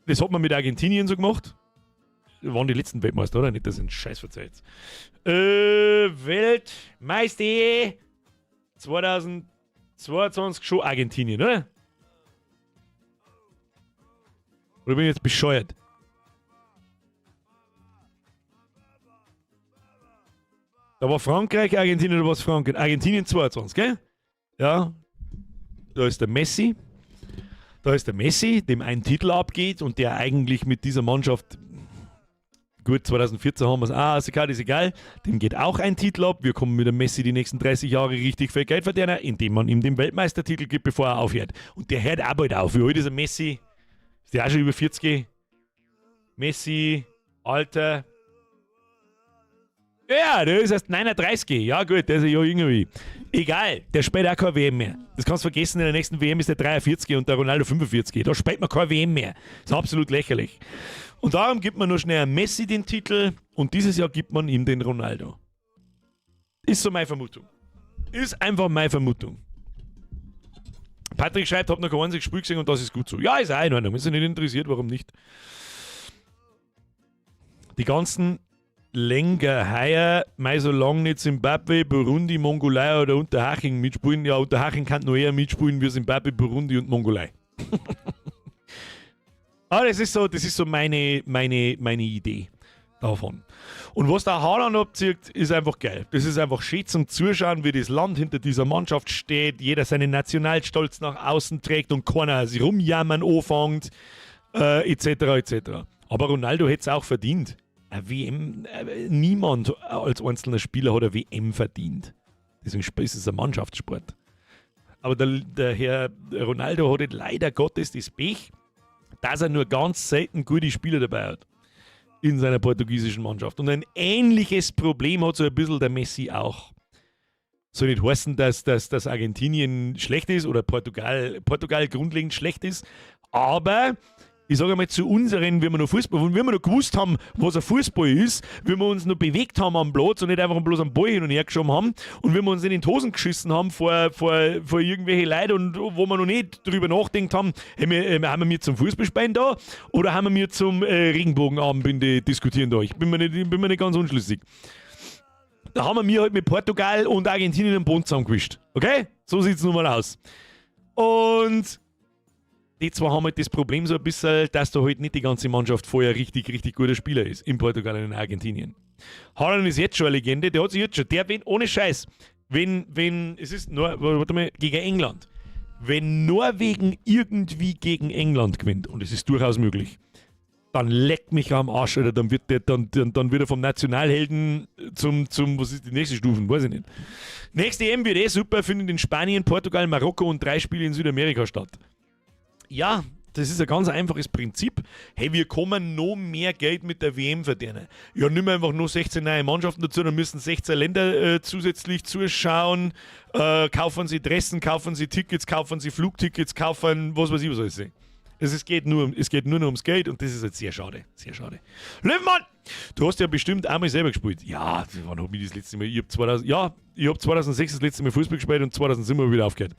das hat man mit Argentinien so gemacht. Waren die letzten Weltmeister, oder? Nicht, dass ich einen Scheiß verzeiht. Weltmeister 2022 schon Argentinien, oder? Oder bin ich jetzt bescheuert? Da war Frankreich, Argentinien oder was Frankreich? Argentinien 22, gell? Ja. Da ist der Messi. Da ist der Messi, dem ein Titel abgeht und der eigentlich mit dieser Mannschaft, gut, 2014 haben wir es, ah, ist egal, ist egal, dem geht auch ein Titel ab. Wir kommen mit dem Messi die nächsten 30 Jahre richtig viel Geld verdienen, indem man ihm den Weltmeistertitel gibt, bevor er aufhört. Und der hört auch bald auf. Wie alt ist der Messi? Ist der auch schon über 40? Messi, Alter. Ja, der ist erst 39. Ja, gut, der ist ja jünger wie ich. Egal, der spielt auch keine WM mehr. Das kannst du vergessen, in der nächsten WM ist der 43 und der Ronaldo 45. Da spielt man keine WM mehr. Das ist absolut lächerlich. Und darum gibt man nur schnell Messi den Titel und dieses Jahr gibt man ihm den Ronaldo. Ist so meine Vermutung. Ist einfach meine Vermutung. Patrick schreibt, hab noch kein einziges Spiel gesehen und das ist gut so. Ja, ist auch in Ordnung. Wenn es nicht interessiert, warum nicht? Die ganzen Länger heuer, mei so lang nicht Zimbabwe, Burundi, Mongolei oder Unterhaching mitspielen. Ja, Unterhaching kann noch eher mitspielen wie Zimbabwe, Burundi und Mongolei. Aber das ist so meine Idee davon. Und was der Haaland abzieht, ist einfach geil. Das ist einfach schön zum Zuschauen, wie das Land hinter dieser Mannschaft steht, jeder seinen Nationalstolz nach außen trägt und keiner sich rumjammern anfängt, etc. etc. Aber Ronaldo hätte es auch verdient. Eine WM, niemand als einzelner Spieler hat eine WM verdient. Deswegen ist es ein Mannschaftssport. Aber der Herr Ronaldo hat halt leider Gottes das Pech, dass er nur ganz selten gute Spieler dabei hat in seiner portugiesischen Mannschaft. Und ein ähnliches Problem hat so ein bisschen der Messi auch. Soll nicht heißen, dass Argentinien schlecht ist oder Portugal grundlegend schlecht ist, aber ich sage einmal, zu unseren, wenn wir noch Fußball, wenn wir noch gewusst haben, was ein Fußball ist, wenn wir uns noch bewegt haben am Platz und nicht einfach bloß am Ball hin und her geschoben haben und wenn wir uns nicht in die Hosen geschissen haben vor irgendwelche Leute und wo wir noch nicht drüber nachdenkt haben, hey, haben wir zum Fußballspielen da oder haben wir zum Regenbogenarmbinde diskutieren da? Ich bin mir nicht ganz unschlüssig. Da haben wir halt mit Portugal und Argentinien einen Bund zusammengewischt. Okay? So sieht es nun mal aus. Und die zwei haben halt das Problem so ein bisschen, dass da halt nicht die ganze Mannschaft vorher richtig, richtig guter Spieler ist. In Portugal und in Argentinien. Haaland ist jetzt schon eine Legende, der hat sich jetzt schon, der, wenn, ohne Scheiß, wenn, es ist nur, warte mal, gegen England. Wenn Norwegen irgendwie gegen England gewinnt, und es ist durchaus möglich, Dann leck mich am Arsch, Alter, dann wird der, dann, dann, dann wird er vom Nationalhelden zum, was ist die nächste Stufe, weiß ich nicht. Nächste EM wird eh super, findet in Spanien, Portugal, Marokko und 3 Spiele in Südamerika statt. Ja, das ist ein ganz einfaches Prinzip. Hey, wir kommen noch mehr Geld mit der WM verdienen. Ja, nimm einfach nur 16 neue Mannschaften dazu, dann müssen 16 Länder zusätzlich zuschauen. Kaufen sie Dressen, kaufen sie Tickets, kaufen sie Flugtickets, kaufen was weiß ich, was alles. Es geht nur noch ums Geld und das ist jetzt sehr schade. Sehr schade. Löwenmann! Du hast ja bestimmt einmal selber gespielt. Ja, wann hab ich das letzte Mal? Ich hab 2000, ja, ich hab 2006 das letzte Mal Fußball gespielt und 2007 hab ich wieder aufgehört.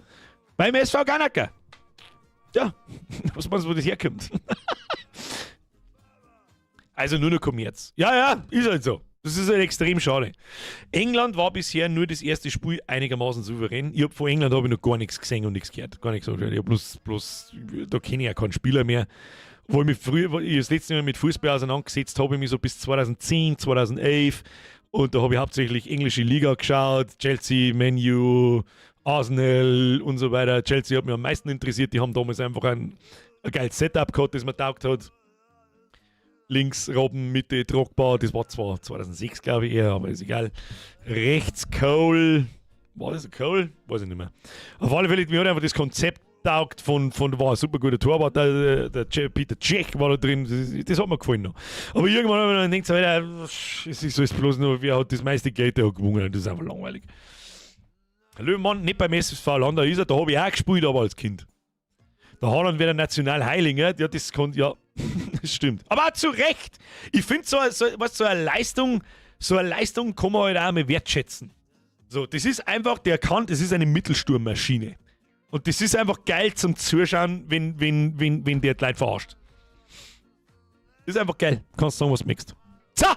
Beim SV Ganacker. Ja, was meinst du, wo das herkommt? Also nur noch Kommerz. Ja, ja, ist halt so. Das ist halt extrem schade. England war bisher nur das erste Spiel einigermaßen souverän. Ich hab von England hab ich noch gar nichts gesehen und nichts gehört. Gar nichts angeschaut. Ich hab bloß, da kenne ich ja keinen Spieler mehr. Wo ich mich früher, wo ich das letzte Mal mit Fußball auseinandergesetzt habe, ich mich so bis 2010, 2011. Und da habe ich hauptsächlich englische Liga geschaut, Chelsea, Man U, Arsenal und so weiter. Chelsea hat mich am meisten interessiert. Die haben damals einfach ein geiles Setup gehabt, das mir taugt hat. Links Robben, Mitte Drogba, das war zwar 2006, glaube ich, eher, aber ist egal. Rechts Cole, war das ein Cole? Weiß ich nicht mehr. Auf alle Fälle, mir hat einfach das Konzept taugt von war ein super guter Torwart, der Peter Cech war da drin, das hat mir gefallen noch. Aber irgendwann habe ich dann gedacht, so, Alter, es ist alles bloß nur, wer hat das meiste Geld, der hat gewonnen, das ist einfach langweilig. Löwenmann, nicht beim SSV Landau ist er, da habe ich auch gespielt, aber als Kind. Der Haaland wäre der Nationalheiliger, ja, das kann, ja, das stimmt. Aber auch zu Recht. Ich find, so eine Leistung kann man halt auch mal wertschätzen. So, das ist einfach, der kann, das ist eine Mittelsturmmaschine. Und das ist einfach geil zum Zuschauen, wenn der die Leute verarscht. Das ist einfach geil. Kannst sagen, was du möchtest. So!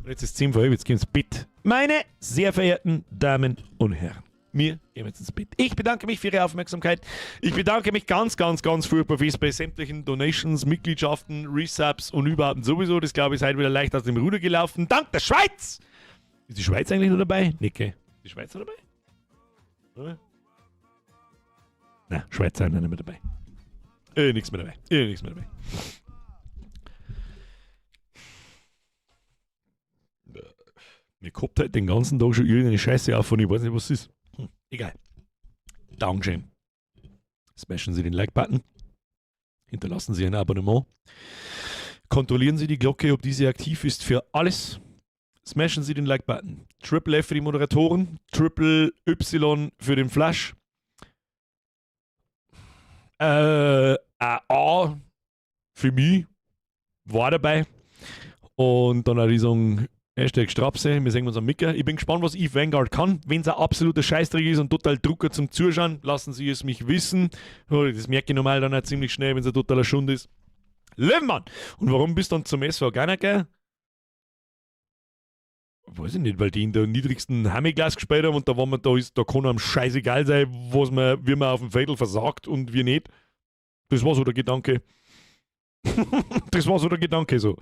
Und jetzt ist 10 vor halb, jetzt gehen wir ins Bett. Meine sehr verehrten Damen und Herren, wir gehen jetzt ins Bett. Ich bedanke mich für Ihre Aufmerksamkeit. Ich bedanke mich ganz, ganz, ganz furchtbar fest bei sämtlichen Donations, Mitgliedschaften, Resubs und überhaupt sowieso. Das, glaube ich, ist heute wieder leicht aus dem Ruder gelaufen. Dank der Schweiz! Ist die Schweiz eigentlich noch dabei? Nicke. Ist die Schweiz noch dabei? Oder? Na, Schweiz sind nicht mehr dabei. Nix mehr dabei. Nix mehr dabei. Mir kommt halt den ganzen Tag schon irgendeine Scheiße auf und ich weiß nicht, was es ist. Egal. Dankeschön. Smashen Sie den Like-Button. Hinterlassen Sie ein Abonnement. Kontrollieren Sie die Glocke, ob diese aktiv ist für alles. Smashen Sie den Like-Button. Triple F für die Moderatoren. Triple Y für den Flash. A für mich. War dabei. Und dann auch die sagen, Hashtag Strapse, wir sehen uns am Micker. Ich bin gespannt, was Eve Vanguard kann. Wenn's ein absoluter Scheißdreck ist und total Drucker zum Zuschauen, lassen Sie es mich wissen. Oh, das merke ich normal dann auch ziemlich schnell, wenn's ein totaler Schund ist. Löwenmann! Und warum bist du dann zum SV Ganacker? Weiß ich nicht, weil die in der niedrigsten Hamiglas gespielt haben und da war man, da ist, da kann einem scheißegal sein, was man, wie man auf dem Viertel versagt und wie nicht. Das war so der Gedanke. Das war so der Gedanke so.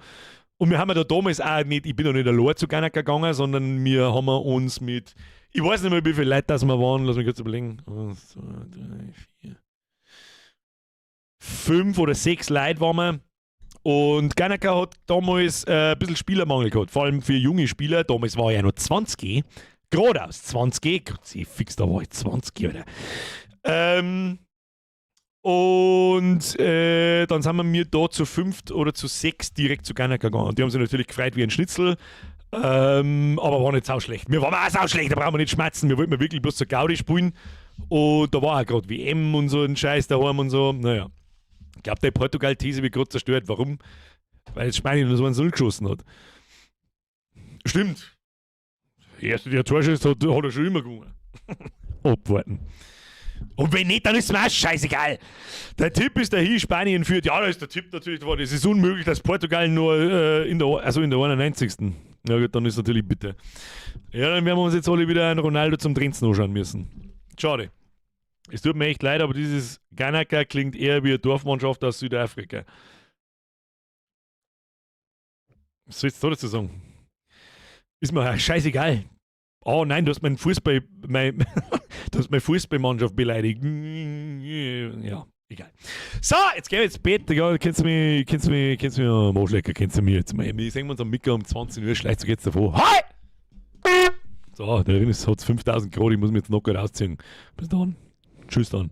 Und wir haben ja da damals auch nicht, ich bin ja nicht allein zu Ganacker gegangen, sondern wir haben uns mit, ich weiß nicht mehr, wie viele Leute das wir waren, lass mich kurz überlegen. 1, 2, 3, 4, 5 oder 6 Leute waren wir. Und Ganacker hat damals ein bisschen Spielermangel gehabt, vor allem für junge Spieler. Damals war ich ja noch 20, geradeaus 20, Gott, ich fix, da war ich 20, Alter. Und dann sind wir mir da zu 5 oder zu 6 direkt zu Ganacker gegangen. Und die haben sich natürlich gefreut wie ein Schnitzel, aber war nicht sau schlecht. Wir waren auch sau schlecht, da brauchen wir nicht schmerzen. Wir wollten wirklich bloß zur Gaudi spielen. Und da war auch grad WM und so ein Scheiß daheim und so. Naja. Ich glaub, die Portugal-These wird grad zerstört. Warum? Weil jetzt Spanien nur so einen Null geschossen hat. Stimmt. Der erste, der Tor schießt, hat er schon immer gewonnen. Abwarten. Und wenn nicht, dann ist es mir auch scheißegal. Der Tipp ist dahin, Spanien führt. Ja, da ist der Tipp natürlich geworden. Es ist unmöglich, dass Portugal nur in der 91. Ja gut, dann ist natürlich bitter. Ja, dann werden wir uns jetzt alle wieder einen Ronaldo zum Trinzen anschauen müssen. Schade. Es tut mir echt leid, aber dieses Ganacker klingt eher wie eine Dorfmannschaft aus Südafrika. Was soll ich jetzt da dazu sagen? Ist mir auch scheißegal. Oh nein, du hast meinen Fußball, mein, du hast meine Fußballmannschaft beleidigt. Ja. Egal. So, jetzt geh ich ins Bett, Digga. Kannst du mich am Arsch lecken, kannst du mir jetzt mal. Wir sehen uns am Mittag um 20 Uhr, schleicht so geht's davor. Hi! So, da drin ist es 5000 Grad, ich muss mich jetzt noch rausziehen. Bis dann. Tschüss dann.